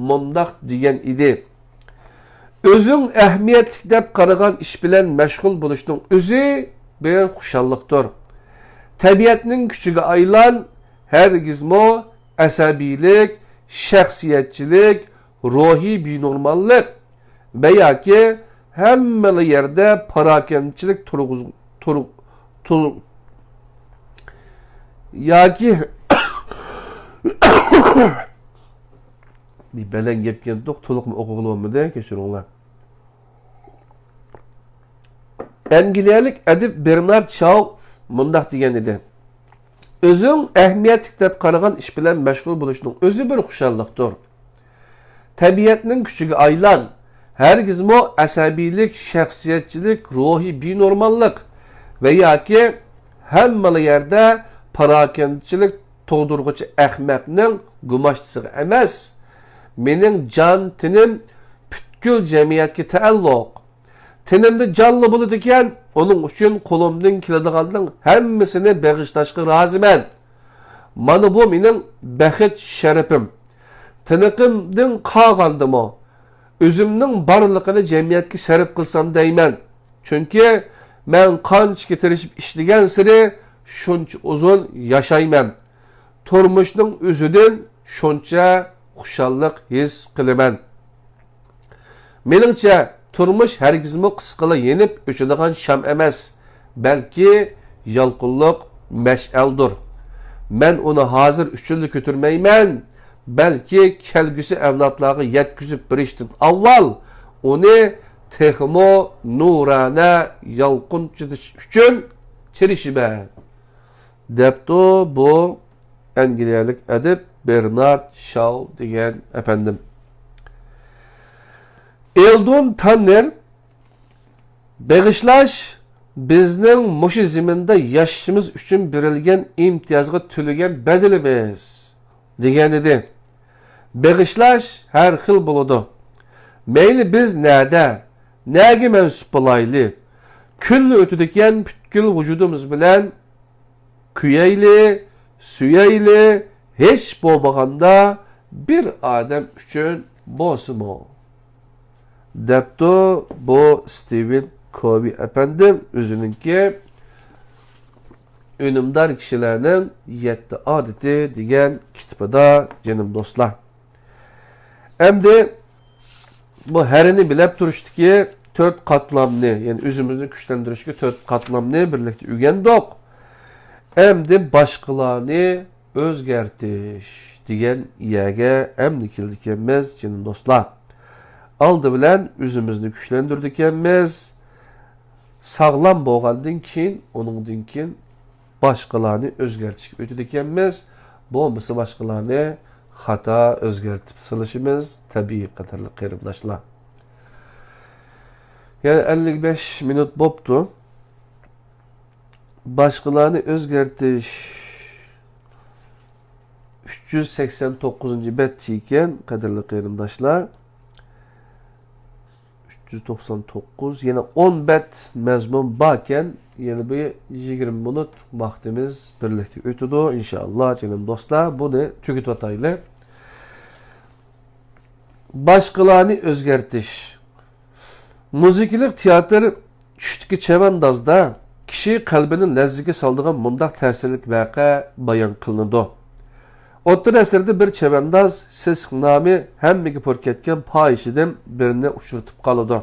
مۇنداق دېگەن ئىدى: «ئۆزۈڭ ئەھمىيەتلىك دەپ قارىغان ئىش بىلەن مەشغۇل بولۇشنىڭ ئۆزى بىر خۇشاللىقتۇر. تەبىئەتنىڭ كۈچىگە ئايلان، ھەرگىزمۇ ئەسەبىيلىك، شەخسىيەتچىلىك، روھىي بىنورماللىق ۋە ياكى ھەممىلا يەردە پاراكەندىچىلىك تۇرغۇز-، تۇر-، تۇر-، ياكى بىر بەلەن گەپ كەلدۇق، تولۇقمۇ ئوقۇغىلى بولمىدى، كەچۈرۈڭلار.» ئەنگلىيەلىك ئەدىب بېرنارد شاۋ مۇنداق دېگەن ئىدى: «ئۆزۈڭ ئەھمىيەتلىك دەپ قارىغان ئىش بىلەن مەشغۇل بولۇشنىڭ ئۆزى بىر خۇشاللىقتۇر. تەبىئەتنىڭ كۈچىگە ئايلان، ھەرگىزمۇ ئەسەبىيلىك، شەخسىيەتچىلىك، روھىي بىنورماللىق ۋە ياكى ھەممىلا يەردە پاراكەندىچىلىك تۇغدۇرغۇچى ئەخمەقنىڭ گۇماشتىسىغا ئەمەس. مېنىڭ جان تېنىم پۈتكۈل جەمئىيەتكە تەئەللۇق. تېنىمدا جانلا بولىدىكەن، ئۇنىڭ ئۈچۈن قولۇمدىن كېلىدىغاننىڭ ھەممىسىنى بېغىشلاشقا رازىمەن. مانا بۇ مېنىڭ بەخت شەرىپىم. تىنىقىمدىن قالغاندىمۇ، ئۆزۈمنىڭ بارلىقىنى جەمئىيەتكە سەرپ قىلسام دەيمەن. چۈنكى مەن قانچىكى تىرىشىپ ئىشلىگەنسېرى شۇنچە ئۇزۇن ياشايمەن. تۇرمۇشنىڭ ئۆزىدىن شۇنچە خۇشاللىق ھېس قىلىمەن. مېنىڭچە، تۇرمۇش ھەرگىزمۇ قىسقىلا يېنىپ ئۆچىدىغان شام ئەمەس، بەلكى يالقۇنلۇق مەشئەلدۇر. مەن ئۇنى ھازىر ئۈچۈنلا كۆتۈرمەيمەن، بەلكى كەلگۈسى ئەۋلادلارغا يەتكۈزۈپ بېرىشتىن ئاۋۋال ئۇنى تېخىمۇ نۇرانە يالقۇنچىتىش ئۈچۈن تىرىشىمەن.» دەپتۇ بۇ ئەنگلىيەلىك ئەدىب بېرنارد شاۋ دېگەن ئەپەندىم. ئېلدون تاننېر: «بېغىشلاش بىزنىڭ مۇشۇ زېمىندا ياشىشىمىز ئۈچۈن بېرىلگەن ئىمتىيازغا تۆلىگەن بەدىلىمىز» دېگەنىدى. بېغىشلاش ھەر خىل بولىدۇ. مەيلى بىز نەدە، نەگە مەنسۇپ بولايلى؟ كۈنلا ئۆتىدىكەن پۈتكۈل ۋۇجۇدىمىز بىلەن كۆيەيلى، سۆيەيلى، ھېچ بولمىغاندا بىر ئادەم ئۈچۈن بولسىمۇ، دەپتۇ بۇ ستىۋېن كوۋى ئەپەندىم ئۆزىنىڭكى ئۈنۈمدار كىشىلەرنىڭ يەتتە ئادىتى دېگەن كىتىپىدا، جېنىم دوستلار. ئەمدى بۇ ھەرىنى بىلەپ تۇرۇشتىكى تۆت قاتلامنى، يەنى ئۆزىمىزنى كۈچلەندۈرۈشكە تۆت قاتلامنى بىرلىكتە ئۆگەندۇق. ئەمدى باشقىلارنى ئۆزگەرتىش دېگەن يەرگە ئەمدى كېلىدىكەنمىز، جېنىم دوستلار. ئالدى بىلەن ئۆزىمىزنى كۈچلەندۈرىدىكەنمىز. ساغلام بولغاندىن كېيىن، ئۇنىڭدىن كېيىن باشقىلارنى ئۆزگەرتىشكە ئۆتىدىكەنمىز. بولمىسا باشقىلارنى خاتا ئۆزگەرتىپ سېلىشىمىز تەبىئىي، قەدىرلىك قېرىنداشلار. يەنە ئەللىك بەش مىنۇت بوپتۇ. باشقىلارنى ئۆزگەرتىش ئۈچ يۈز سەكسەن توققۇزىنچى بەت ئىكەن، قەدىرلىك قېرىنداشلار. ئۈچ يۈز توقسان توققۇز، يەنە ئون بەت مەزمۇن باركەن، يەنە بىر يىگىرمە مىنۇت ۋاقتىمىز بىرلىكتە ئۆتىدۇ، ئىنشائاللا، جېنىم دوستلار، بۇنى تۈگىتىۋاتايلى. باشقىلارنى ئۆزگەرتىش. مۇزىكىلىق تىياتىر چۈشتىكى چەۋەندازدا كىشى قەلبىنى لەرزىگە سالىدىغان مۇنداق تەسىرلىك ۋەقە بايان قىلىنىدۇ. ئوتتۇرا ئەسىردە بىر چەۋەنداز سېسىق نامى ھەممىگە پۇر كەتكەن پاھىشىدىن بىرنى ئۇچرىتىپ قالىدۇ.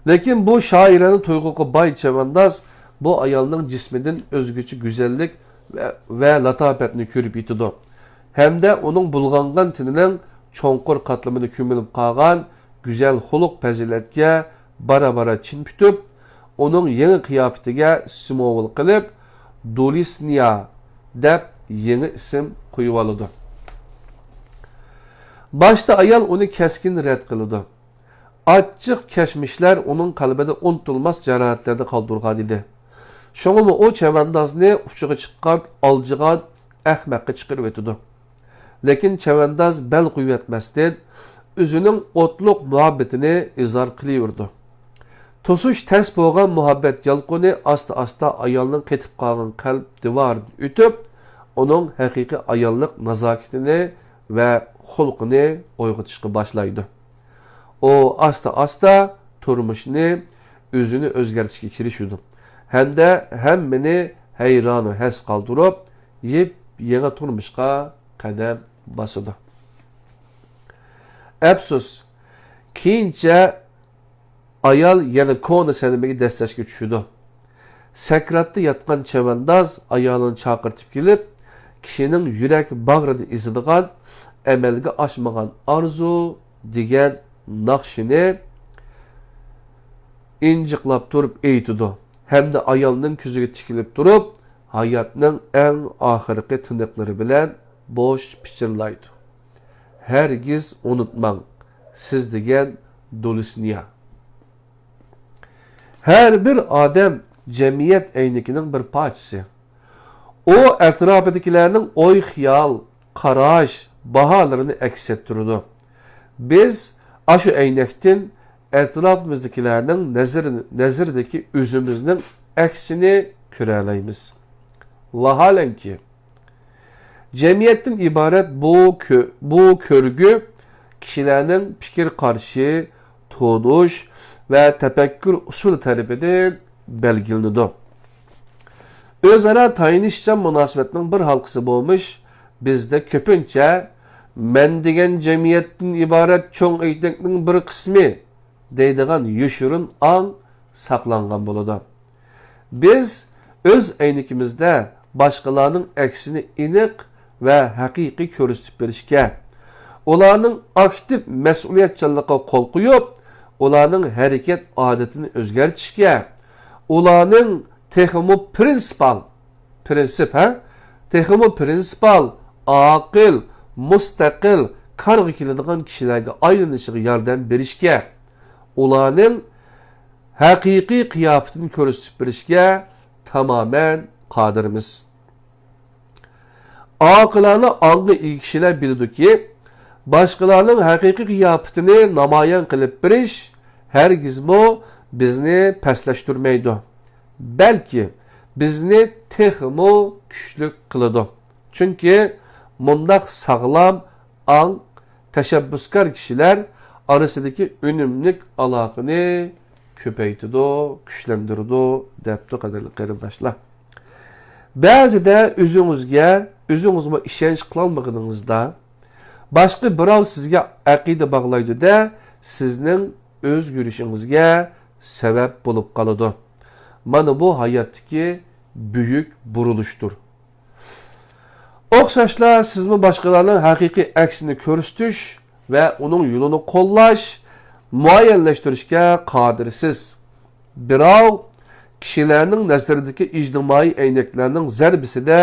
لېكىن بۇ شائىرانە تۇيغۇغا باي چەۋەنداز بۇ ئايالنىڭ جىسمىدىن ئۆزگىچە گۈزەللىك ۋە، ۋە لاتاپەتنى كۆرۈپ يېتىدۇ ھەمدە ئۇنىڭ بۇلغانغان تېنىنىڭ چوڭقۇر قاتلىمىدا كۆمۈلۈپ قالغان گۈزەل خۇلق-پەزىلەتكە بارا-بارا چىن پۈتۈپ، ئۇنىڭ يېڭى قىياپىتىگە سىمۋول قىلىپ، دۇلىسنىيا دەپ يېڭى ئىسىم قويۇۋالىدۇ. باشتا ئايال ئۇنى كەسكىن رەت قىلىدۇ. ئاچچىق كەچمىشلەر ئۇنىڭ قەلبىدە ئۇنتۇلماس جاراھەتلەرنى قالدۇرغان ئىدى. شۇڭىمۇ ئۇ چەۋەندازنى ئۇچىغا چىققان ئالجىغان ئەخمەققە چىقىرىۋېتىدۇ. لېكىن چەۋەنداز بەل قويۇۋەتمەستىن، ئۆزىنىڭ ئوتلۇق مۇھەببىتىنى ئىزھار قىلىۋېرىدۇ. توسۇش تەس بولغان مۇھەببەت يالقۇنى ئاستا-ئاستا ئايالنىڭ قېتىپ قالغان قەلب دىۋارىدىن ئۆتۈپ، ئۇنىڭ ھەقىقىي ئاياللىق نازاكىتىنى ۋە خۇلقىنى ئويغىتىشقا باشلايدۇ. ئۇ ئاستا-ئاستا تۇرمۇشنى، ئۆزىنى ئۆزگەرتىشكە كىرىشىدۇ ھەمدە ھەممىنى ھەيران-ھەس قالدۇرۇپ، يېپ-يېڭى تۇرمۇشقا قەدەم باسىدۇ. ئەپسۇس، كېيىنچە ئايال يەنە كونا سەنىمىگە دەسسەشكە چۈشىدۇ. سەكراتتا ياتقان چەۋەنداز ئايالىنى چاقىرتىپ كېلىپ، كىشىنىڭ يۈرەك باغرىنى ئېزىدىغان ئەمەلگە ئاشمىغان ئارزۇ دېگەن ناخشىنى ئىنجىقلاپ تۇرۇپ ئېيتىدۇ ھەمدە ئايالنىڭ كۆزىگە تىكىلىپ تۇرۇپ، ھاياتنىڭ ئەڭ ئاخىرقى تىنىقلىرى بىلەن بوش پىچىرلايدۇ. ھەرگىز ئۇنتۇماڭ، سىز دېگەن دۇلىسنىيا. ھەر بىر ئادەم جەمئىيەت ئەينىكىنىڭ بىر پارچىسى. ئۇ ئەتراپىدىكىلەرنىڭ ئوي-خىيال، قاراش، باھالىرىنى ئەكس ئەتتۈرىدۇ. بىز ئاشۇ ئەينەكتىن ئەتراپىمىزدىكىلەرنىڭ نەزىرى-، نەزىرىدىكى ئۆزىمىزنىڭ ئەكسىنى كۆرەلەيمىز. ۋاھالەنكى، جەمئىيەتتىن ئىبارەت بۇ كۆ-، بۇ كۆرگۈ كىشىلەرنىڭ پىكىر قارىشى، تونۇش ۋە تەپەككۇر ئۇسۇلى تەرىپىدىن بەلگىلىنىدۇ. ئۆزئارا تايىنىشچان مۇناسىۋەتنىڭ بىر ھالقىسى بولمىش بىزدە كۆپىنچە، «مەن دېگەن جەمئىيەتتىن ئىبارەت چوڭ ئەينەكنىڭ بىر قىسمى» دەيدىغان يوشۇرۇن ئاڭ ساقلانغان بولىدۇ. بىز ئۆز ئەينىكىمىزدە باشقىلارنىڭ ئەكسىنى ئېنىق ۋە ھەقىقىي كۆرسىتىپ بېرىشكە، ئۇلارنىڭ ئاكتىپ مەسئۇلىيەتچانلىقىغا قول قويۇپ، ئۇلارنىڭ ھەرىكەت ئادىتىنى ئۆزگەرتىشكە، ئۇلارنىڭ تېخىمۇ پرىنسىپال، پرىنسىپ، ھە؟ تېخىمۇ پرىنسىپال، ئاقىل، مۇستەقىل، كارغا كېلىدىغان كىشىلەرگە ئايلىنىشىغا ياردەم بېرىشكە، ئۇلارنىڭ ھەقىقىي قىياپىتىنى كۆرسىتىپ بېرىشكە تامامەن قادىرمىز. ئاقىلانە ئاڭغا ئىگە كىشىلەر بىلىدۇكى، باشقىلارنىڭ ھەقىقىي قىياپىتىنى نامايان قىلىپ بېرىش ھەرگىزمۇ بىزنى پەسلەشتۈرمەيدۇ، بەلكى بىزنى تېخىمۇ كۈچلۈك قىلىدۇ. چۈنكى مۇنداق ساغلام ئاڭ، تەشەببۇسكار كىشىلەر ئارىسىدىكى ئۈنۈملۈك ئالاقىنى كۆپەيتىدۇ، كۈچلەندۈرىدۇ، دەپتۇ، قەدىرلىك قېرىنداشلار. بەزىدە ئۆزىڭىزگە ئۆزىڭىزمۇ ئىشەنچ قىلالمىغىنىڭىزدا، باشقا بىراۋ سىزگە ئەقىدە باغلايدۇ-دە، سىزنىڭ ئۆزگىرىشىڭىزگە سەۋەب بولۇپ قالىدۇ. مانا بۇ ھاياتتىكى بۈيۈك بۇرۇلۇشتۇر. ئوخشاشلا سىزمۇ باشقىلارنىڭ ھەقىقىي ئەكسىنى كۆرسىتىش ۋە ئۇنىڭ يولىنى قوللاش، مۇئەييەنلەشتۈرۈشكە قادىرسىز. بىراۋ كىشىلەرنىڭ نەزىرىدىكى ئىجتىمائىي ئەينەكلەرنىڭ زەربىسىدە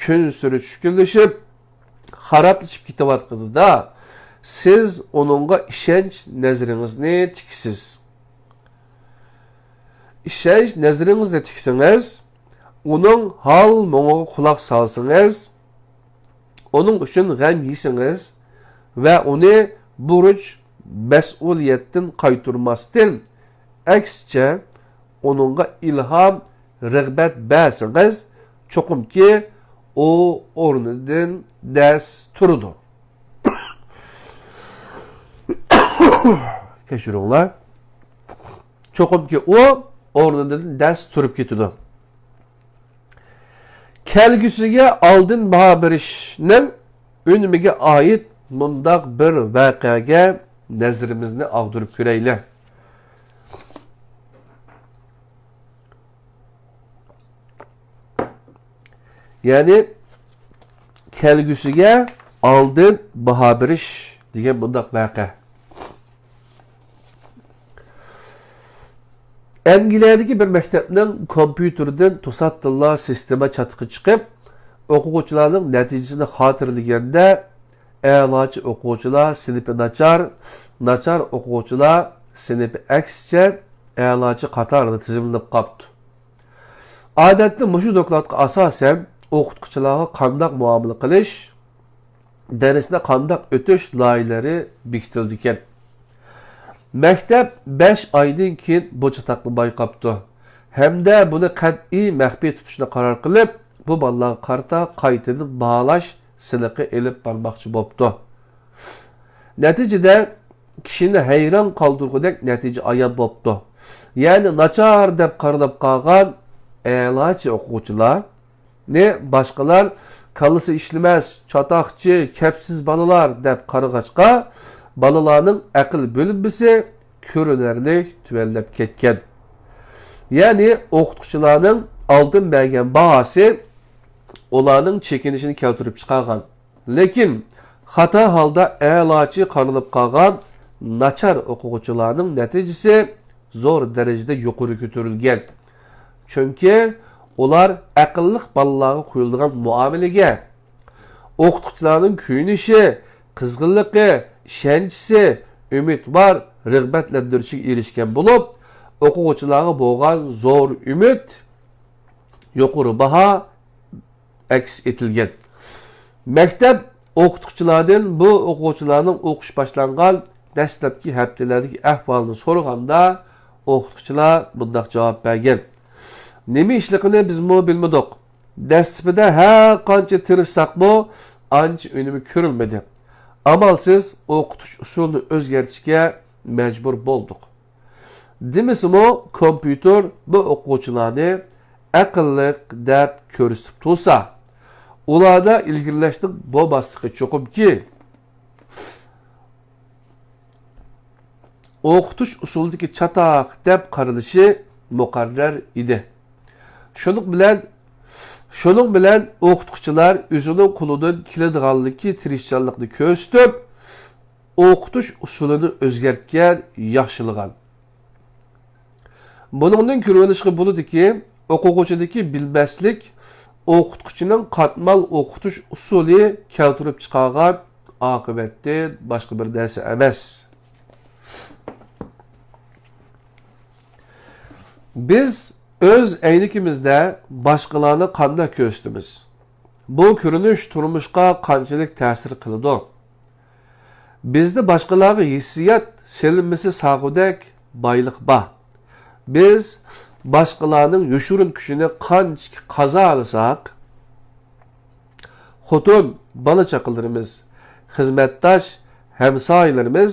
كۈنسېرى چۈشكۈنلىشىپ، خارابلىشىپ كېتىۋاتقىنىدا، سىز ئۇنىڭغا ئىشەنچ نەزىرىڭىزنى تىكىسىز. ئىشەنچ نەزىرىڭىزنى تىكسىڭىز، ئۇنىڭ ھال-مۇڭىغا قۇلاق سالسىڭىز، ئۇنىڭ ئۈچۈن غەم يېسىڭىز ۋە ئۇنى بۇرچ، مەسئۇلىيەتتىن قايتۇرماستىن، ئەكسىچە، ئۇنىڭغا ئىلھام، رىغبەت بەرسىڭىز، چوقۇمكى، ئۇ ئورنىدىن دەس تۇرىدۇ. كەچۈرۈڭلار. چوقۇمكى، ئۇ ئورنىدىن دەس تۇرۇپ كېتىدۇ. كەلگۈسىگە ئالدىن باھا بېرىشنىڭ ئۈنۈمىگە ئائىت مۇنداق بىر ۋەقەگە نەزىرىمىزنى ئاغدۇرۇپ كۆرەيلى. يەنى، كەلگۈسىگە ئالدىن باھا بېرىش دېگەن بۇنداق ۋەقە. ئەنگلىيەدىكى بىر مەكتەپنىڭ كومپيۇتېرىدىن توساتتىنلا سىستېما چاتىقى چىقىپ، ئوقۇغۇچىلارنىڭ نەتىجىسىنى خاتىرىلىگەندە، ئەلاچى ئوقۇغۇچىلار سىنىپى ناچار، ناچار ئوقۇغۇچىلار سىنىپى ئەكسىچە ئەلاچى قاتارىدا تىزىملىنىپ قاپتۇ. ئادەتتە مۇشۇ دوكلاتقا ئاساسەن ئوقۇتقۇچىلارغا قانداق مۇئامىلە قىلىش، دەرسنى قانداق ئۆتۈش لايىھەلىرى بېكىتىلىدىكەن. مەكتەپ بەش ئايدىن كېيىن بۇ چاتاقنى بايقاپتۇ ھەمدە بۇنى قەتئىي مەخپىي تۇتۇشنى قارار قىلىپ، بۇ بالىلارغا قارىتا قايتىدىن باھالاش سىنىقى ئېلىپ بارماقچى بوپتۇ. نەتىجىدە، كىشىنى ھەيران قالدۇرغۇدەك نەتىجە ئايان بوپتۇ. يەنى ناچار دەپ قارىلىپ قالغان ئەلاچى ئوقۇغۇچىلارنى باشقىلار كاللىسى ئىشلىمەس، چاتاقچى، كەپسىز بالىلار دەپ قارىغاچقا، بالىلارنىڭ ئەقىل بۆلۈنمىسى كۆرۈنەرلىك تۆۋەنلەپ كەتكەن. يەنى ئوقۇتقۇچىلارنىڭ ئالدىن بەرگەن باھاسى ئۇلارنىڭ چېكىنىشىنى كەلتۈرۈپ چىقارغان. لېكىن خاتا ھالدا ئەلاچى قارىلىپ قالغان ناچار ئوقۇغۇچىلارنىڭ نەتىجىسى زور دەرىجىدە يۇقىرى كۆتۈرۈلگەن. چۈنكى ئۇلار ئەقىللىق بالىلارغا قويۇلىدىغان مۇئامىلىگە، ئوقۇتقۇچىلارنىڭ كۆيۈنۈشى، قىزغىنلىقى، ئىشەنچىسى، ئۈمىدۋار، رىغبەتلەندۈرۈشىگە ئېرىشكەن بولۇپ، ئوقۇغۇچىلارغا بولغان زور ئۈمىد، يۇقىرى باھا، ئەكس ئېتىلگەن. مەكتەپ ئوقۇتقۇچىلاردىن بۇ ئوقۇغۇچىلارنىڭ ئوقۇش باشلانغان دەسلەپكى ھەپتىلەردىكى ئەھۋالىنى سورىغاندا، ئوقۇتقۇچىلار مۇنداق جاۋاب بەرگەن: نېمە ئىشلىقىنى بىزمۇ بىلمىدۇق. دەسلىپىدە ھەر قانچە تىرىشساقمۇ، ئانچە ئۈنۈمى كۆرۈلمىدى. ئامالسىز ئوقۇتۇش ئۇسۇلىنى ئۆزگەرتىشكە مەجبۇر بولدۇق. دېمىسىمۇ، كومپيۇتېر بۇ ئوقۇغۇچىلارنى ئەقىللىق دەپ كۆرسىتىپ تۇرسا، ئۇلاردا ئىلگىرىلەشنىڭ بولماسلىقى چوقۇمكى، ئوقۇتۇش ئۇسۇلىدىكى چاتاق دەپ قارىلىشى مۇقەررەر ئىدى. شۇنىڭ بىلەن، شۇنىڭ بىلەن ئوقۇتقۇچىلار ئۆزىنىڭ قولىدىن كېلىدىغانلىكى تىرىشچانلىقنى كۆرسىتىپ، ئوقۇتۇش ئۇسۇلىنى ئۆزگەرتكەن، ياخشىلىغان. بۇنىڭدىن كۆرۈۋېلىشقا بولىدۇكى، ئوقۇغۇچىدىكى بىلمەسلىك ئوقۇتقۇچىنىڭ قاتمال ئوقۇتۇش ئۇسۇلى كەلتۈرۈپ چىقارغان ئاقىۋەتتىن باشقا بىر نەرسە ئەمەس. بىز ئۆز ئەينىكىمىزدە باشقىلارنى قانداق كۆرسىتىمىز؟ بۇ كۆرۈنۈش تۇرمۇشقا قانچىلىك تەسىر قىلىدۇ؟ بىزنى باشقىلارغا ھېسسىيات سېلىنمىسى سالغۇدەك بايلىق بار. بىز باشقىلارنىڭ يوشۇرۇن كۈچىنى قانچىكى قازالىساق، خوتۇن، بالا-چاقىلىرىمىز، خىزمەتداش، ھەمسايىلىرىمىز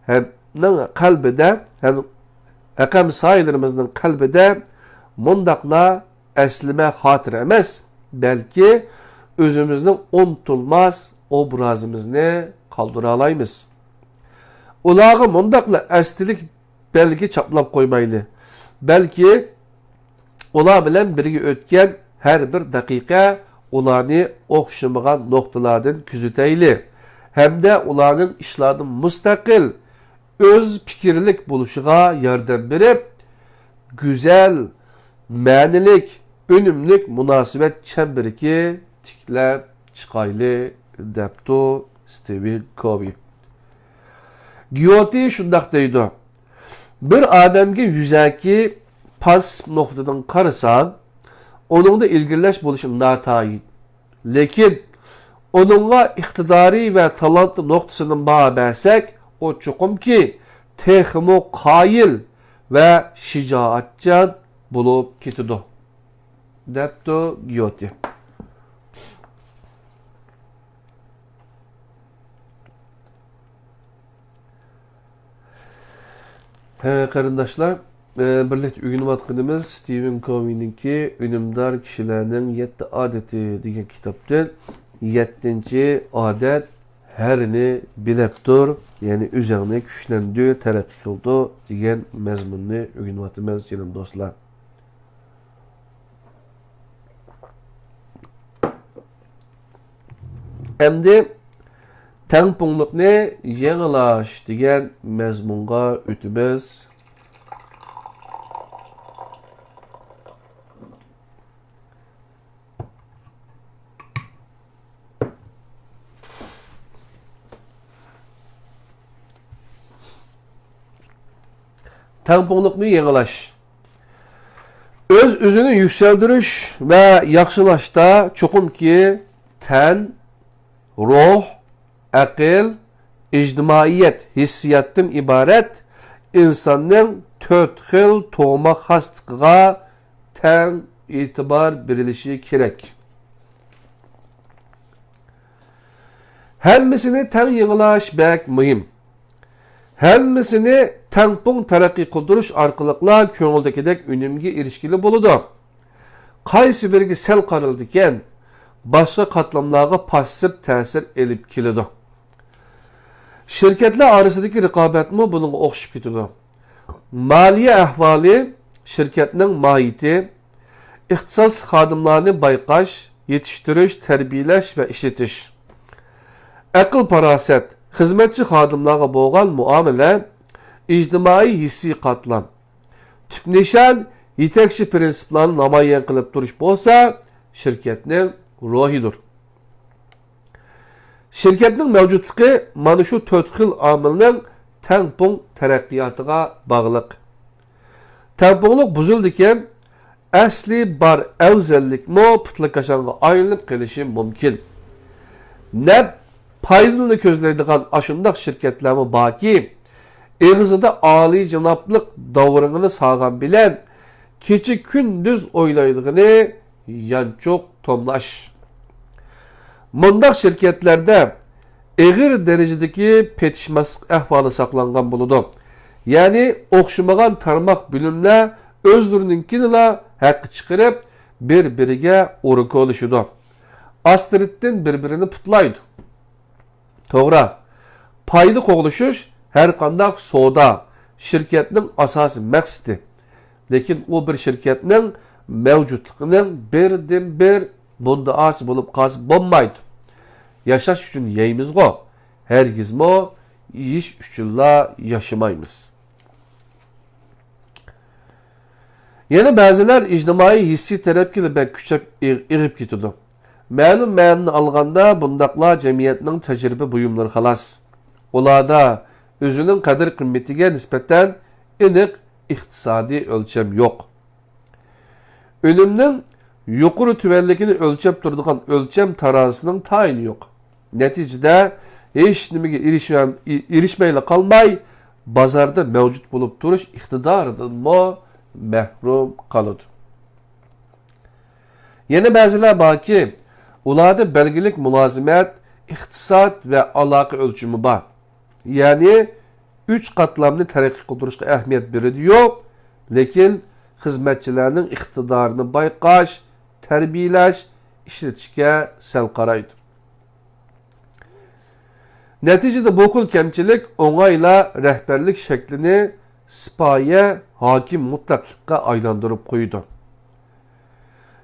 ھەم-، نىڭ قەلبىدە، ھەم-، ھەمسايىلىرىمىزنىڭ قەلبىدە مۇنداقلا ئەسلىمە خاتىرە ئەمەس، بەلكى ئۆزىمىزنىڭ ئۇنتۇلماس ئوبرازىمىزنى قالدۇرالايمىز. ئۇلارغا مۇنداقلا ئەستىلىك بەلگە چاپلاپ قويمايلى. بەلكى ئۇلار بىلەن بىرگە ئۆتكەن ھەر بىر دەقىقە ئۇلارنى ئوخشىمىغان نۇقتىلاردىن كۆزىتەيلى ھەمدە ئۇلارنىڭ ئىشلاردىن مۇستەقىل، ئۆز پىكىرلىك بولۇشىغا ياردەم بېرىپ، گۈزەل، مەنىلىك، ئۈنۈملۈك مۇناسىۋەت چەمبىرىكى تىكلەپ چىقايلى، دەپتۇ ستىۋېن كوۋى. گيوتى شۇنداق دەيدۇ، بىر ئادەمگە يۈزەكى پاسسىپ نۇقتىدىن قارىساڭ، ئۇنىڭدا ئىلگىرىلەش بولۇشى ناتايىن. لېكىن ئۇنىڭغا ئىقتىدارى ۋە تالانتى نۇقتىسىدىن باھا بەرسەك، ئۇ چوقۇمكى تېخىمۇ قايىل ۋە شىجائەتچان بولۇپ كېتىدۇ، دەپتۇ گيوتى. ھە، قېرىنداشلار، ئە، بىرلىكتە ئۆگىنىۋاتقىنىمىز ستىۋېن كوۋىنىڭكى ئۈنۈمدار كىشىلەرنىڭ يەتتە ئادىتى دېگەن كىتابتىن يەتتىنچى ئادەت، ھەرىنى بىلەپ تۇر، يەنى ئۆزۈڭنى كۈچلەندۈر، تەرەققىي قىلدۇر دېگەن مەزمۇننى ئۆگىنىۋاتىمىز، جېنىم دوستلار. ئەمدى تەڭپۇڭلۇقنى يېڭىلاش دېگەن مەزمۇنغا ئۆتىمىز. تەڭپۇڭلۇقنى يېڭىلاش. ئۆز-ئۆزىنى يۈكسەلدۈرۈش ۋە ياخشىلاشتا چوقۇمكى تەن، روھ، ئەقىل، ئىجتىمائىيەت، ھېسسىياتتىن ئىبارەت ئىنساننىڭ تۆت خىل تۇغما خاسلىقىغا تەڭ ئېتىبار بېرىلىشى كېرەك. ھەممىسىنى تەڭ يېڭىلاش بەك مۇھىم. ھەممىسىنى تەڭپۇڭ تەرەققىي قىلدۇرۇش ئارقىلىقلا كۆڭۈلدىكىدەك ئۈنۈمگە ئېرىشكىلى بولىدۇ. قايسى بىرىگە سەل قارىلىدىكەن، باشقا قاتلاملارغا پاسسىپ تەسىر ئېلىپ كېلىدۇ. شىركەتلەر ئارىسىدىكى رىقابەتمۇ بۇنىڭغا ئوخشىشىپ كېتىدۇ. مالىيە ئەھۋالى، شىركەتنىڭ ماھىيىتى، ئىختىساسلىق خادىملارنى بايقاش، يېتىشتۈرۈش، تەربىيەلەش ۋە ئىشلىتىش. ئەقىل-پاراسەت، خىزمەتچى خادىملارغا بولغان مۇئامىلە، ئىجتىمائىي ھېسسىي قاتلام. تۈپ نىشان، يېتەكچى پىرىنسىپلارنى نامايان قىلىپ تۇرۇش بولسا، شىركەتنىڭ روھىدۇر. شىركەتنىڭ مەۋجۇتلۇقى مانا شۇ تۆت خىل ئامىلنىڭ تەڭپۇڭ تەرەققىياتىغا باغلىق. تەڭپۇڭلۇق بۇزۇلدىكەن، ئەسلى بار ئەۋزەللىكمۇ پۇتلىكاشاڭغا ئايلىنىپ قېلىشى مۇمكىن. نەپ پايدىنىلا كۆزلەيدىغان ئاشۇنداق شىركەتلەرمۇ باركى، ئېغىزىدا ئالىيجانابلىق داۋرىڭىنى سالغان بىلەن، كېچە-كۈندۈز ئويلايدىغىنى يانچۇق توملاش. مۇنداق شىركەتلەردە ئېغىر دەرىجىدىكى پېتىشماسلىق ئەھۋالى ساقلانغان بولىدۇ. يەنى ئوخشىمىغان تارماق بۆلۈملەر ئۆزلىرىنىڭكىنىلا ھەققە چىقىرىپ، بىر-بىرىگە ئورا كولىشىدۇ. ئاستىرتتىن بىر-بىرىنى پۇتلايدۇ. توغرا، پايدا قوغلىشىش ھەرقانداق سودا، شىركەتنىڭ ئاساسىي مەقسىتى. لېكىن ئۇ بىر شىركەتنىڭ مەۋجۇتلۇقىنىڭ بىردىنبىر مۇددىئاسى بولۇپ قالسا بولمايدۇ. ياشاش ئۈچۈن يەيمىزغۇ، ھەرگىزمۇ يېيىش ئۈچۈنلا ياشىمايمىز. يەنە بەزىلەر ئىجتىمائىي ھېسسىي تەرەپكىلا بەك كۈچەپ ئېغ-، ئېغىپ كېتىدۇ. مەلۇم مەنىنى ئالغاندا، بۇنداقلار جەمئىيەتنىڭ تەجرىبە بۇيۇملىرى خالاس. ئۇلاردا ئۆزىنىڭ قەدىر-قىممىتىگە نىسبەتەن ئېنىق ئىقتىسادىي ئۆلچەم يوق. ئۈنۈمنىڭ يۇقىرى-تۆۋەنلىكىنى ئۆلچەپ تۇرىدىغان ئۆلچەم تارازىسىنىڭ تايىنى يوق. نەتىجىدە، ھېچنېمىگە ئېرىشمەي-، ئېرىشمەيلا قالماي، بازاردا مەۋجۇت بولۇپ تۇرۇش ئىقتىدارىدىنمۇ مەھرۇم قالىدۇ. يەنە بەزىلەر باركى، ئۇلاردا بەلگىلىك مۇلازىمەت، ئىقتىساد ۋە ئالاقە ئۆلچىمى بار. يەنى ئۈچ قاتلامنى تەرەققىي قىلدۇرۇشقا ئەھمىيەت بېرىدۇ يوق، لېكىن خىزمەتچىلەرنىڭ ئىقتىدارىنى بايقاش، تەربىيەلەش، ئىشلىتىشكە سەل قارايدۇ. نەتىجىدە بۇ خىل كەمچىلىك ئوڭايلا رەھبەرلىك شەكلىنى سىپايە، ھاكىم مۇتلەقلىققا ئايلاندۇرۇپ قويىدۇ.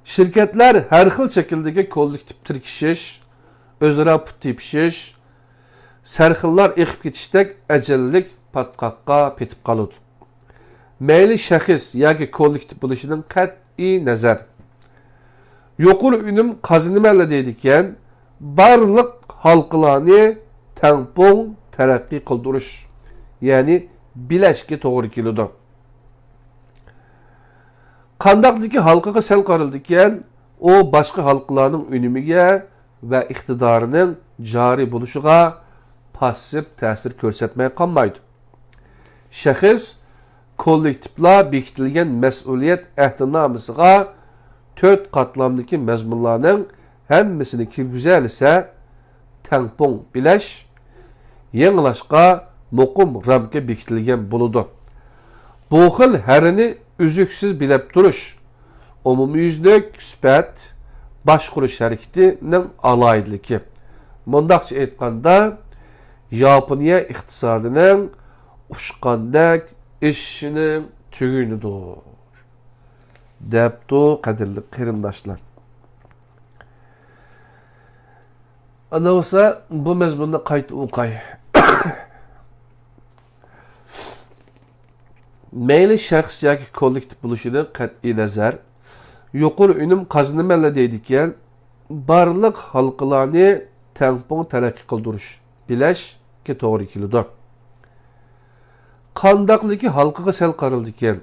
شىركەتلەر ھەر خىل شەكىلدىكى كوللېكتىپ تىركىشىش، ئۆزئارا پۇت تېپىشىش، سەرخىللار ئېقىپ كېتىشتەك ئەجەللىك پاتقاققا پېتىپ قالىدۇ. مەيلى شەخس ياكى كوللېكتىپ بولۇشىدىن قەتئىي نەزەر، يۇقىرى ئۈنۈم قازىنىمەنلا دەيدىكەن، بارلىق ھالقىلارنى تەڭپۇڭ تەرەققىي قىلدۇرۇش، يەنى بىلەشكە توغرا كېلىدۇ. قانداقلىكى ھالقىغا سەل قارىلىدىكەن، ئۇ باشقا ھالقىلارنىڭ ئۈنۈمىگە ۋە ئىقتىدارىنىڭ جارى بولۇشىغا پاسسىپ تەسىر كۆرسەتمەي قالمايدۇ. شەخس، كوللېكتىپلار بېكىتىلگەن مەسئۇلىيەت ئەھدىنامىسىغا تۆت قاتلامدىكى مەزمۇنلارنىڭ ھەممىسىنى كىرگۈزەلىسە، تەڭپۇڭ بىلەش، يېڭىلاشقا مۇقىم رامكا بېكىتىلگەن بولىدۇ. بۇ خىل ھەرىنى ئۈزلۈكسىز بىلەپ تۇرۇش، ئومۇميۈزلۈك سۈپەت باشقۇرۇش ھەرىكىتىنىڭ ئالاھىدىلىكى. مۇنداقچە ئېيتقاندا، ياپونىيە ئىقتىسادىنىڭ ئۇچقاندەك ئېشىشىنىڭ تۈگۈنىدۇر، دەپتۇ، قەدىرلىك قېرىنداشلار. ئانا بولسا، بۇ مەزمۇننى قايتا ئوقاي. مەيلى شەخس ياكى كوللېكتىپ بولۇشىدىن قەتئىي نەزەر، يۇقىرى ئۈنۈم قازىنىمەنلا دەيدىكەن، بارلىق ھالقىلارنى تەڭپۇڭ تەرەققىي قىلدۇرۇش، بىلەشكە توغرا كېلىدۇ. قانداقلىكى ھالقىغا سەل قارىلىدىكەن،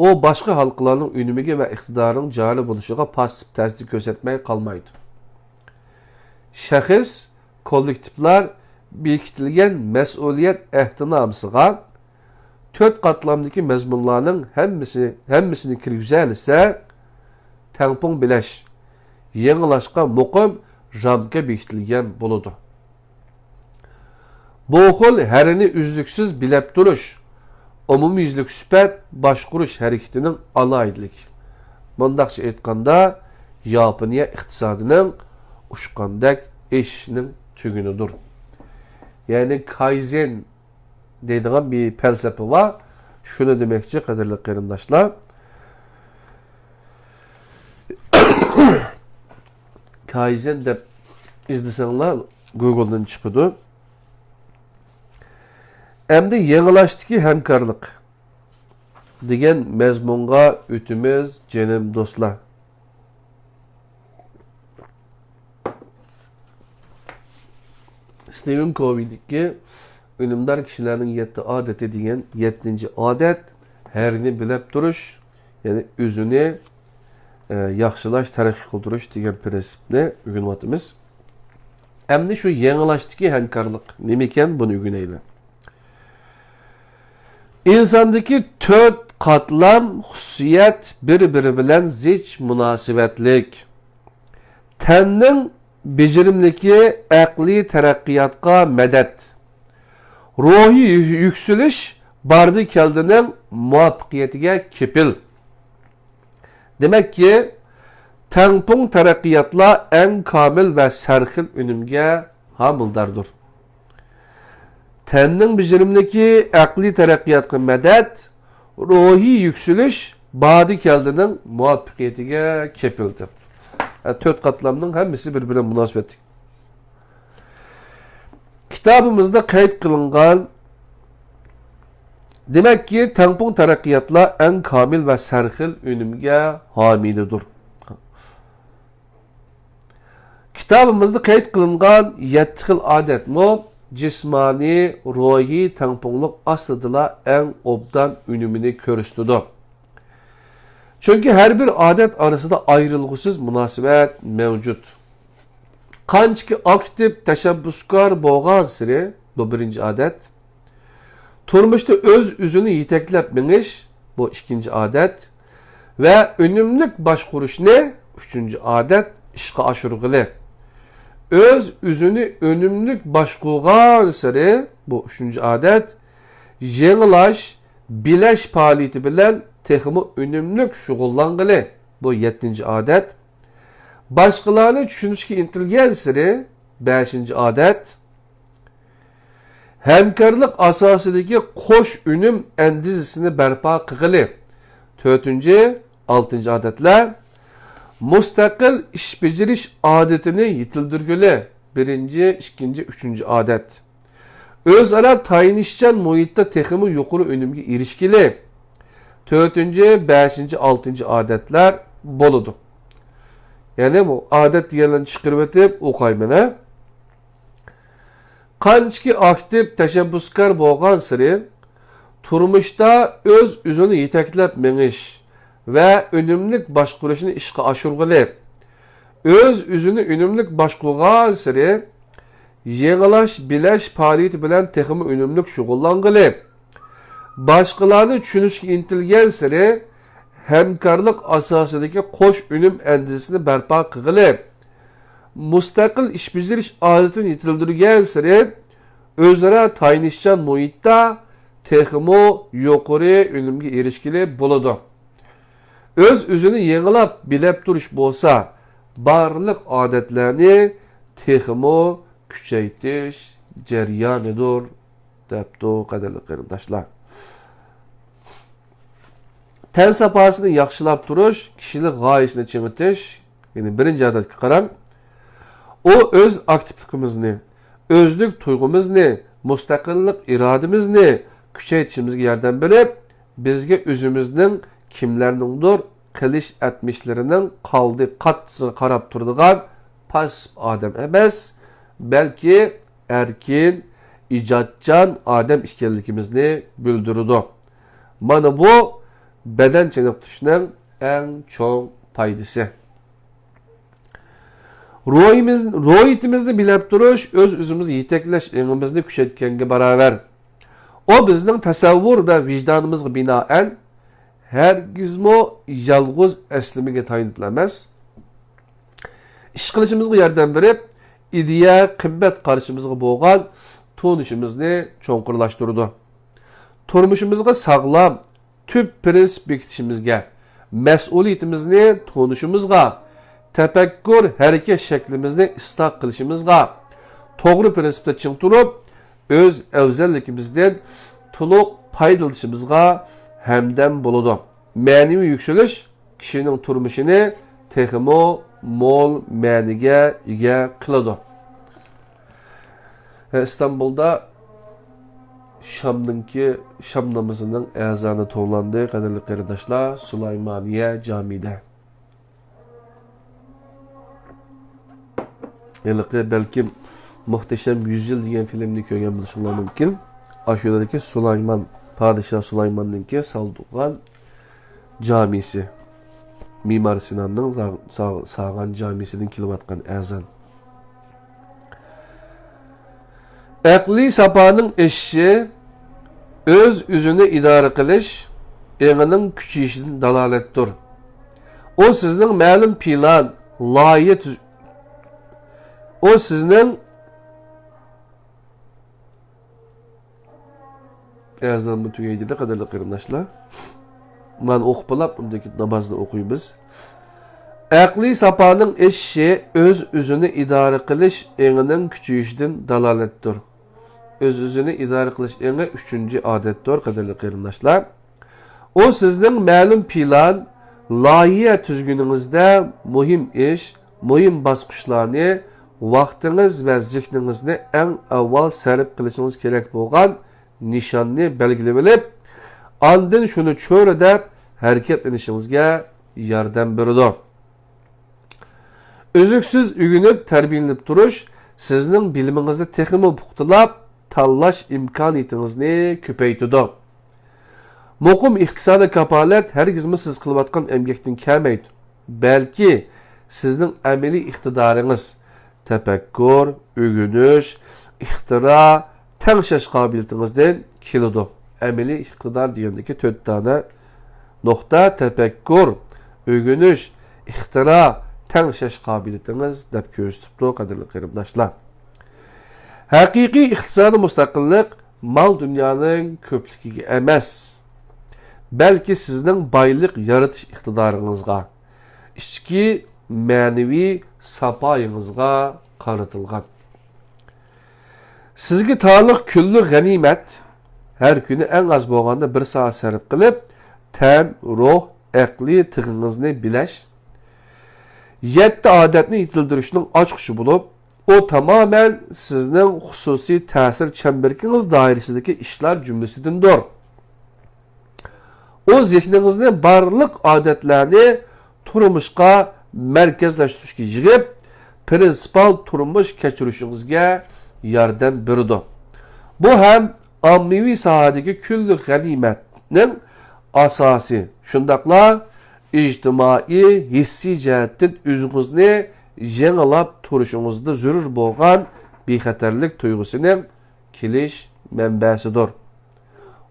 ئۇ باشقا ھالقىلارنىڭ ئۈنۈمىگە ۋە ئىقتىدارىنىڭ جارى بولۇشىغا پاسسىپ تەسىر كۆرسەتمەي قالمايدۇ. شەخس، كوللېكتىپلار بېكىتىلگەن مەسئۇلىيەت ئەھدىنامىسىغا تۆت قاتلامدىكى مەزمۇنلارنىڭ ھەممىسى، ھەممىسىنى كىرگۈزەلىسە، تەڭپۇڭ بىلەش، يېڭىلاشقا مۇقىم رامكا بېكىتىلگەن بولىدۇ. بۇ خىل ھەرىنى ئۈزلۈكسىز بىلەپ تۇرۇش، ئومۇميۈزلۈك سۈپەت باشقۇرۇش ھەرىكىتىنىڭ ئالاھىدىلىكى. مۇنداقچە ئېيتقاندا، ياپونىيە ئىقتىسادىنىڭ ئۇچقاندەك ئېشىشىنىڭ تۈگۈنىدۇر. يەنى كايزېن دەيدىغان بىر پەلسەپە بار. شۇنى دېمەكچى، قەدىرلىك قېرىنداشلار. كايزېن دەپ ئىزدىسەڭلار، گۇگلدىن چىقىدۇ. ئەمدى يېڭىلاشتىكى ھەمكارلىق دېگەن مەزمۇنغا ئۆتىمىز، جېنىم دوستلار. ستىۋېن كوۋىدىكى ئۈنۈمدار كىشىلەرنىڭ يەتتە ئادىتى دېگەن يەتتىنچى ئادەت، ھەرىنى بىلەپ تۇرۇش، يەنى ئۆزىنى، ئە، ياخشىلاش، تەرەققىي قىلدۇرۇش دېگەن پىرىنسىپنى ئۆگىنىۋاتىمىز. ئەمدى شۇ يېڭىلاشتىكى ھەمكارلىق نېمىكەن، بۇنى ئۆگىنەيلى. ئىنساندىكى تۆت قاتلام خۇسۇسىيەت بىر-بىرى بىلەن زىچ مۇناسىۋەتلىك. تەننىڭ بېجىرىملىكى ئەقلىي تەرەققىياتقا مەدەت، روھىي يۈ-، يۈكسىلىش باردى-كەلدىنىڭ مۇۋەپپەقىيىتىگە كېپىل. دېمەككى، تەڭپۇڭ تەرەققىياتلا ئەڭ كامىل ۋە سەرخىل ئۈنۈمگە ھامىلداردۇر. تەننىڭ بېجىرىملىكى ئەقلىي تەرەققىياتقا مەدەت، روھىي يۈكسىلىش باردى-كەلدىنىڭ مۇۋەپپەقىيىتىگە كېپىل، دەپتۇ. ھە، تۆت قاتلامنىڭ ھەممىسى بىر-بىرى بىلەن مۇناسىۋەتلىك. كىتابىمىزدا قەيت قىلىنغان، دېمەككى، تەڭپۇڭ تەرەققىياتلا ئەڭ كامىل ۋە سەرخىل ئۈنۈمگە ھامىيدۇر. كىتابىمىزدا قەيت قىلىنغان يەتتە خىل ئادەتمۇ جىسمانىي، روھىي تەڭپۇڭلۇق ئاستىدىلا ئەڭ ئوبدان ئۈنۈمىنى كۆرسىتىدۇ. چۈنكى ھەر بىر ئادەت ئارىسىدا ئايرىلغۇسىز مۇناسىۋەت مەۋجۇت. قانچىكى ئاكتىپ تەشەببۇسكار بولغانسېرى، بۇ بىرىنچى ئادەت، تۇرمۇشتا ئۆز-ئۆزىنى يېتەكلەپ مېڭىش، بۇ ئىككىنچى ئادەت، ۋە ئۈنۈملۈك باشقۇرۇشنى، ئۈچىنچى ئادەت، ئىشقا ئاشۇرغىلى. ئۆز-ئۆزىنى ئۈنۈملۈك باشقۇرغانسېرى، بۇ ئۈچىنچى ئادەت، يېڭىلاش، بىلەش پائالىيىتى بىلەن تېخىمۇ ئۈنۈملۈك شۇغۇللانغىلى، بۇ يەتتىنچى ئادەت. باشقىلارنى چۈشىنىشكە ئىنتىلگەنسېرى، بەشىنچى ئادەت. ھەمكارلىق ئاساسىدىكى قوش ئۈنۈم ئەندىزىسىنى بەرپا قىلغىلى. تۆتىنچى، ئالتىنچى ئادەتلەر. مۇستەقىل ئىش بېجىرىش ئادىتىنى يېتىلدۈرگىلى. بىرىنچى، ئىككىنچى، ئۈچىنچى ئادەت. ئۆزئارا تايىنىشچان مۇھىتتا تېخىمۇ يۇقىرى ئۈنۈمگە ئېرىشكىلى. تۆتىنچى، بەشىنچى، ئالتىنچى ئادەتلەر بولىدۇ. يەنى بۇ ئادەت دېگەنلەرنى چىقىرىۋېتىپ ئوقايمەن، ھە. قانچىكى ئاكتىپ تەشەببۇسكار بولغانسېرى، تۇرمۇشتا ئۆز-ئۆزىنى يېتەكلەپ مېڭىش ۋە ئۈنۈملۈك باشقۇرۇشنى ئىشقا ئاشۇرغىلى. ئۆز-ئۆزىنى ئۈنۈملۈك باشقۇرغانسېرى، يېڭىلاش، بىلەش پائالىيىتى بىلەن تېخىمۇ ئۈنۈملۈك شۇغۇللانغىلى. باشقىلارنى چۈشىنىشكە ئىنتىلگەنسېرى، ھەمكارلىق ئاساسىدىكى قوش ئۈنۈم ئەندىزىسىنى بەرپا قىلغىلى. مۇستەقىل ئىش بېجىرىش ئادىتىنى يېتىلدۈرگەنسېرى، ئۆزئارا تايىنىشچان مۇھىتتا تېخىمۇ يۇقىرى ئۈنۈمگە ئېرىشكىلى بولىدۇ. ئۆز-ئۆزىنى يېڭىلاپ بىلەپ تۇرۇش بولسا، بارلىق ئادەتلەرنى تېخىمۇ كۈچەيتىش جەريانىدۇر، دەپتۇ، قەدىرلىك قېرىنداشلار. تەن ساپاسىنى ياخشىلاپ تۇرۇش، كىشىلىك غايىسىنى چىڭىتىش، يەنى بىرىنچى ئادەتكە قاراڭ. ئۇ ئۆز ئاكتىپلىقىمىزنى، ئۆزلۈك تۇيغۇمىزنى، مۇستەقىللىق ئىرادىمىزنى كۈچەيتىشىمىزگە ياردەم بېرىپ، بىزگە ئۆزىمىزنىڭ كىملەرنىڭدۇر قىلىش ئەتمىشلىرىنىڭ قالدى قاتتىسىغا قاراپ تۇرىدىغان پاسسىپ ئادەم ئەمەس، بەلكى ئەركىن، ئىجادچان ئادەم ئىكەنلىكىمىزنى بىلدۈرىدۇ. مانا بۇ بەدەن چېنىقتۇرۇشنىڭ ئەڭ چوڭ پايدىسى. روھىمىز-، روھىيىتىمىزنى بىلەپ تۇرۇش ئۆز-ئۆزىمىزنى يېتەكلەش ئېڭىمىزنى كۈچەيتكەنگە باراۋەر. ئۇ بىزنىڭ تەسەۋۋۇر ۋە ۋىجدانىمىزغا بىنائەن ھەرگىزمۇ يالغۇز ئەسلىمىگە تايىنىپلا ئەمەس، ئىش قىلىشىمىزغا ياردەم بېرىپ، ئىدىيە، قىممەت قارىشىمىزغا بولغان تونۇشىمىزنى چوڭقۇرلاشتۇرىدۇ. تۇرمۇشىمىزغا ساغلام، تۈپ پىرىنسىپ بېكىتىشىمىزگە، مەسئۇلىيىتىمىزنى تونۇشىمىزغا، تەپەككۇر، ھەرىكەت شەكلىمىزنى ئىسلاھ قىلىشىمىزغا، توغرا پىرىنسىپتا چىڭ تۇرۇپ، ئۆز ئەۋزەللىكىمىزدىن تولۇق پايدىلىنىشىمىزغا ھەمدەم بولىدۇ. مەنىۋى يۈكسىلىش كىشىنىڭ تۇرمۇشىنى تېخىمۇ مول مەنىگە ئىگە قىلىدۇ. ئىستانبۇلدا شامنىڭكى، شام نامىزىنىڭ ئەزانى توۋلاندى، قەدىرلىك قېرىنداشلار، سۇلايمانىيە جامىدە. ھېلىقى بەلكىم مۇھتەشەم يۈز يىل دېگەن فىلىمنى كۆرگەن بولۇشۇڭلار مۇمكىن. ئاشۇ يەردىكى سۇلايمان، پادىشاھ سۇلايماننىڭكى سالدۇرغان جامىسى، مىمار سىناننىڭ سا-، سا-، سالغان جامىسىدىن كېلىۋاتقان ئەزان. ئەقلىي ساپانىڭ ئېشىشى ئۆز-ئۆزىنى ئىدارە قىلىش ئېڭىنىڭ كۈچىيىشىدىن دالالەتتۇر. ئۇ سىزنىڭ مەلۇم پىلان، لايىھە تۈز-، ئۇ سىزنىڭ ئەزانمۇ تۈگەيدىدە، قەدىرلىك قېرىنداشلار. مانا ئوقۇپ بولاپ، ئۇندىن كېيىن نامازنى ئوقۇيمىز. ئەقلىي ساپانىڭ ئېشىشى ئۆز-ئۆزىنى ئىدارە قىلىش ئېڭىنىڭ كۈچىيىشىدىن دالالەتتۇر. ئۆز-ئۆزىنى ئىدارە قىلىش ئېڭى ئۈچىنچى ئادەتتۇر، قەدىرلىك قېرىنداشلار. ئۇ سىزنىڭ مەلۇم پىلان، لايىھە تۈزگىنىڭىزدە مۇھىم ئىش، مۇھىم باسقۇچلارنى، ۋاقتىڭىز ۋە زېھنىڭىزنى ئەڭ ئاۋۋال سەرپ قىلىشىڭىز كېرەك بولغان نىشاننى بەلگىلىۋېلىپ، ئاندىن شۇنى چۆرىدەپ ھەرىكەتلىنىشىڭىزگە ياردەم بېرىدۇ. ئۈزلۈكسىز ئۆگىنىپ، تەربىيەلىنىپ تۇرۇش سىزنىڭ بىلىمىڭىزنى تېخىمۇ پۇختىلاپ، تاللاش ئىمكانىيىتىڭىزنى كۆپەيتىدۇ. مۇقىم ئىقتىسادىي كاپالەت ھەرگىزمۇ سىز قىلىۋاتقان ئەمگەكتىن كەلمەيدۇ، بەلكى سىزنىڭ ئەمەلىي ئىقتىدارىڭىز، تەپەككۇر، ئۆگىنىش، ئىختىرا، تەڭشەش قابىلىيىتىڭىزدىن كېلىدۇ. ئەمەلىي ئىقتىدار دېگەندىكى تۆت دانە نۇقتا، تەپەككۇر، ئۆگىنىش، ئىختىرا، تەڭشەش قابىلىيىتىڭىز دەپ كۆرسىتىپتۇ، قەدىرلىك قېرىنداشلار. ھەقىقىي ئىقتىسادىي مۇستەقىللىق مال-دۇنيانىڭ كۆپلۈكىگە ئەمەس، بەلكى سىزنىڭ بايلىق يارىتىش ئىقتىدارىڭىزغا، ئىچكى مەنىۋى ساپايىڭىزغا قارىتىلغان. سىزگە تالىق كۈنلۈك غەنىيمەت، ھەر كۈنى ئەڭ ئاز بولغاندا بىر سائەت سەرپ قىلىپ، تەن، روھ، ئەقلىي تىغىڭىزنى بىلەش، يەتتە ئادەتنى يېتىلدۈرۈشنىڭ ئاچقۇچى بولۇپ، ئۇ تامامەن سىزنىڭ خۇسۇسىي تەسىر چەمبىرىكىڭىز دائىرىسىدىكى ئىشلار جۈملىسىدىندۇر. ئۇ زېھنىڭىزنى بارلىق ئادەتلەرنى تۇرمۇشقا مەركەزلەشتۈرۈشكە يىغىپ، پرىنسىپال تۇرمۇش كەچۈرۈشىڭىزگە ياردەم بېرىدۇ. بۇ ھەم ئاممىۋى ساھەدىكى كۈنلۈك غەنىيمەتنىڭ ئاساسى، شۇنداقلا ئىجتىمائىي، ھېسسىي جەھەتتىن ئۆزىڭىزنى يېڭىلاپ تۇرۇشىڭىزدا زۆرۈر بولغان بىخەتەرلىك تۇيغۇسىنىڭ كېلىش مەنبەسىدۇر.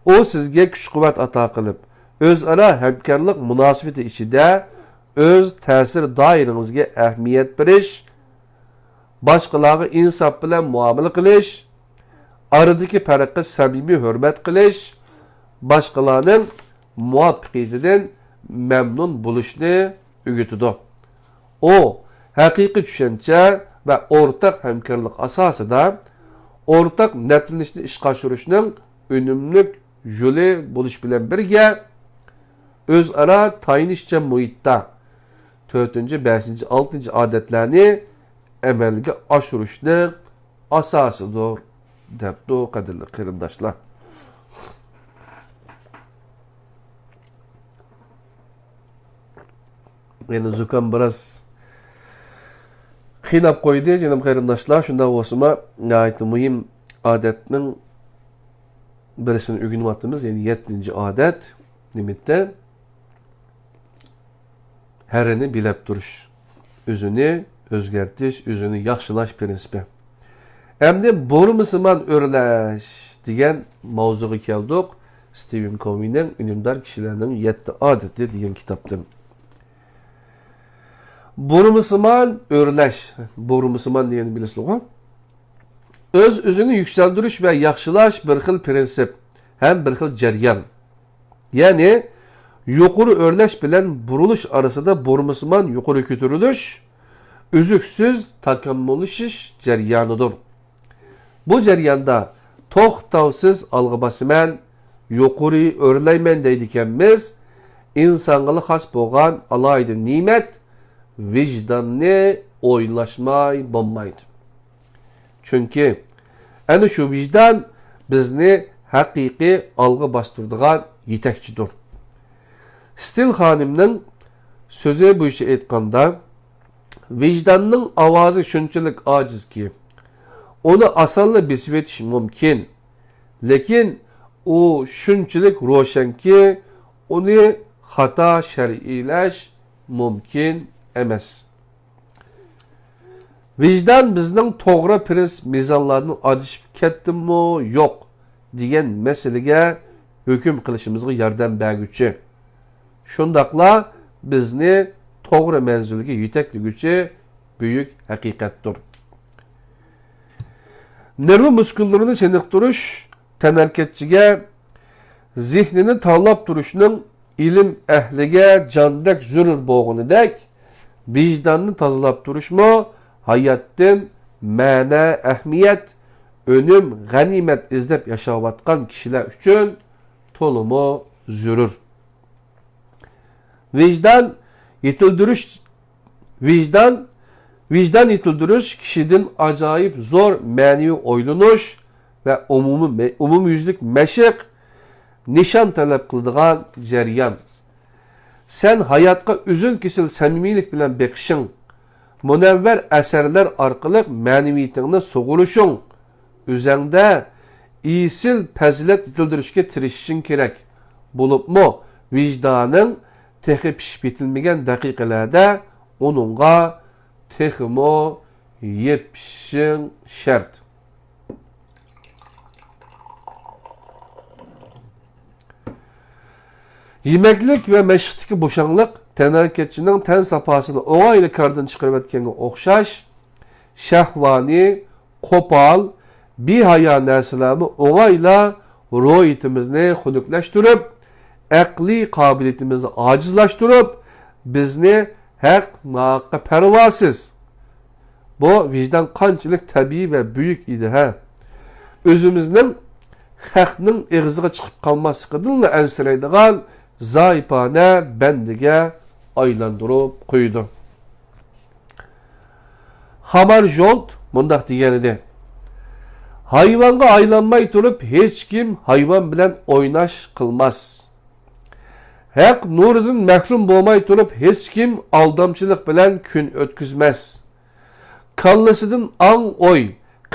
ئۇ سىزگە كۈچ-قۇۋۋەت ئاتا قىلىپ، ئۆزئارا ھەمكارلىق مۇناسىۋىتى ئىچىدە ئۆز تەسىر دائىرىڭىزگە ئەھمىيەت بېرىش، باشقىلارغا ئىنساپ بىلەن مۇئامىلە قىلىش، ئارىدىكى پەرققە سەمىمىي ھۆرمەت قىلىش، باشقىلارنىڭ مۇۋەپپەقىيىتىدىن مەمنۇن بولۇشنى ئۆگىتىدۇ. ئۇ ھەقىقىي چۈشەنچە ۋە ئورتاق ھەمكارلىق ئاساسىدا ئورتاق نەپلىنىشنى ئىشقا ئاشۇرۇشنىڭ ئۈنۈملۈك يولى بولۇش بىلەن بىرگە، ئۆزئارا تايىنىشچان مۇھىتتا تۆتىنچى، بەشىنچى، ئالتىنچى ئادەتلەرنى ئەمەلگە ئاشۇرۇشنىڭ ئاساسىدۇر، دەپتۇ، قەدىرلىك قېرىنداشلار. يەنە زۇكام بىراز قىيناپ قويدى، جېنىم قېرىنداشلار. شۇنداق بولسىمۇ، ناھايىتى مۇھىم ئادەتنىڭ بىرسىنى ئۆگىنىۋاتىمىز، يەنى يەتتىنچى ئادەت. نېمىتتە؟ ھەرىنى بىلەپ تۇرۇش، ئۆزىنى ئۆزگەرتىش، ئۆزىنى ياخشىلاش پىرىنسىپى. ئەمدى بۇرمىسىمان ئۆرلەش دېگەن ماۋزۇغا كەلدۇق. ستىۋېن كوۋېينىڭ ئۈنۈمدار كىشىلەرنىڭ يەتتە ئادىتى دېگەن كىتابتىن. بۇرمىسىمان ئۆرلەش، بۇرمىسىمان دېگەننى بىلىسىزغۇ؟ ئۆز-ئۆزىنى يۈكسەلدۈرۈش ۋە ياخشىلاش بىر خىل پىرىنسىپ ھەم بىر خىل جەريان. يەنى يۇقىرى ئۆرلەش بىلەن بۇرۇلۇش ئارىسىدا بۇرمىسىمان يۇقىرى كۆتۈرۈلۈش، ئۈزۈكسىز تاكامۇللىشىش جەريانىدۇر. بۇ جەرياندا توختاۋسىز ئالغا باسىمەن، يۇقىرى ئۆرلەيمەن دەيدىكەنمىز، ئىنسانغىلا خاس بولغان ئالاھىدە نېمەت، ۋىجداننى ئويلاشماي بولمايدۇ. چۈنكى ئەنە شۇ ۋىجدان بىزنى ھەقىقىي ئالغا باستۇرىدىغان يېتەكچىدۇر. ستىل خانىمنىڭ سۆزى بويىچە ئېيتقاندا، ۋىجداننىڭ ئاۋازى شۇنچىلىك ئاجىزكى، ئۇنى ئاسانلا بېسىۋېتىش مۇمكىن، لېكىن ئۇ شۇنچىلىك روشەنكى، ئۇنى خاتا شەرئىيلەش مۇمكىن ئەمەس. ۋىجدان بىزنىڭ توغرا پىرىنسىپ مىزانلاردىن ئادىشىپ كەتتىممۇ يوق دېگەن مەسىلىگە ھۆكۈم قىلىشىمىزغا ياردەم بەرگۈچى، شۇنداقلا بىزنى توغرا مەنزىلگە يېتەكلىگۈچى بۈيۈك ھەقىقەتتۇر. نېرۋا مۇسكۇللىرىنى چېنىقتۇرۇش تەنھەرىكەتچىگە زېھنىنى تاۋلاپ تۇرۇشنىڭ ئىلىم ئەھلىگە جاندەك زۆرۈر بولغىنىدەك، ۋىجداننى تازىلاپ تۇرۇشمۇ ھاياتتىن مەنە، ئەھمىيەت، ئۈنۈم، غەنىيمەت ئىزدەپ ياشاۋاتقان كىشىلەر ئۈچۈن تولىمۇ زۆرۈر. ۋىجدان يېتىلدۈرۈش، ۋىجدان، ۋىجدان يېتىلدۈرۈش كىشىدىن ئاجايىپ زور مەنىۋى ئويلىنىش ۋە ئومۇمىي، ئومۇميۈزلۈك مەشىق، نىشان تەلەپ قىلىدىغان جەريان. سەن ھاياتقا ئۈزۈل-كېسىل سەمىمىيلىك بىلەن بېقىشىڭ، مۇنەۋۋەر ئەسەرلەر ئارقىلىق مەنىۋىيىتىڭنى سۇغۇرۇشۇڭ، ئۆزەڭدە ئېسىل پەزىلەت يېتىلدۈرۈشكە تىرىشىشىڭ كېرەك. بولۇپمۇ ۋىجدانىڭ تېخى پىشىپ يېتىلمىگەن دەقىقىلەردە ئۇنىڭغا تېخىمۇ يېپىشىشىڭ شەرت. يېمەكلىك ۋە مەشىقتىكى بوشاڭلىق تەنھەرىكەتچىنىڭ تەن ساپاسىنى ئوڭايلا كاردىن چىقىرىۋەتكەنگە ئوخشاش، شەھۋانىي، قوپال، بىھايا نەرسىلەرمۇ ئوڭايلا روھىيىتىمىزنى خۇنۈكلەشتۈرۈپ، ئەقلىي قابىلىيىتىمىزنى ئاجىزلاشتۇرۇپ، بىزنى ھەق ناھەققە پەرۋاسىز. بۇ ۋىجدان قانچىلىك تەبىئىي ۋە بۈيۈك ئىدى ھە! ئۆزىمىزنىڭ خەقنىڭ ئېغىزىغا چىقىپ قالماسلىقىدىنلا ئەنسىرەيدىغان زايىپانە بەندىگە ئايلاندۇرۇپ قويىدۇ. خامار ژولت مۇنداق دېگەنىدى: ھايۋانغا ئايلانماي تۇرۇپ ھېچكىم ھايۋان بىلەن ئويناش قىلماس. ھەق نۇرىدىن مەھرۇم بولماي تۇرۇپ ھېچكىم ئالدامچىلىق بىلەن كۈن ئۆتكۈزمەس. كاللىسىدىن ئاڭ ئوي،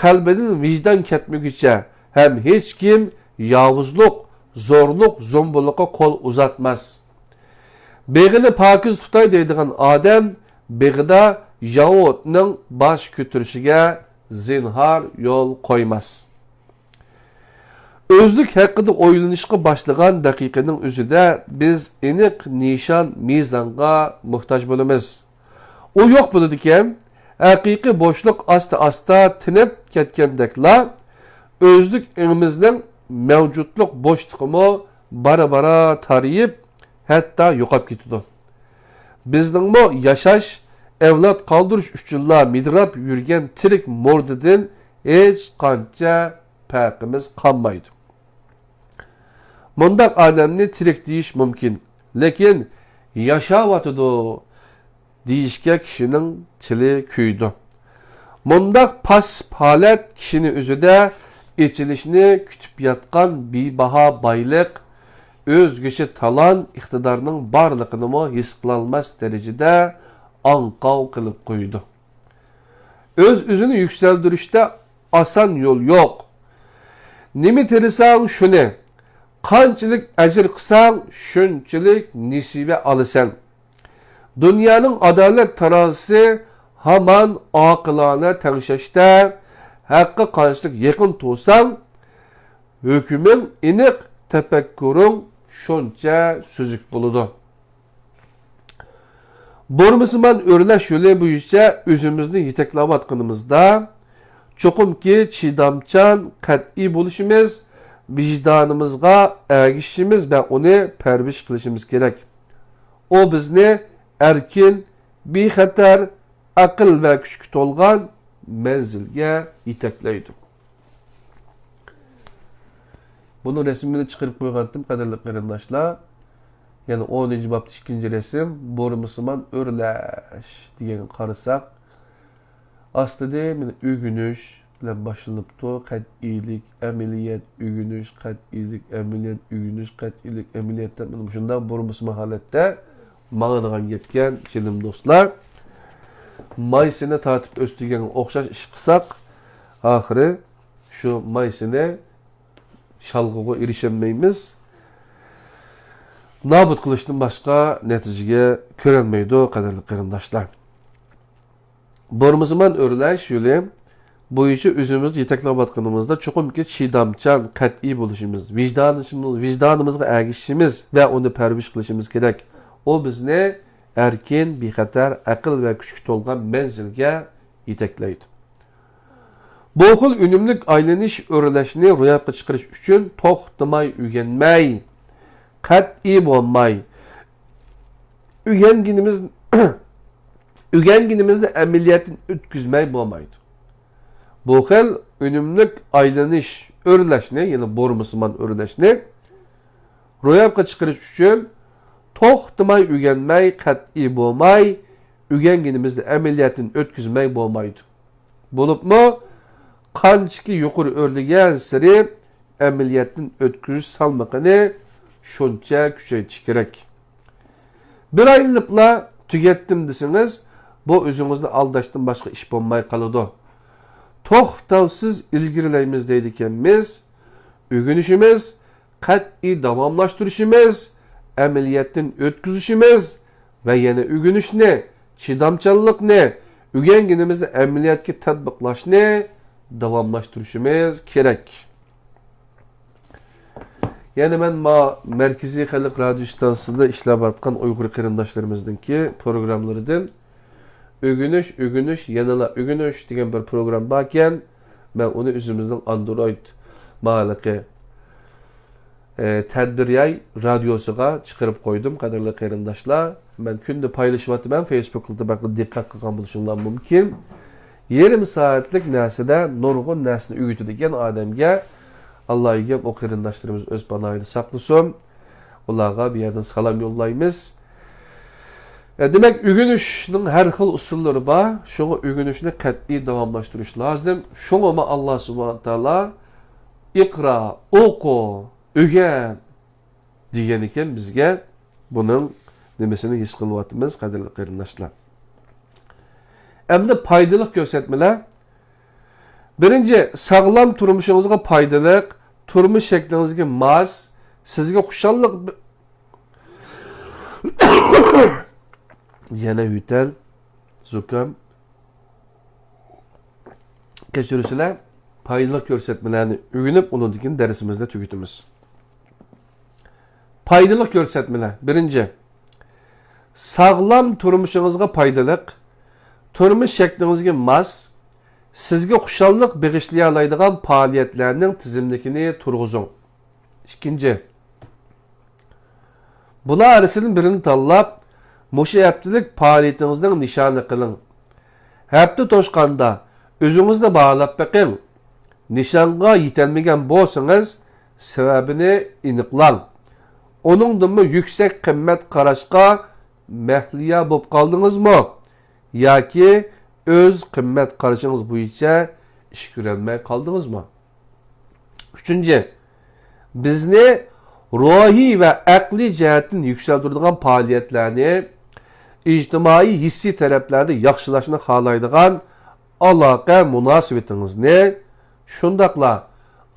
قەلبىدىن ۋىجدان كەتمىگۈچە ھەم ھېچكىم ياۋۇزلۇق، زورلۇق، زومبۇلۇققا قول ئۇزاتماس. بېغىنى پاكىز تۇتاي دەيدىغان ئادەم بېغىدا ياۋۇتنىڭ باش كۆتۈرۈشىگە زىنھار يول قويماس. ئۆزلۈك ھەققىدە ئويلىنىشقا باشلىغان دەقىقىنىڭ ئۆزىدە بىز ئېنىق نىشان، مىزانغا موھتاج بولىمىز. ئۇ يوق بولىدىكەن، ھەقىقىي بوشلۇق ئاستا-ئاستا تىنىپ كەتكەندەكلا، ئۆزلۈك ئېڭىمىزنىڭ مەۋجۇتلۇق بوشلۇقىمۇ بارا-بارا تارىيىپ، ھەتتا يوقاپ كېتىدۇ. بىزنىڭمۇ ياشاش، ئەۋلاد قالدۇرۇش ئۈچۈنلا مىدىراپ يۈرگەن تىرىك مۇردىدىن ھېچقانچە پەرقىمىز قالمايدۇ. مۇنداق ئادەمنى تىرىك دېيىش مۇمكىن، لېكىن ياشاۋاتىدۇ دېيىشكە كىشىنىڭ تىلى كۆيىدۇ. مۇنداق پاسسىپ ھالەت كىشىنى ئۆزىدە ئېچىلىشنى كۈتۈپ ياتقان بىباھا بايلىق، ئۆزگىچە تالان، ئىقتىدارنىڭ بارلىقىنىمۇ ھېس قىلالماس دەرىجىدە ئاڭقاۋ قىلىپ قويىدۇ. ئۆز-ئۆزىنى يۈكسەلدۈرۈشتە ئاسان يول يوق. نېمە تېرىساڭ شۇنى، قانچىلىك ئەجىر قىلساڭ شۇنچىلىك نېسىۋە ئالىسەن. دۇنيانىڭ ئادالەت تارازىسى ھامان ئاقىلانە تەڭشەشتە، ھەققە قانچىلىك يېقىن تۇرساڭ، ھۆكمۈڭ ئېنىق، تەپەككۇرۇڭ شۇنچە سۈزۈك بولىدۇ. بۇرمىسىمان ئۆرلەش يولى بويىچە ئۆزىمىزنى يېتەكلەۋاتقىنىمىزدا، چوقۇمكى چىدامچان، قەتئىي بولۇشىمىز، ۋىجدانىمىزغا ئەگىشىشىمىز ۋە ئۇنى پەرۋىش قىلىشىمىز كېرەك. ئۇ بىزنى ئەركىن، بىخەتەر، ئەقىل ۋە كۈچكە تولغان مەنزىلگە يېتەكلەيدۇ. بۇنىڭ رەسىمىنى چىقىرىپ قويغانتىم، قەدىرلىك قېرىنداشلار. يەنە ئونىنچى بابتا ئىككىنچى رەسىم، بۇرمىسىمان ئۆرلەش دېگەنگە قارىساق، ئاستىدىن مانا ئۆگىنىش بىلەن باشلىنىپتۇ. قەتئىيلىك، ئەمەلىيەت، ئۆگىنىش، قەتئىيلىك، ئەمەلىيەت، ئۆگىنىش، قەتئىيلىك، ئەمەلىيەت دەپ مانا مۇشۇنداق بۇرمىسىمان ھالەتتە ماڭىدىغان گەپكەن، جېنىم دوستلار. مايسىنى تارتىپ ئۆستۈرگەنگە ئوخشاش ئىش قىلساق، ئاخىرى شۇ مايسىنى شالغىغا ئېرىشەلمەيمىز. نابۇت قىلىشتىن باشقا نەتىجىگە كۆرەلمەيدۇ، قەدىرلىك قېرىنداشلار. بۇرمىسىمان ئۆرلەش يولى بويىچە ئۆزىمىزنى يېتەكلەۋاتقىنىمىزدا، چوقۇمكى چىدامچان، قەتئىي بولۇشىمىز، ۋىجدانىمىز، ۋىجدانىمىزغا ئەگىشىشىمىز ۋە ئۇنى پەرۋىش قىلىشىمىز كېرەك. ئۇ بىزنى ئەركىن، بىخەتەر، ئەقىل ۋە كۈچكە تولغان مەنزىلگە يېتەكلەيدۇ. بۇ خىل ئۈنۈملۈك ئايلىنىش، ئۆرلەشنى روياپقا چىقىرىش ئۈچۈن توختىماي ئۆگەنمەي، قەتئىي بولماي، ئۆگەنگىنىمىز، ئۆگەنگىنىمىزنى ئەمەلىيەتتىن ئۆتكۈزمەي بولمايدۇ. بۇ خىل ئۈنۈملۈك ئايلىنىش، ئۆرلەشنى، يەنى بۇرمىسىمان ئۆرلەشنى روياپقا چىقىرىش ئۈچۈن توختىماي ئۆگەنمەي، قەتئىي بولماي، ئۆگەنگىنىمىزنى ئەمەلىيەتتىن ئۆتكۈزمەي بولمايدۇ. بولۇپمۇ قانچىكى يۇقىرى ئۆرلىگەنسېرى ئەمەلىيەتتىن ئۆتكۈزۈش سالمىقىنى شۇنچە كۈچەيتىش كېرەك. بىر ئايلىنىپلا تۈگەتتىم دېسىڭىز، بۇ ئۆزىڭىزنى ئالداشتىن باشقا ئىش بولماي قالىدۇ. توختاۋسىز ئىلگىرىلەيمىز دەيدىكەنمىز، ئۆگىنىشىمىز، قەتئىي داۋاملاشتۇرۇشىمىز، ئەمەلىيەتتىن ئۆتكۈزۈشىمىز ۋە يەنە ئۆگىنىشنى، چىدامچانلىقنى، ئۆگەنگىنىمىزنى ئەمەلىيەتكە تەتبىقلاشنى داۋاملاشتۇرۇشىمىز كېرەك. يەنە مەن ما مەركىزىي خەلق رادىيو ئىستانسىسىدا ئىشلەۋاتقان ئۇيغۇر قېرىنداشلىرىمىزنىڭكى پروگراملىرىدىن ئۆگىنىش، ئۆگىنىش، يەنىلا ئۆگىنىش دېگەن بىر پروگرام باركەن، مەن ئۇنى ئۆزىمىزنىڭ ئاندرويد مالىقى، ئە، تەدبىر ياي رادىيوسىغا چىقىرىپ قويدۇم، قەدىرلىك قېرىنداشلار. مەن كۈندە پايلىشىۋاتىمەن، فېيسبۇكتا بەلكى دىققەت قىلغان بولۇشۇڭلار مۇمكىن. يېرىم سائەتلىك نەرسىدە نۇرغۇن نەرسىنى ئۆگىتىدىكەن ئادەمگە. ئاللا ئىگەم ئۇ قېرىنداشلىرىمىز ئۆز پاناھىدا ساقلىسۇن. ئۇلارغا بۇ يەردىن سالام يوللايمىز. ئە، دېمەك، ئۆگىنىشنىڭ ھەر خىل ئۇسۇللىرى بار. شۇڭا ئۆگىنىشنى قەتئىي داۋاملاشتۇرۇش لازىم. شۇڭىمۇ ئاللا سۇبھانە تائالا «ئىقرا»، ئوقۇ، ئۆگەن دېگەن ئىكەن بىزگە. بۇنىڭ نېمىسىنى ھېس قىلىۋاتىمىز، قەدىرلىك قېرىنداشلار. ئەمدى پايدىلىق كۆرسەتمىلەر. بىرىنچى، ساغلام تۇرمۇشىڭىزغا پايدىلىق، تۇرمۇش شەكلىڭىزگە ماس، سىزگە خۇشاللىق بە-، يەنە يۆتەل، زۇكام. كەچۈرسىلەر، پايدىلىق كۆرسەتمىلەرنى ئۆگىنىپ، ئۇنىڭدىن كېيىن دەرسىمىزنى تۈگىتىمىز. پايدىلىق كۆرسەتمىلەر. بىرىنچى، ساغلام تۇرمۇشىڭىزغا پايدىلىق، تۇرمۇش شەكلىڭىزگە ماس، سىزگە خۇشاللىق بېغىشلىيالايدىغان پائالىيەتلەرنىڭ تىزىملىكىنى تۇرغۇزۇڭ. ئىككىنچى، بۇلار ئارىسىدىن بىرىنى تاللاپ، مۇشۇ ھەپتىلىك پائالىيىتىڭىزنىڭ نىشانى قىلىڭ. ھەپتە توشقاندا ئۆزىڭىزنى باھالاپ بېقىڭ. نىشانغا يېتەلمىگەن بولسىڭىز، سەۋەبىنى ئېنىقلاڭ. ئۇنىڭدىنمۇ يۈكسەك قىممەت قاراشقا مەھلىيا بولۇپ قالدىڭىزمۇ؟ ياكى ئۆز قىممەت قارىشىڭىز بويىچە ئىش كۆرەلمەي قالدىڭىزمۇ؟ ئۈچىنچى، بىزنى روھىي ۋە ئەقلىي جەھەتتىن يۈكسەلدۈرىدىغان پائالىيەتلەرنى، ئىجتىمائىي ھېسسىي تەرەپلەردە ياخشىلاشنى خالايدىغان ئالاقە مۇناسىۋىتىڭىزنى، شۇنداقلا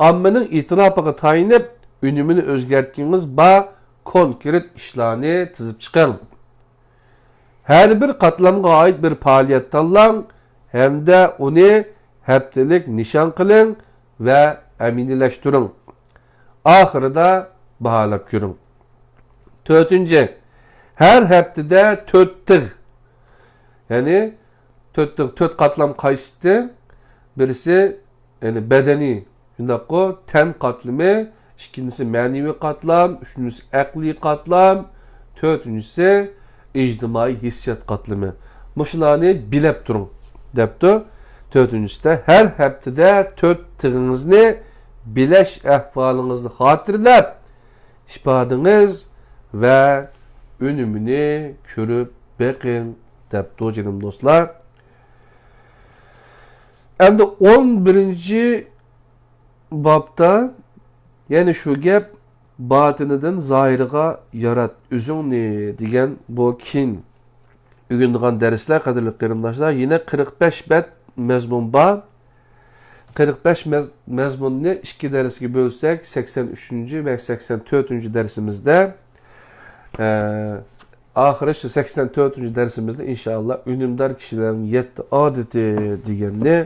ئاممىنىڭ ئېتىراپىغا تايىنىپ ئۈنۈمىنى ئۆزگەرتكىنىڭىز بار كونكرېت ئىشلارنى تىزىپ چىقىڭ. ھەر بىر قاتلامغا ئائىت بىر پائالىيەت تاللاڭ ھەمدە ئۇنى ھەپتىلىك نىشان قىلىڭ ۋە ئەمەلىيلەشتۈرۈڭ. ئاخىرىدا باھالاپ كۆرۈڭ. تۆتىنچى، ھەر ھەپتىدە تۆت تىغ، يەنى تۆت تىغ، تۆت قاتلام قايسىدى؟ بىرسى، يەنى بەدەنىي، شۇنداققۇ، تەن قاتلىمى، ئىككىنچىسى مەنىۋى قاتلام، ئۈچىنچىسى ئەقلىي قاتلام، تۆتىنچىسى ئىجتىمائىي ھېسسىيات قاتلىمى. مۇشۇلارنى بىلەپ تۇرۇڭ، دەپتۇ. تۆتىنچىسىدە، ھەر ھەپتىدە تۆت تىغىڭىزنى بىلەش ئەھۋالىڭىزنى خاتىرىلەپ، ئىپادىڭىز ۋە ئۈنۈمىنى كۆرۈپ بېقىڭ، دەپتۇ، جېنىم دوستلار. ئەمدى ئون بىرىنچى بابتا يەنە شۇ گەپ، «باتىنىدىن زاھىرىغا يارات ئۆزۈڭنى» دېگەن بۇ كېيىن ئۆگىنىدىغان دەرسلەر، قەدىرلىك قېرىنداشلار، يەنە قىرىق بەش بەت مەزمۇن بار. قىرىق بەش مەز-، مەزمۇننى ئىككى دەرسكە بۆلسەك، سەكسەن ئۈچىنچى ۋە سەكسەن تۆتىنچى دەرسىمىزدە، ئە، ئاخىرى شۇ سەكسەن تۆتىنچى دەرسىمىزدە ئىنشائاللا «ئۈنۈمدار كىشىلەرنىڭ يەتتە ئادىتى» دېگەننى،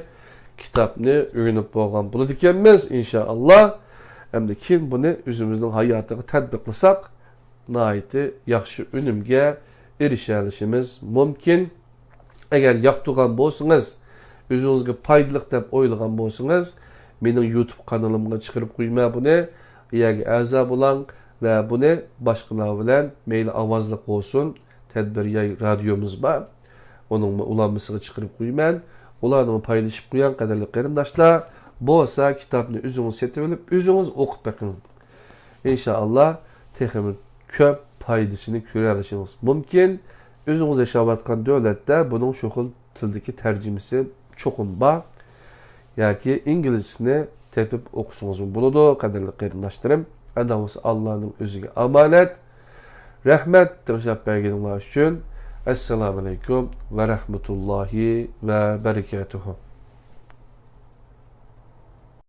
كىتابنى ئۆگىنىپ بولغان بولىدىكەنمىز ئىنشائاللا. ئەمدى كېيىن بۇنى ئۆزىمىزنىڭ ھاياتىغا تەتبىقلىساق، ناھايىتى ياخشى ئۈنۈمگە ئېرىشەلىشىمىز مۇمكىن. ئەگەر ياقتۇرغان بولسىڭىز، ئۆزىڭىزگە پايدىلىق دەپ ئويلىغان بولسىڭىز، مېنىڭ يۇتۇب قانىلىمغا چىقىرىپ قويىمەن بۇنى. بۇ يەرگە ئەزا بولۇڭ ۋە بۇنى باشقىلار بىلەن، مەيلى ئاۋازلىق بولسۇن، تەدبىر ياي رادىيومىز بار. ئۇنىڭمۇ ئۇلانمىسىغا چىقىرىپ قويىمەن. ئۇلارنىڭ پايلىشىپ قويۇڭ، قەدىرلىك قېرىنداشلار. بولسا كىتابنى ئۆزىڭىز سېتىۋېلىپ، ئۆزىڭىز ئوقۇپ بېقىڭ. ئىنشائاللا، تېخىمۇ كۆپ پايدىسىنى كۆرەلىشىڭىز مۇمكىن. ئۆزىڭىز ياشاۋاتقان دۆلەتتە بۇنىڭ شۇ خىل تىلدىكى تەرجىمىسى چوقۇم بار. ياكى ئىنگلىزچىسىنى تېپىپ ئوقۇسىڭىزمۇ بولىدۇ، قەدىرلىك قېرىنداشلىرىم. ئەندى بولسا ئاللانىڭ ئۆزىگە ئامانەت. رەھمەت تىڭشاپ بەرگىنىڭلار ئۈچۈن. ئەسسالامۇئەلەيكۇم ۋە رەھمەتۇللاھى ۋە بەرىكاتۇھۇ.